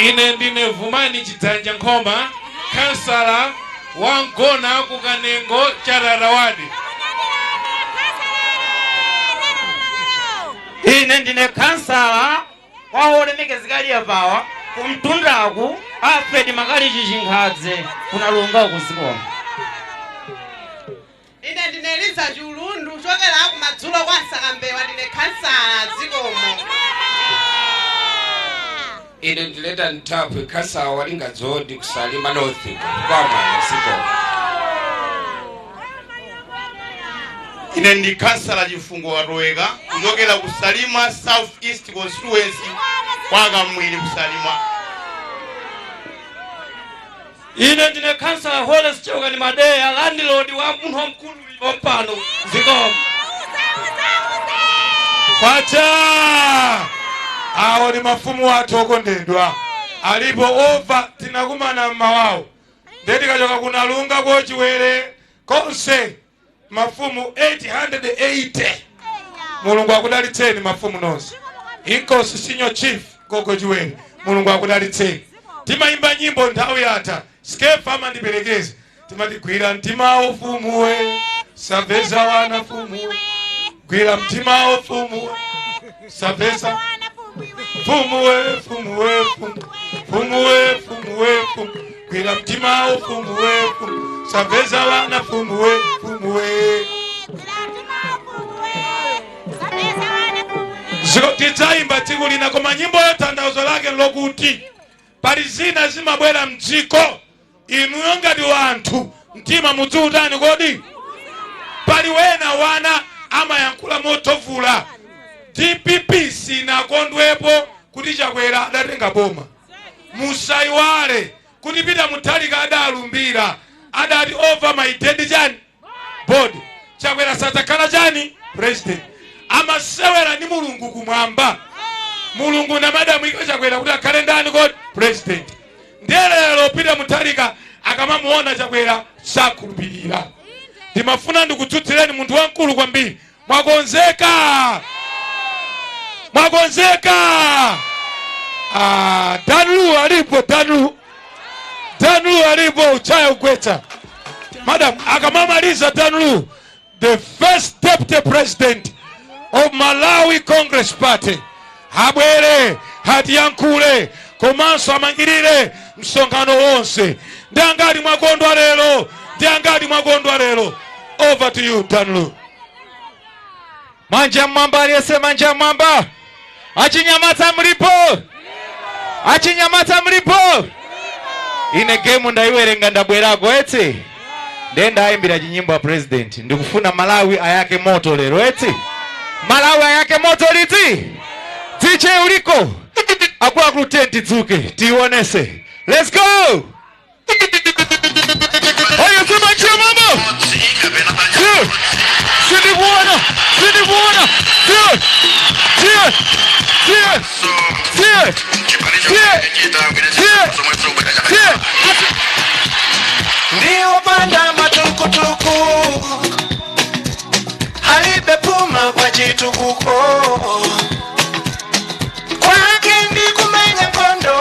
Ine ndine Vumani Chidzanja Nkhoma, kansala wa Mgona ku Kanengo Chararawadi. Ine ndine kansala wa olemekezeka liyapawa kumtundaku, Alfred Makalichi Chinkhadze, kunalunga ukuzikoma. Ine ndine Eliza Chulundu, kuchokera kumadzulo kwa Msakambewa, ndine khansala. Zikomo. Ine ndileta Nthapwe, khansala walinga dzodi kusalima North kwamwana. Zikomo. Ine ndi kansala Chifungo Watoweka, kuchokera ku Salima South East constituency, kwa Kamwiri kusalima. Ine ndine kansala Horace Chewukani Madeya, landlord wa munthu wamkulu wampano. Zikomo. Kwacha! Awo ni mafumu athu okondedwa, alipo over. Tinakumana mmawawo, ndiye tikachoka kunalunga kochiwere konse mafumu 880. Mulungu akudalitseni mafumu nonse. Inkosi Senior Chief Gogo Chiwere, Mulungu akudalitseni. Timayimba nyimbo, nthawi yatha. Skefa amandiperekeza, timatigwira mtimawo fumuwe sapeza wana fumuwe, gwira mtimawo fumuwe sapeza fumuwe fumuwe fumuwe fumuwe fumu gwira mtimawo fumuwe fumu sapeza wana fumuwe fumuwe. Ziko tidzayimba tsiku lina, koma nyimbo yo tanthauzo lake lokuti pali zina zimabwera mdziko, inuyo ngati wanthu mtima mudziutani kodi? Pali wena wana amayankhula motovula. DPP sinakondwepo kuti Chakwera adatenga boma. Musayiwale kuti Peter Mutharika adalumbira, adati "Over my dead chani body, Chakwera sadzakhala chani president." Amasewera ndi Mulungu kumwamba. Mulungu namadamwika Chakwera kuti akhale ndani kodi? President. Ndiye lero Peter Mutharika akamamuona Chakwera sakhulupirira. Ndimafuna ndikutsutsireni munthu wamkulu kwambiri. Mwakonzeka? Mwakonzeka? Ah, Danlu alipo, Danlu, Danlu alipo, uchaya ugwetsa. Madam akamamaliza Danlu, the first deputy president of Malawi Congress Party, abwere atiyankhule komanso amangirire msonkhano wonse. Ndi angati mwakondwa lero? Ndi angati mwakondwa lero? Over to you, Danlu. Manja mwamba aliyese, manja mwamba. Achinyamata mlipo? Achinyamata mlipo? Ine game ndaiwerenga, ndabwerako eti. Ndiye ndayimbira chinyimbo ya president. Ndikufuna Malawi ayake moto lero eti. Malawi ayake moto liti? DJ uliko? Akuluakulu, tidzuke tionese. Let's go. Oyo sema njia mama. Sindikuona, sindikuona. Tie. Tie. Tie. Tie. Tie. Tie. Tie. Ndiwo panda matukutuku, halibe puma kwa chitukuko, kwake ndi kumenya nkhondo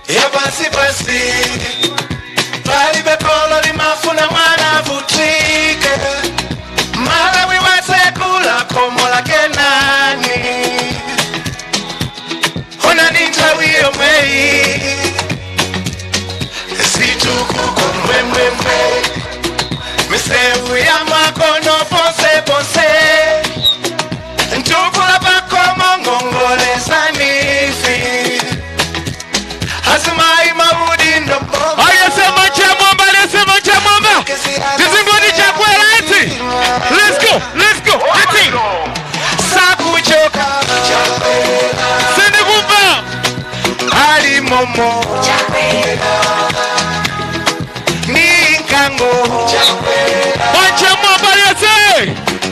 ya pasi pasi.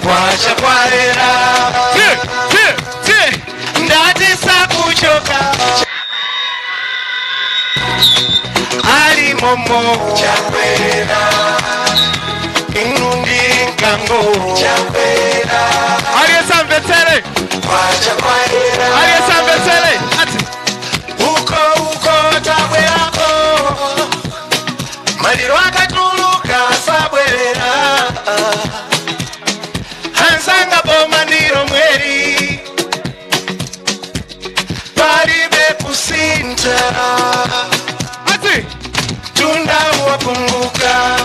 Kwacha kwalera. Ndati sakuchoka. Ali momo. Chakwera. Inundi nkango. Chakwera. Aliyense amvetsere. Kwacha kwalera. Aliyense amvetsere. Ati. Uko uko tabwerako. Maliro akatuluka sabwerera. Hansanga boma ndiro mweri. Palibe kusintha. Ati. Tunda wapunguka.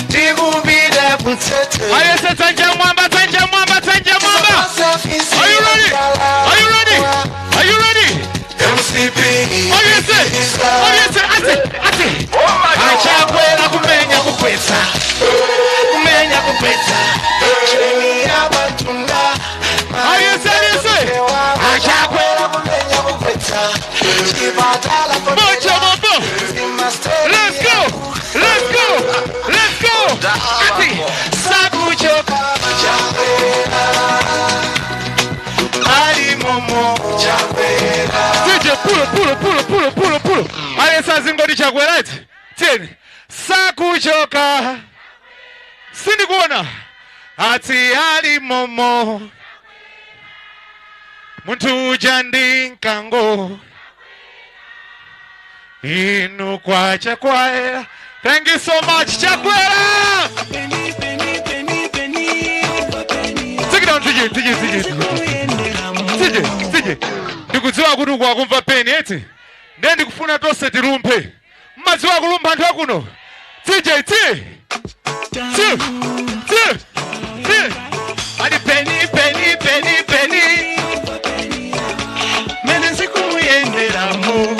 Tikupita kutsete. Aliyense dzanja mwamba, dzanja mwamba, dzanja mwamba. Are you ready? Are you ready? Are you ready? MCP. Aliyense. Aliyense. Ati. Ati. Achakwera kumenya kukwetsa. Kumenya kukwetsa. Cheni yabatunda. Aliyense, aliyense. Achakwera kumenya kukwetsa. Chipatala Moja mambo. Let's go. Let's go. Let's go. Ati. Sakuchoka. Chakwera. Ali momo. Chakwera. DJ pulo pulo pulo pulo pulo pulo. Aliyense azingoti Chakwera eti. Tiyeni. Sakuchoka. Sindikuona. Ati ali momo. Munthu uja ndi mkango. Inu kwacha kwaera. Thank you so much, Chakwera. Take it down, TJ, TJ, TJ, TJ, TJ. Ndikudziwa kuti ukwakumva pain eti. Ndiye ndikufuna tonse tilumphe. Mmadziwa kulumpha anthu akuno. TJ, T. T. T. T. Adi peni peni peni peni. Mene sikumuyenderamu.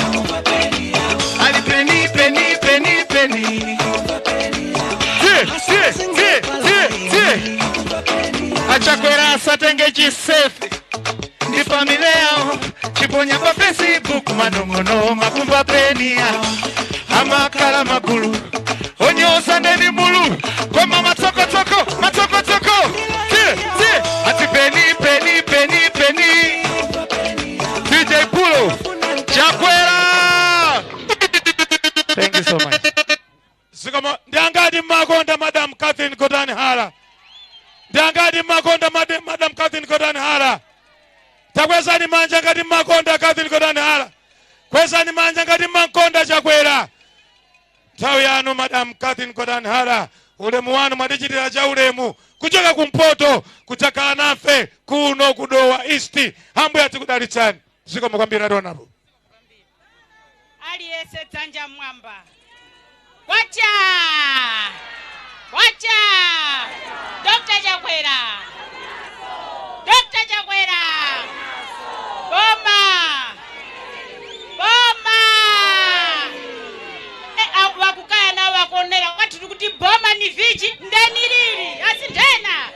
Ali peni peni peni peni. T, T, T, T, T. Achakwera asatenge chisefi ndi familia yawo chiponya pa Facebook manong'ono makumva peni yawo amakhala magulu onyoza ndeni mulu koma matsokotoko matsokotoko T, T. Ati peni peni peni peni. DJ Pulo. Chakwera. Thank you so much. Zikomo ndiangati mmakonda Madam Catherine Gotani Hara? Ndiangati mmakonda Madam Catherine Gotani Hara? Takwezani manja ngati mmakonda Catherine Gotani Hara. Kwezani manja ngati mmakonda Chakwera. Nthawi yanu, Madam Catherine Gotani Hara, ulemu wanu. Mwatichitira cha ulemu kuchoka kumpoto kudzakhala nafe kuno kudowa East. Ambuye atikudalitsani. Zikomo kwambiri ationapo. Aliyense dzanja mwamba. Kwacha kwacha! Dr Chakwera, Dr Chakwera, boma boma! E, wakukaya nawo wakuonera kwathu tikuti boma ni vichi ndeni lili asindena.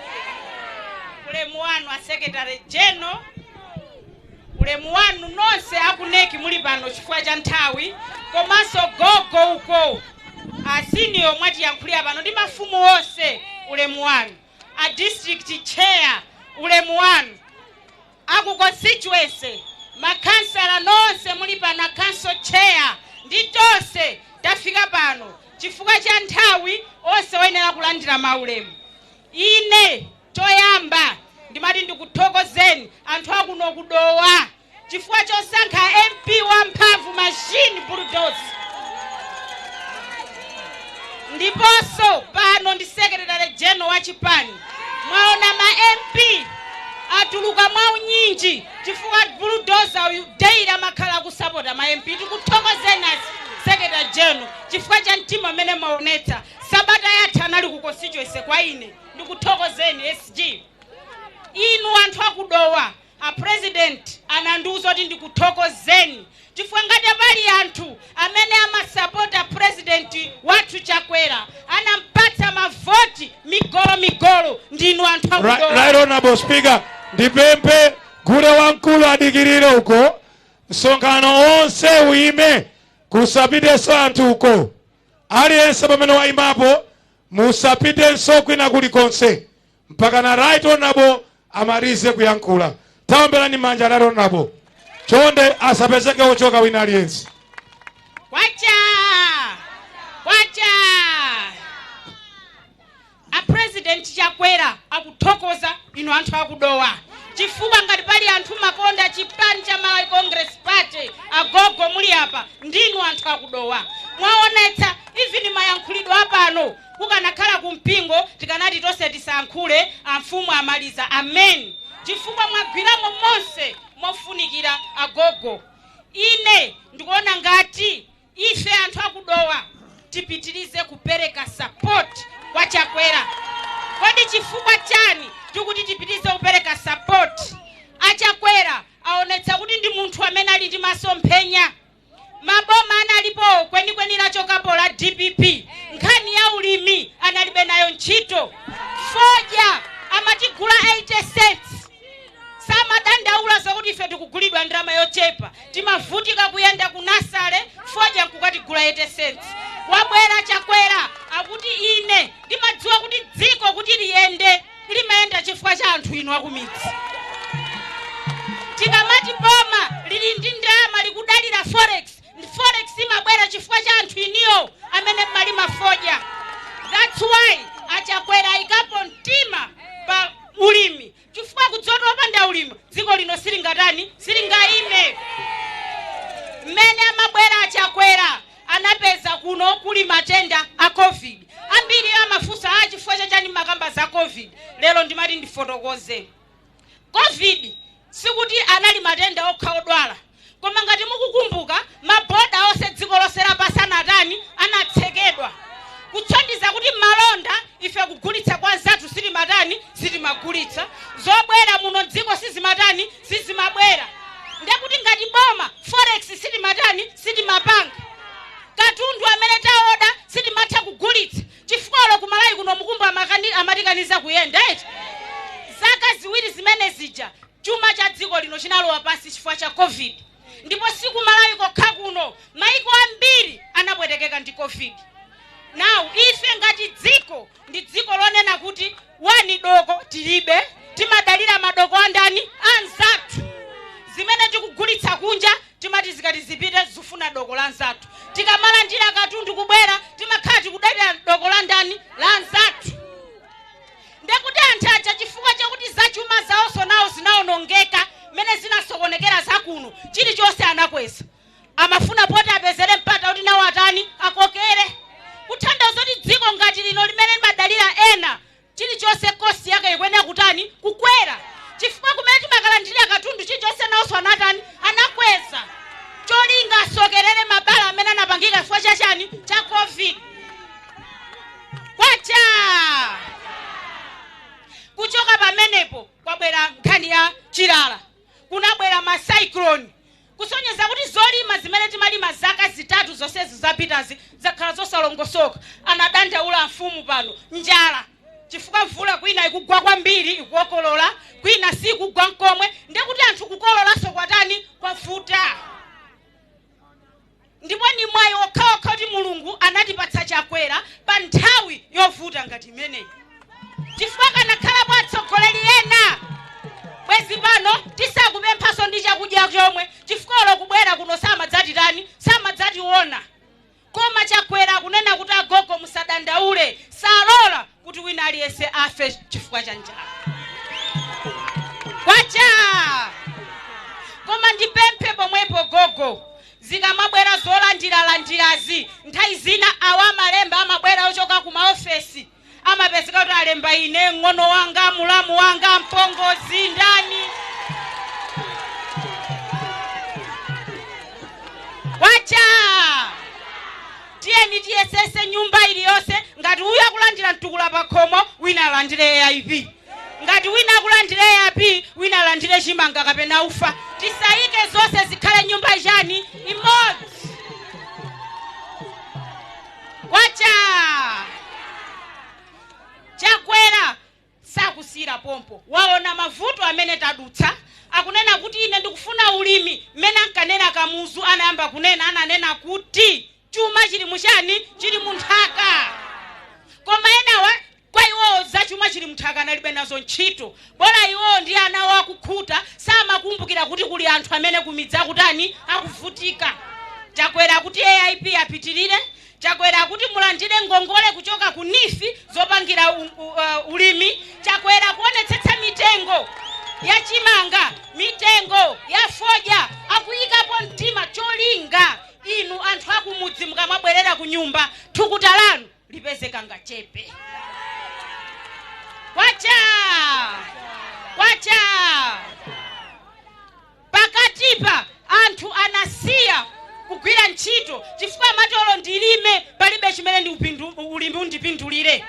Ulemu wanu a secretary general, ulemu wanu nonse akuneki muli pano chifukwa cha nthawi, komanso gogo uko asiniyo mwatiyankhulira pano ndi mafumu onse, ulemu wanu. A district chair, ulemu wanu. Aku constituency, makhansala nonse muli pano, a council chair ndi tonse tafika pano chifukwa cha nthawi, onse oyenera kulandira maulemu. Ine choyamba ndimati ndikuthokozeni anthu akuno kudowa chifukwa chosankha MP wamphamvu, machine bulldozer. Ndiponso pano ndi secretary general wa chipani. Mwaona ma MP atuluka mwaunyinji chifukwa bulldozer uyu daily amakhala akusapota ma MP. Tikuthokozeni as secretary general chifukwa cha mtima amene mwaonetsa. Sabata yatha anali ku constituency kwa ine. Ndikuthokozeni SG. Inu anthu akudowa, a president anandiuza kuti ndikuthokozeni chifukwa ngati pali anthu amene amasapota president wathu Chakwera, anampatsa mavoti migolo migolo, ndinu anthu akudowa. Right Honorable Speaker, ndipemphe gule wamkulu adikirire uko, msonkhano onse uyime, kusapitenso anthu uko. Aliyense pamene wayimapo. Musapitenso kwina kulikonse mpaka na Right Honorable amalize kuyankhula. Taomberani manja Right Honorable. Chonde asapezeke ochoka wina aliyense. Kwacha! Kwacha! A President Chakwera akuthokoza inu anthu akudowa, chifukwa ngati pali anthu makonda chipani cha Malawi Congress Party, agogo muli apa ndinu anthu akudowa. Mwaonetsa even mayankhulidwe apano, kukanakhala kumpingo tikanati tonse tisayankhule, amfumu amaliza amen, chifukwa mwagwiramo monse mofunikira. Agogo, ine ndikuona ngati ife anthu akudowa tipitirize kupereka support kwa Chakwera. Kodi chifukwa chani tikuti tipitirize kupereka support? Achakwera aonetsa kuti ndi munthu amene ali ndi masomphenya. Maboma analipo kwenikweni lachokapo la DPP, nkhani ya ulimi analibe nayo ntchito. Fodya amatigula 80 cents, samadandaula zakuti ife tikugulidwa ndalama yochepa, timavutika kuyenda ku nasale, fodya nkukatigula 80 cents. Wabwera Chakwera akuti ine ndimadziwa kuti dziko kuti liyende limayenda chifukwa cha anthu inu akumidzi. Tikamati boma lili ndi ndalama likudalira forex, forex imabwera chifukwa cha anthu iniyo amene mmalima fodya. That's why Achakwera ayikapo mtima pa ulimi, chifukwa kudzoti opanda ulimi dziko lino silingatani, silingayime. Mmene amabwera Achakwera anapeza kuno kuli matenda a COVID. Ambiri amafunsa, a chifukwa chachani makamba za COVID lero? Ndimati ndifotokoze. COVID sikuti anali matenda okha odwala, koma ngati mukukumbuka, maboda onse dziko lonse lapansi anatani? Anatsekedwa, kuthandiza kuti malonda ife kugulitsa kwa nzathu sitimatani, sitimagulitsa. Zobwera muno dziko sizimatani, sizimabwera. Ndekuti ngati boma forex sitimatani, sitimapanga. Katundu amene taoda sitimatha kugulitsa, chifukwa kumalawi kuno mukumba amatikaniza kuyenda eti. Zaka 2 zimene zija chuma cha dziko lino chinalowa pansi chifukwa cha COVID. Ndipo siku Malawi kokha kuno, maiko ambiri anapwetekeka ndi COVID. Now ife ngati dziko ndi dziko lonena kuti wani doko tilibe, timadalira madoko andani? Anzathu. Zimene tikugulitsa kunja timati zikati zipite zifuna doko la anzathu. Tikamalandira katundu kubwera timakhala tikudalira doko la ndani? La anzathu. Ndekuti anthu aja, chifukwa chakuti zachuma zawonso nawo zinawonongeka mmene zinasokonekera zakuno, chilichonse anakweza. Amafuna poti apezere mpata kuti nawo atani? Akokere. Kutanthauza kuti dziko ngati lino limene limadalira ena, chilichonse cost yake ikuyenera kutani? Kukwera, chifukwa kumene timakalandira katundu chilichonse nawonso anatani? Anakweza, cholinga asokerere mabala amene anapangika chifukwa chachani? Cha COVID. Kwacha! Kuchoka pamenepo kwabwera nkhani ya chilala, kunabwera ma cyclone, kusonyeza kuti zolima zimene timalima zaka 3 zonsezi zapitazi zakhala zosalongosoka. Anadandaula mfumu pano, njala, chifukwa mvula kwina ikugwa kwambiri ikukolola, kwina sikugwa nkomwe. Ndekuti anthu kukololanso kwatani? Kwavuta. Ndipo ni mwayi okhaokha kuti Mulungu anatipatsa Chakwera pa nthawi yovuta ngati imeneyi, chifukwa kanakhalapo atsogoleri ena bwezi pano tisakupemphaso ndi chakudya chomwe, chifukwa kubwera kuno samadzatitani, samadzationa. Koma Chakwera akunena kuti agogo musadandaule, salola kuti wina aliyense afe chifukwa cha njala. Kwacha! Koma ndipemphe pomwepo gogo, zikamabwera zolandiralandirazi, nthawi zina awa amalemba amabwera ochoka ku maofesi, amapezeka kuti alemba ine, ng'ono wanga, mulamu wanga, mpongozi, ndani. Kwacha! Tiyeni tiyesese nyumba iliyonse, ngati uyu akulandira mtukula pa khomo, wina alandire AIP. Ngati wina akulandira AIP, wina alandire chimanga kapena ufa. Tisayike zonse zikhale nyumba chani? Imodzi. Kwacha! Chakwera sakusiyira pompo, waona mavuto amene tadutsa, akunena kuti ine ndikufuna ulimi. Mmene ankanena Kamuzu, anayamba kunena, ananena kuti chuma chili muchani? Chili munthaka. Koma enawa kwa iwowo zachuma chili mnthaka analibe nazo ntchito, bola iwowo ndi ana awo akukhuta, samakumbukira kuti kuli anthu amene kumidzi akutani, akuvutika. Chakwera kuti AIP apitirire. Chakwera kuti mulandire ngongole kuchoka ku NEEF zopangira ulimi. Chakwera kuonetsetsa mitengo ya chimanga, mitengo ya fodya, akuyikapo mtima cholinga inu anthu akumudzi mukamabwerera ku nyumba thukuta lanu lipezeka ngachepe. Kwacha kwacha. Pakatipa anthu anasiya kugwira ntchito chifukwa amatolo ndilime palibe chimene ndi ulimi undipindulire.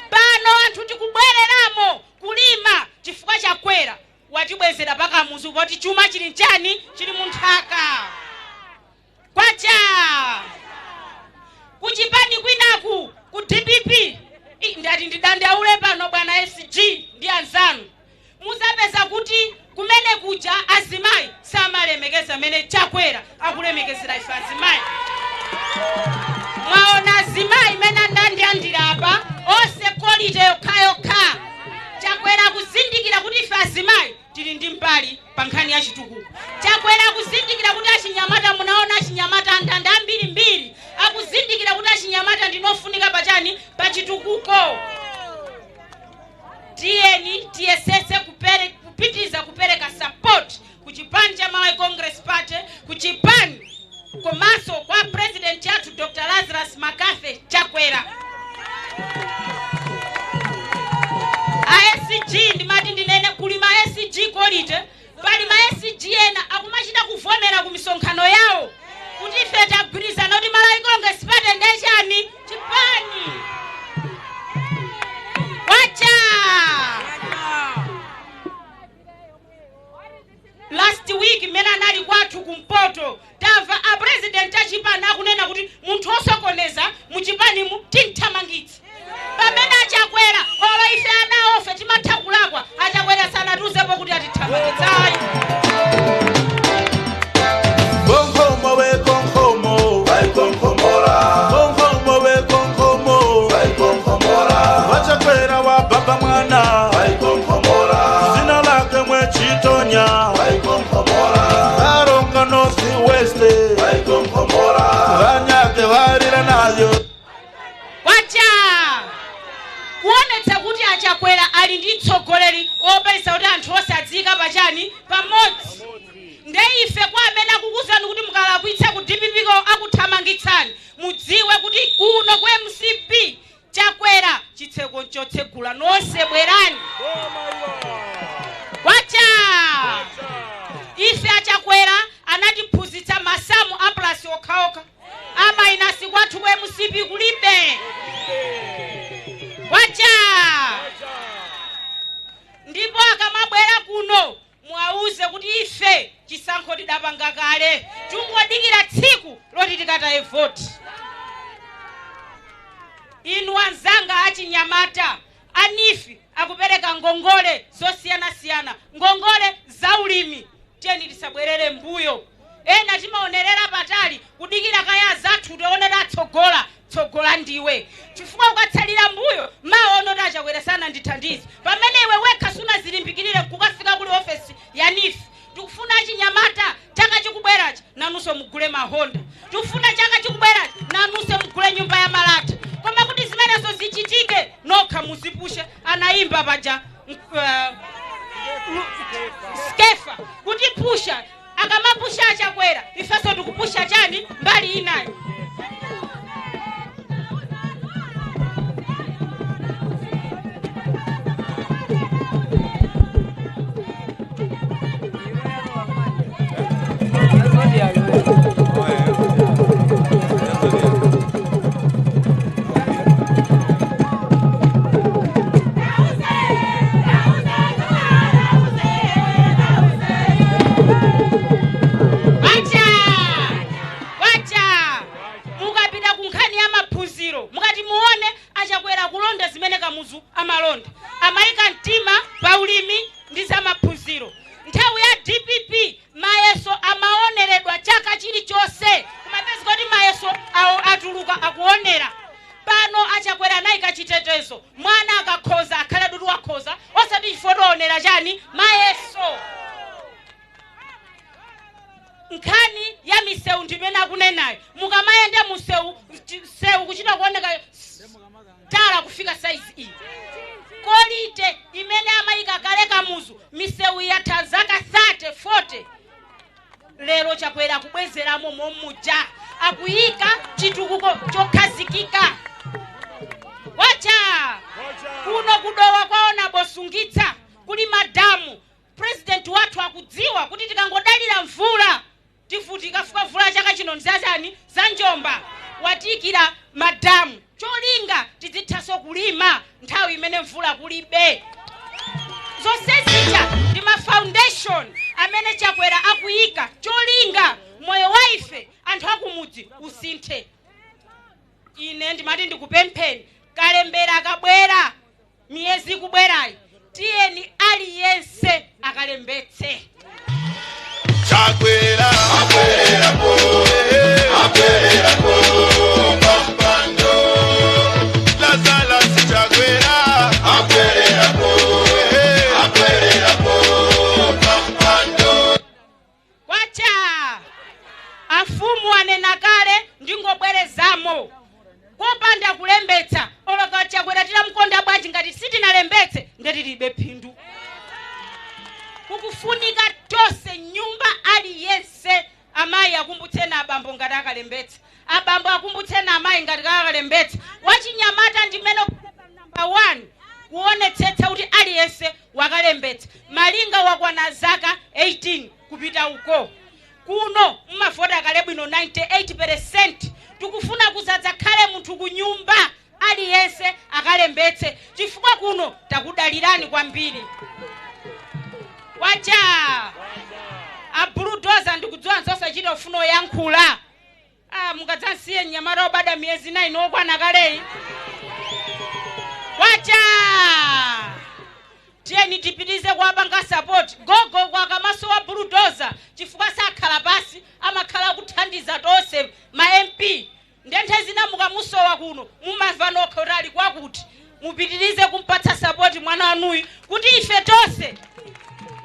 Pano anthu tikubwereramo kulima chifukwa Chakwera watibwezera pakamuzu poti chuma chili nchani, chili munthaka. Kwacha. Kuchipani kwinaku ku DPP, ndati ndidandaule pano bwana SG ndi anzanu, muzapeza kuti kumene kuja azimayi samalemekeza amene Chakwera akulemekezera ife azimayi. Mwaona azimayi mene andandiandira apa onse quality yokhayokha. Chakwera kuzindikira kuti ife azimayi tili ndi mbali pa nkhani ya chitukuko. Chakwera kuzindikira kuti achinyamata, munaona achinyamata andanda ambirimbiri, akuzindikira kuti achinyamata ndinofunika pachani, pa chitukuko. Tiyeni tiyesese kupitiriza kupereka support ku chipani cha Malawi Congress Party, ku chipani komanso kwa president yathu Dr. Lazarus McCarthy Chakwera. A SG ndimati ndinene kuli ma SG quality, pali ma SG ena akumachita kuvomera ku misonkhano yawo kuti ife tagwirizana kuti Malawi Congress Party ndechani, chipani. Wacha last week mmene anali kwathu kumpoto, tamva a president achipani akunena kuti munthu osokoneza muchipanimu tinthamangitse. Pamene aChakwera olo ife ana ofe timatha kulakwa, aChakwera sanatiuzepo kuti atithamangitsayi. Konkomo we konkomo, vai konkomora. Konkomo we konkomo, vai konkomora. Vachakwera wa baba mwana, vai konkomora. Zina lake mwe Chitonya, vai konkomora. Karonga North West, vai konkomora. Vanyake varira nayo. Wacha kuonetsa kuti aChakwera ali ndi mtsogoleri wopeza kuti anthu onse adziyika pachani, pamodzi. Nde ife kwa amene akukuzani kuti mukalakwitsa ku DPP ko akuthamangitsani, mudziwe kuti kuno ku MCP Chakwera chitseko chotsegula, nonse bwerani. Wacha ife aChakwera anatiphunzitsa masamu a plus okhaokha, a minus kwathu ku MCP kulibe. Wacha ndipo akamabwera kuno mwauze kuti ife chisankho tidapanga kale, tungodikira tsiku loti tikataye voti. Inu anzanga achinyamata, a NEEF akupereka ngongole zosiyanasiyana, ngongole za ulimi. Tiyeni tisabwerere mbuyo. Ena timaonerera patali kudikira kaya zathu tione tatsogola tsogola ndiwe, chifukwa ukatsalira mbuyo maono kuti aChakwera sanandithandize, pamene iwe wekha sunazilimbikirire kukafika kuli ofesi ya NEEF. Tikufuna achinyamata chaka chikubwerachi nanunso mugule mahonda, tikufuna chaka chikubwerachi nanunso mugule nyumba ya malata. Koma kuti zimenezo zichitike nokha muzipushe. Anayimba paja Skefa kuti pusha, akamapusha aChakwera ifenso tikupusha chani mbali inayo. Wacha wacha mukapita ku nkhani ya maphunziro mukati muone aChakwera kulonda zimene Kamuzu amalonda, amayika mtima pa ulimi ndi za maphunziro. Nthawi ya DPP mayeso amaoneredwa chaka chilichonse, kumapeza kuti mayeso awo atuluka akuonera. Pano achakwera anayika chitetezo, mwana akakhoza akhale dudu wakhoza, osati chifotoonera chani mayeso. Nkhani ya misewu ndimene akunenayo, mukamayenda musewu sewu kuchita kuoneka tala kufika saizi iyi. Kolite imene amayika kale Kamuzu, misewu yatha zaka 30 40. Lero Chakwera kubwezeramo momuja, akuyika chitukuko chokhazikika. Wacha kuno kudowa kwaona bosungitsa kuli madamu. President wathu akudziwa kuti tikangodalira mvula tivutika, fuka mvula chaka chino ndizachani za njomba. Watiyikira madamu cholinga tizithaso kulima nthawi imene mvula kulibe. Zonse zija ndi ma foundation amene Chakwera akuyika cholinga moyo wa ife anthu akumudzi usinthe. Ine ndimati ndikupempheni, kalembera akabwera miyezi ikubwerayi, tiyeni aliyense akalembetse. Chakwera abwererapo, abwererapo pampando. Lazarus Chakwera abwererapo, abwererapo pampando. Kwacha afumu anena kale, ndingobwerezamo kopanda kulembetsa. Oloka Chakwera titamkonda bwanji, ngati sitinalembetse ndetilibe phindu. Kukufunika tonse nyumba aliyense, amayi akumbutseni abambo ngati akalembetsa, abambo akumbutseni amayi ngati akalembetsa. Wachinyamata ndimene namba 1 kuonetsetsa kuti aliyense wakalembetsa malinga wakwana zaka 18 kupita uko. Kuno mmavota akale bwino 98%. Tikufuna kuzadza khale munthu kunyumba aliyense akalembetse, chifukwa kuno takudalirani kwambiri. Wacha abuludoza ndikudziwa nzosachita ufuna oyankhula. Mukadzansiye mnyamata obada miyezi 9 okwana kaleyi. Wacha tiyeni tipitize kuwapanga support gogo kwakamaso wa bulldozer, chifukwa sakhala pasi, amakhala kuthandiza tonse ma MP. Ndenthe zina mukamusowa kuno mumamva nokha kuti ali kwakuti. Mupitirize kumpatsa support mwana wanuyu kuti ife tonse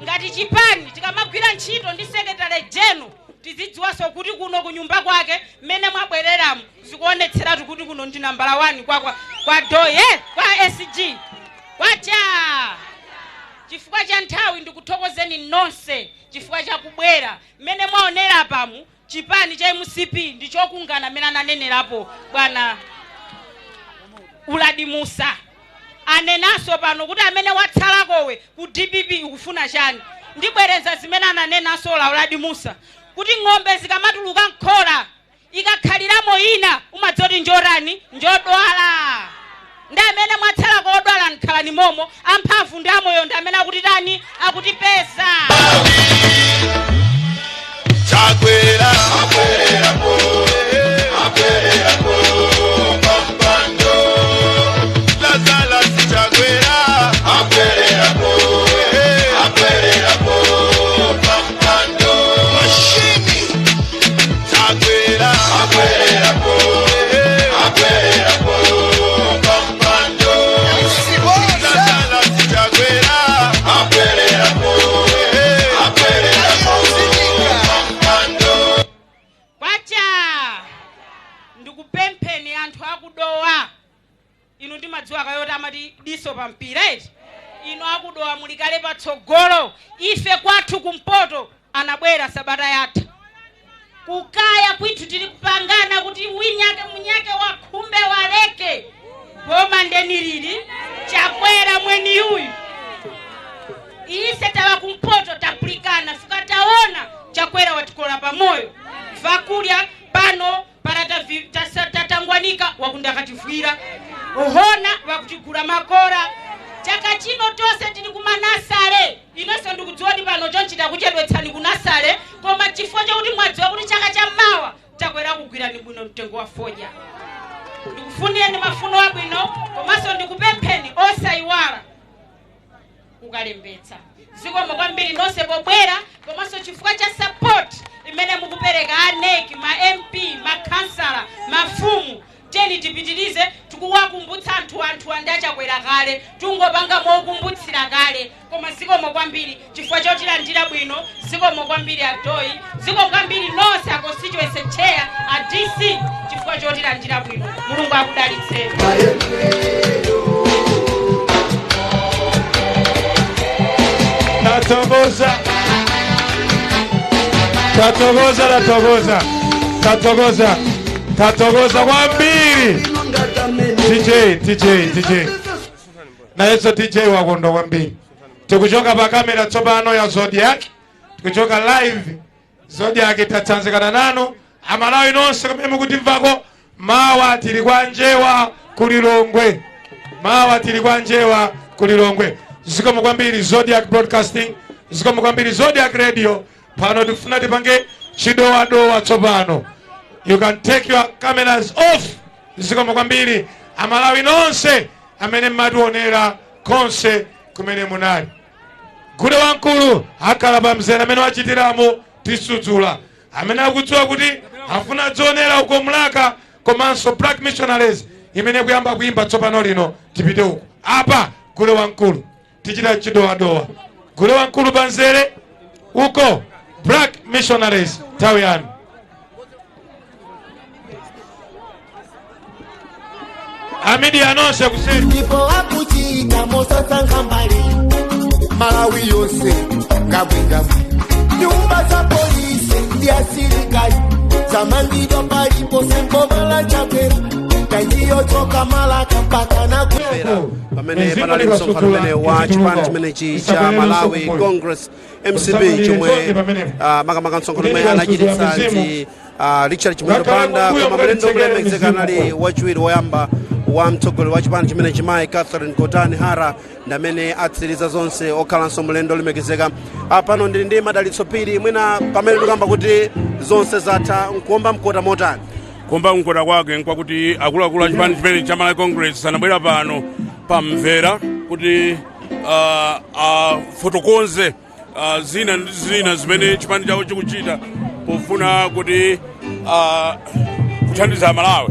ngati chipani tikamagwira ntchito ndi secretary general tizidziwanso kuti kuno kunyumba kwake mmene mwabwereramu zikuonetseratu kuti kuno ndi nambala 1 kwa doye kwa SG. Kwacha chifukwa cha nthawi ndikuthokozeni nonse chifukwa cha kubwera. Mmene mwaonera pamu chipani cha MCP ndi chokungana mmene ananenerapo bwana Uladi Musa. Anenanso pano kuti amene watsalakowe ku DPP ukufuna chani. Ndibwereza zimene ananenanso Uladi Musa kuti ng'ombe zikamatuluka nkhola ikakhaliramo ina umadzoti njorani njodwala. Ndi amene mwatsalako odwala nkhalani momo, amphamvu ndi amoyo ndi amene akutitani akutipeza. Chakwera abwererapo, abwererapo pampando. Lazarus Chakwera abwererapo, abwererapo pampando. Mashini Chakwera abwererapo, abwererapo pampando. Lazarus Chakwera abwererapo, abwererapo pampando. Kwacha ndikupempheni anthu akudowa, inu ndimadziwa kayoti amati diso pa mpira eti, inu akudowa mulikale patsogolo. Ife kwathu kumpoto anabwera sabata yatha kukaya kwithu tili kupangana kuti winyake munyake wakhumbe waleke boma ndenilili Chakwera mweni uyu. Ise tawa kumpoto tapulikana fika taona Chakwera watikola pamoyo vakulya pano para tatangwanika wakunda akatifwira uhona wakutigula makora. Chaka chino tonse tili kumanasale, inonso ndikudziwa kuti pano chonchita kuchedwetsani kunasale, koma chifukwa chokuti mwadziwa kuti chaka cha mawa Chakwera kugwirani bwino mtengo wa foja. Ndikufunireni mafuno abwino komanso ndikupempheni osayiwala kukalembetsa. Zikomo kwambiri nonse pobwera, komanso chifukwa cha support imene mukupereka aneki ma MP, makhansala, mafumu. Tiyeni tipitirize tikuwakumbutsa anthu andi achakwera kale, tungopanga mokumbutsira kale. Koma zikomo kwambiri chifukwa chotilandira bwino, zikomo kwambiri adoi, zikomo kwambiri nonse a constituency chair a DC chifukwa chotilandira bwino. Mulungu akudalitseni. Tatogoza, tatogoza, tatogoza, tatogoza, tatogoza kwambiri. DJ, DJ, DJ nayenso DJ wakondo kwambiri. Tikuchoka pa kamera tsopano ya Zodiac, tikuchoka live Zodiac, tatsanzikana nanu Amalawi nonse kumene mukutimvako. Mawa tili kwa Njewa kulilongwe, mawa tili kwa Njewa kulilongwe. Zikomo kwambiri Zodiac Broadcasting, zikomo kwambiri Zodiac Radio. Pano tifuna tipange chidowadowa tsopano. You can take your cameras off. Zikomo kwambiri Amalawi nonse amene mmationera konse kumene munali. Gule wamkulu akhala pa mzere amene wachitiramo tisudzula, amene akudziwa kuti afuna dzionera uko Mlaka komanso Black Missionaries imene kuyamba kuimba tsopano lino. Tipite uko apa gule wamkulu tichita chidowadowa. Gule wamkulu pa mzere uko Black Missionaries, nthawi yanu. Amidia nonse kuseri ndipo akuchita mosasankha mbali Malawi yonse ngabwingabwi. Nyumba za polisi ndi asilikali zamangidwa paliponse mboma la Chakwera kanjiyochoka Malaka mpaka na pamene panali msonkhano umene wa chipani chimenechi cha Malawi Congress MCP chomwe makamaka msonkhano umene anachititsa ndi Richard Chimwendo Banda, koma mlendo wolemekezeka anali wachiwiri woyamba wa mtsogoleri wa chipani chimenechi mayi Catherine Gotani Hara ndi amene atsiriza zonse okhalanso mlendo olemekezeka. Pano ndili ndi Madalitso Phiri. Mwina pamene tikamba kuti zonse zatha, nkuomba mkota motani? Kuomba mkota kwake nkwakuti akuluakulu a chipani chimene cha Malawi Congress anabwera pano pamvera kuti afotokoze zina ndi zina zimene chipani chawo chikuchita pofuna kuti kuthandiza Malawi.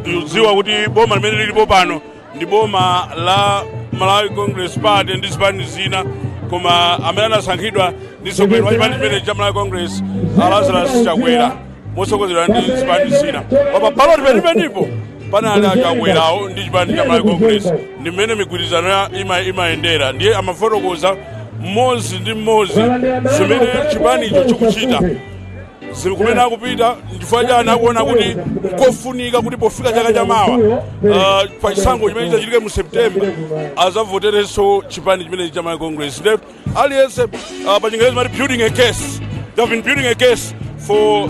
Tikudziwa kuti boma limene lilipo pano ndi boma la Malawi Congress Party ndi zipani zina, koma amene anasankhidwa ndi mtsogoleri wa chipani chimene cha Malawi Congress Lazarus Chakwera motsogozedwa ndi zipani zina. Pa ballot penipenipo panali achakwerawo ndi chipani cha Malawi Congress, ndi mmene migwirizano imayendera. Ndiye amafotokoza mmodzi ndi mmodzi zimene chipanicho chikuchita, kumene akupita, chifukwa chani akuona kuti nkofunika kuti pofika chaka chamawa pa chisankho chimene chitachitike mu September azavoterenso chipani chimene cha Malawi Congress. Nde aliyense pa Chingerezi mati building a case, they have been building a case for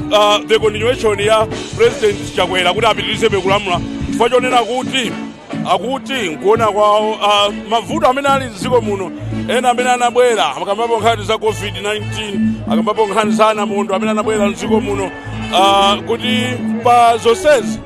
the continuation ya President Chakwera kuti apitirizebe kulamula, chifukwa chonena kuti akuti nkuona kwawo mavuto amene ali mdziko muno ena amene anabwera, akambapo nkhani za COVID-19, akambapo nkhani za anamondo amene anabwera mdziko muno, kuti pa zonsezi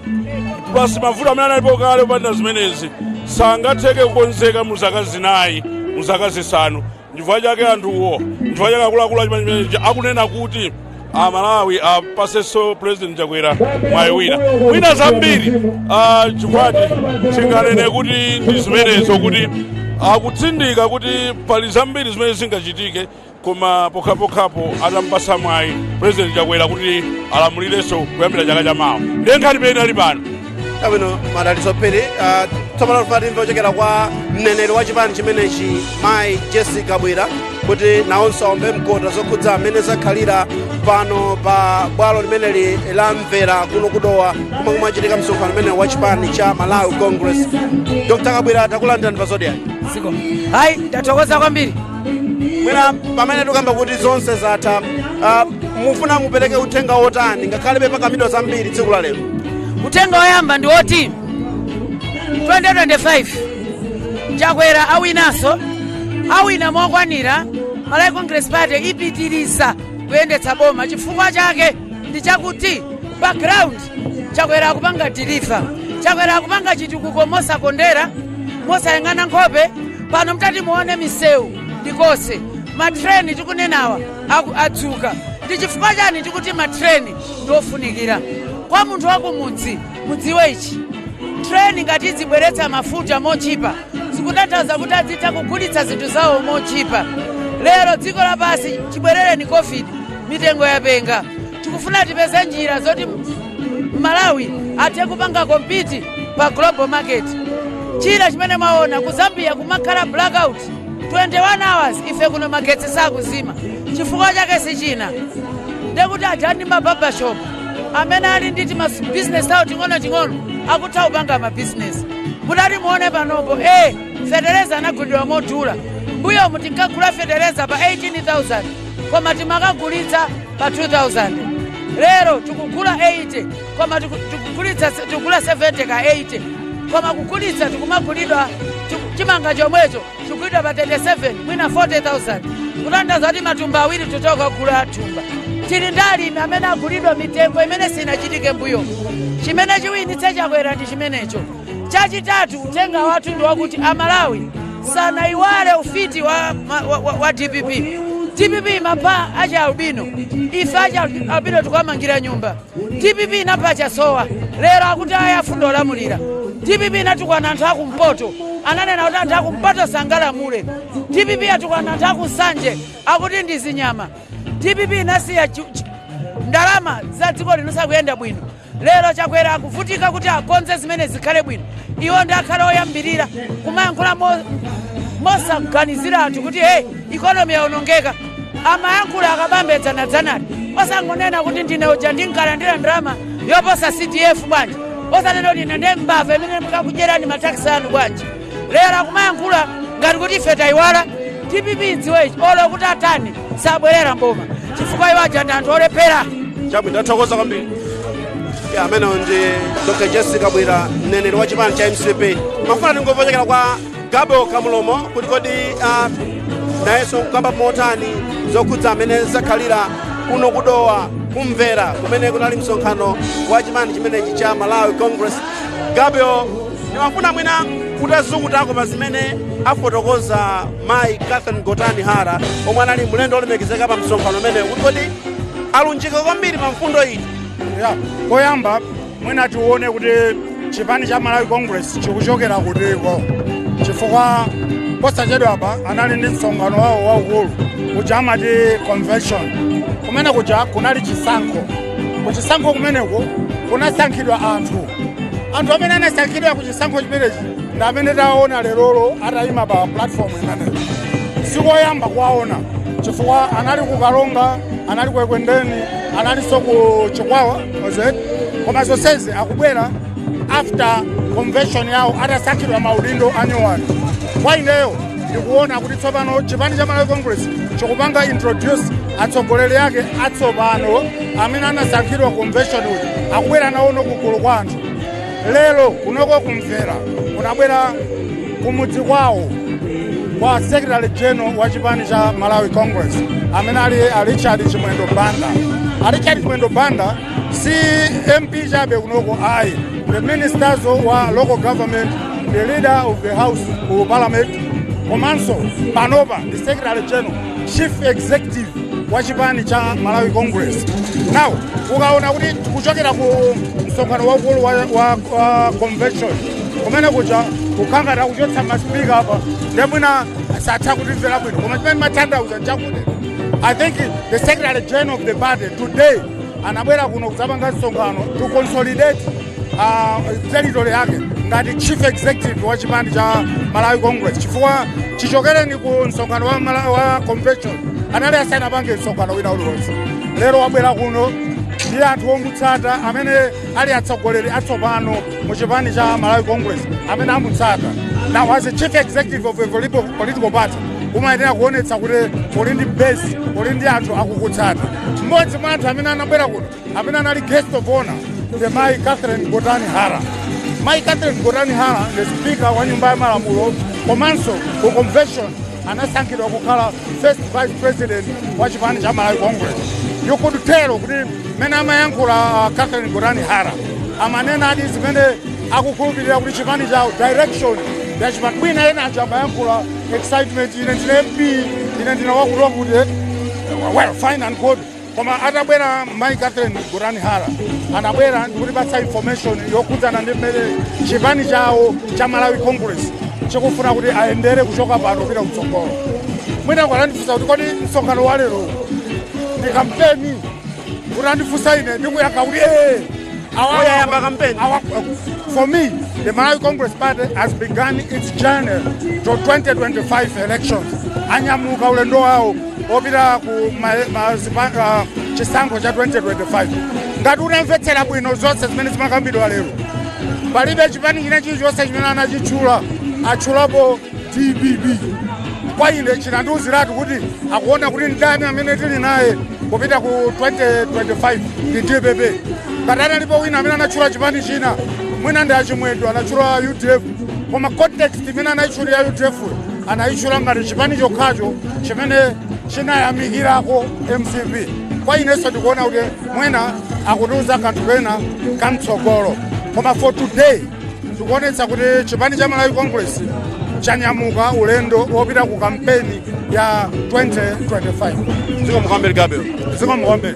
plus mavuto amene analipo kale kupanda zimenezi sangatheke kukonzeka mu zaka 4, mu zaka 5. Chifukwa chake anthuwo, chifukwa chake akuluakulu achipani chimenechi akunena kuti Amalawi apasenso President Chakwera mwayi wina. Mwina zambiri chikwati chinganene kuti ndi zimenezo, kuti akutsindika kuti pali zambiri zimene zingachitike koma pokhapokhapo atampasa mwayi President Chakwera kuti alamulirenso kuyambira chaka chamawa. Ndiye nkhani imene ali pano. Abwino, Madalitso Phiri. Tsopano tifuna timve kuchokera kwa mneneri wa chipani chimenechi mayi Jessica Bwira kuti nawonso aombe mkota zokhudza amene zakhalira pano pa bwalo limeneli la Mvera kuno kudowa kumwe kumachitika msonkhano umene wa chipani cha Malawi Congress. Dr. Kabwira, takulandirani pa Zodiac. Ziko. Hayi, ndathokoza kwambiri. Mwina pamene tikamba kuti zonse zatha, mufuna mupereke uthenga wotani ngakhalebe pakamidwa zambiri tsiku la lero? Uthenga woyamba ndi woti 2025 Chakwera awinanso, awina mokwanira. Malawi Congress Party ipitiriza kuyendetsa boma. Chifukwa chake ndi chakuti background Chakwera akupanga deliver, Chakwera akupanga chitukuko mosakondera, mosayang'ana nkhope. Pano mtati muone misewu ndikonse, matreni tikunenawa adzuka. Ndi chifukwa chani tikuti matreni ndiofunikira? Kwa munthu wakumudzi, mudziwe ichi: train ngati izibweretsa mafuta mochipa, zikutanthauza kuti azitha kugulitsa zinthu zawo mochipa. Lero dziko lapansi chibwerereni COVID, mitengo yapenga. Tikufuna tipeze njira zoti Malawi athe kupanga compete pa global market. China chimene mwaona, ku Zambia kumakhala blackout 21 hours, ife kuno magetsi sakuzima. Chifukwa chake si china, ndekuti aja ndi ma barbershop, amene ali ndi timabizinesi awo ting'onoting'ono, akutha kupanga mabizinesi. Mutati muone panopo, fetereza anagulidwa modula. Mbuyomu tinkagula fetereza pa 18,000 koma timakagulitsa pa 2000. Lero tikugula 80 koma tikugulitsa, tikugula 70 ka 80, koma kugulitsa tikumagulidwa chimanga chomwecho chikugulidwa pa 37, mwina 40,000, kutanthauza kuti matumba awiri tutoka kugula thumba. Tili ndi alimi amene agulidwa mitengo imene sinachitike mbuyo. Chimene chiwinitse Chakwera ndi chimenecho. Chachitatu, uthenga wathu ndi wakuti Amalawi sanayiwale ufiti wa DPP. DPP imapha achi albino, ife achi albino tikuwamangira nyumba. DPP inapha Chasowa, lero akuti aya afundo olamulira. DPP inatukwana anthu akumpoto, ananena kuti anthu akumpoto sangalamule. DPP atukwana anthu akusanje, akuti ndi zinyama. DPP inasiya ndalama za dziko lino sakuyenda bwino. Lero Chakwera akuvutika kuti akonze zimene zikhale bwino. Iwo ndi akhale oyambirira kumayankhula mosaganizira anthu kuti, "Hey, economy yaonongeka." Amayankhula akabambedzanadzanati, osangonena kuti, "Ndine uja ndinkalandira ndalama yoposa CDF bwanji?" Osanena kuti, "Ine ndiye mbava imene mukakudyerani ma tax anu bwanji?" Lero akumayankhula ngati kuti ife tayiwala. DPP idziwe ichi: olo kuti atani, sabwerera mboma, chifukwa iwo aja ndi anthu olephera. Chabwino, ndathokoza kwambiri. Ya, amenewo ndi Dr Jessica Bwira, mneneri wa chipani cha MCP. Mafuna tingovonyekera kwa Gabo Kamulomo kuti kodi nayenso kukamba motani zokhudza amene zakhalira kuno kudowa kumvera kumene kunali msonkhano wa chipani chimenechi cha Malawi Congress. Gabriel, ndimafuna mwina kutazukutako pa zimene afotokoza mayi Catherine Gotani Hara, omwe anali mlendo olemekezeka pa msonkhano umenewu, kuti kodi alunjika kwambiri pa mfundo iti? Ya, koyamba mwina tione kuti chipani cha Malawi Congress chikuchokera kutiko, chifukwa posachedwa apa anali ndi msonkhano wawo waukulu kuja amati convention. Kumene kuja kunali chisankho. Kuchisankho kumeneko kunasankhidwa anthu. Anthu amene anasankhidwa ku chisankho chimenechi ndi amene taona lerolo atayima pa platform imeneyo. Sikoyamba kuwaona, chifukwa anali ku Karonga, anali ku Ekwendeni, analinso ku Chikwawa ozet. Koma zonsezi akubwera after convention yawo, atasankhidwa maudindo anyuwani. Kwa ineyo ndikuona kuti tsopano chipani cha Malawi Congress chikupanga introduce atsogoleri ake atsopano amene anasankhidwa convention uja, akubwera nawono kugulu kwa anthu lero kunoko kumvera. Kunabwera kumudzi kwawo kwa Secretary General wa chipani cha Malawi Congress, amene ali a Richard Chimwendo Banda. A Richard Chimwendo Banda si MP chabe kunoko ayi, the ministers wa local government, the leader of the house ku parliament, komanso panopa ndi Secretary General, chief executive wa chipani cha Malawi Congress. Now ukaona kuti kuchokera ku msonkhano waukulu wa convention kumene kuja, kukhangata kuchotsa ma speaker apa, ndiye mwina satha kutimvera bwino. Koma chimene matanthauza nchakuti I think the Secretary General of the party today anabwera kuno kudzapanga msonkhano to consolidate territory yake ngati chief executive wa chipani cha Malawi Congress, chifukwa chichokereni ku msonkhano wa convention anali asanapange msonkhano wina uliwonse. Lero wabwera kuno ndi anthu omutsata amene ali atsogoleri atsopano mu chipani cha Malawi Congress amene amutsata. Now, as a chief executive of a political party, umayenera kuonetsa kuti uli ndi base, uli ndi anthu akukutsata. Mmodzi mwa anthu amene anabwera kuno, amene anali guest of honor, ndi mayi Catherine Gotani Hara. Mayi Catherine Gotani Hara ndi speaker wa nyumba ya malamulo, komanso ku convention anasankhidwa kukhala first vice president wa chipani cha Malawi Congress. You could tell kuti mmene amayankhula Catherine Gotani Hara, amanena adi zimene akukhulupirira kuti chipani chawo, direction ya chipani. Bwina ena aja amayankhula excitement, "Ine ndine MP, ine ndine wakuti wakuti." Well, fine and good. Koma atabwera Mai Catherine Gotani Hara, anabwera ndikutipatsa information yokhudzana ndi mmene chipani chawo cha Malawi Congress chikufuna kuti ayendere kuchoka pano kupita kutsogolo. Mwina kwanandifunsa kuti kodi msonkhano wa lero ndi kampeni, kuti andifunsa ine ndikuyankha kuti ee. Oyayamba kampeni. For me, the Malawi Congress Party has begun its journey to 2025 elections. Anyamuka ulendo wawo opita ku chisankho cha 2025. Ngati unamvetsera bwino zonse zimene zimakambidwa lero, palibe chipani china chilichonse chimene anachitchula, atchulapo DPP. Kwa ine chinandiwuziratu kuti akuona kuti ndani amene tili naye kupita ku 2025 ndi DPP. Ngati analipo wina amene anatchula chipani china, mwina ndi achimwendo, anatchula UDF, koma context imene anayitchulira UDF, anayitchula ngati chipani chokhacho chimene chinayamikirako MCP. Kwa inenso ndikuona kuti mwina akutiuza kanthu kena kamtsogolo, koma for today tikuonetsa kuti chipani cha Malawi Congress chanyamuka ulendo wopita ku kampeni ya 2025. Zikomo kwambiri, Gabriel. Zikomo kwambiri.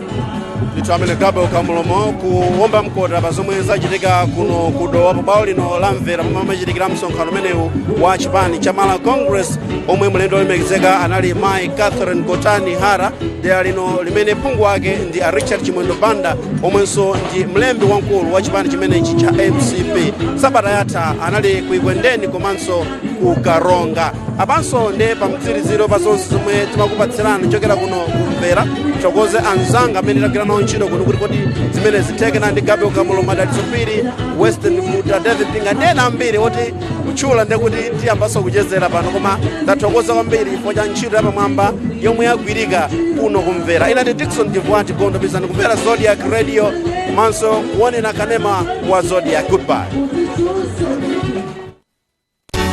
Ndithu, amene Gabriel Kamulomo kuwomba mkota pa zomwe zachitika kuno kudowa pa bwalo lino la Mvera, pomwe amachitikira msonkhano umenewu wa chipani cha Malawi Congress, omwe mlendo olemekezeka anali Mai Catherine Gotani Hara, dera lino limene phungu wake ndi a Richard Chimwendo Banda, omwenso ndi mlembi wamkulu wa chipani chimenechi cha MCP. Sabata yatha anali ku Ikwendeni komanso ku Karonga. Apanso ndi pamtsiriziro pa zonse zomwe timakupatsirani kuchokera kuno kumvera. Thokoze anzanga amene tagwira nawo ntchito kuno kuti kodi zimene zitheke, na ndi Gabriel Kamulo, Madalitso Phiri, Western Muta, David Pinga ndi ena ambiri oti kutchula ndi kuti tiyambanso kuchezera pano, koma ndathokoza kwambiri chifukwa cha ntchito yapamwamba yomwe yagwirika kuno kumvera. Ina ndi Dikson Divwati Gondo Bizani, kumvera Zodiak Radio komanso kuonera kanema wa Zodiak. Goodbye.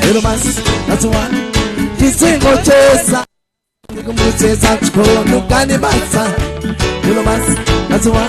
Lero basi nazuwa tisingocheza ndikumucheza chikondo kani basa. Lero basi nazuwa.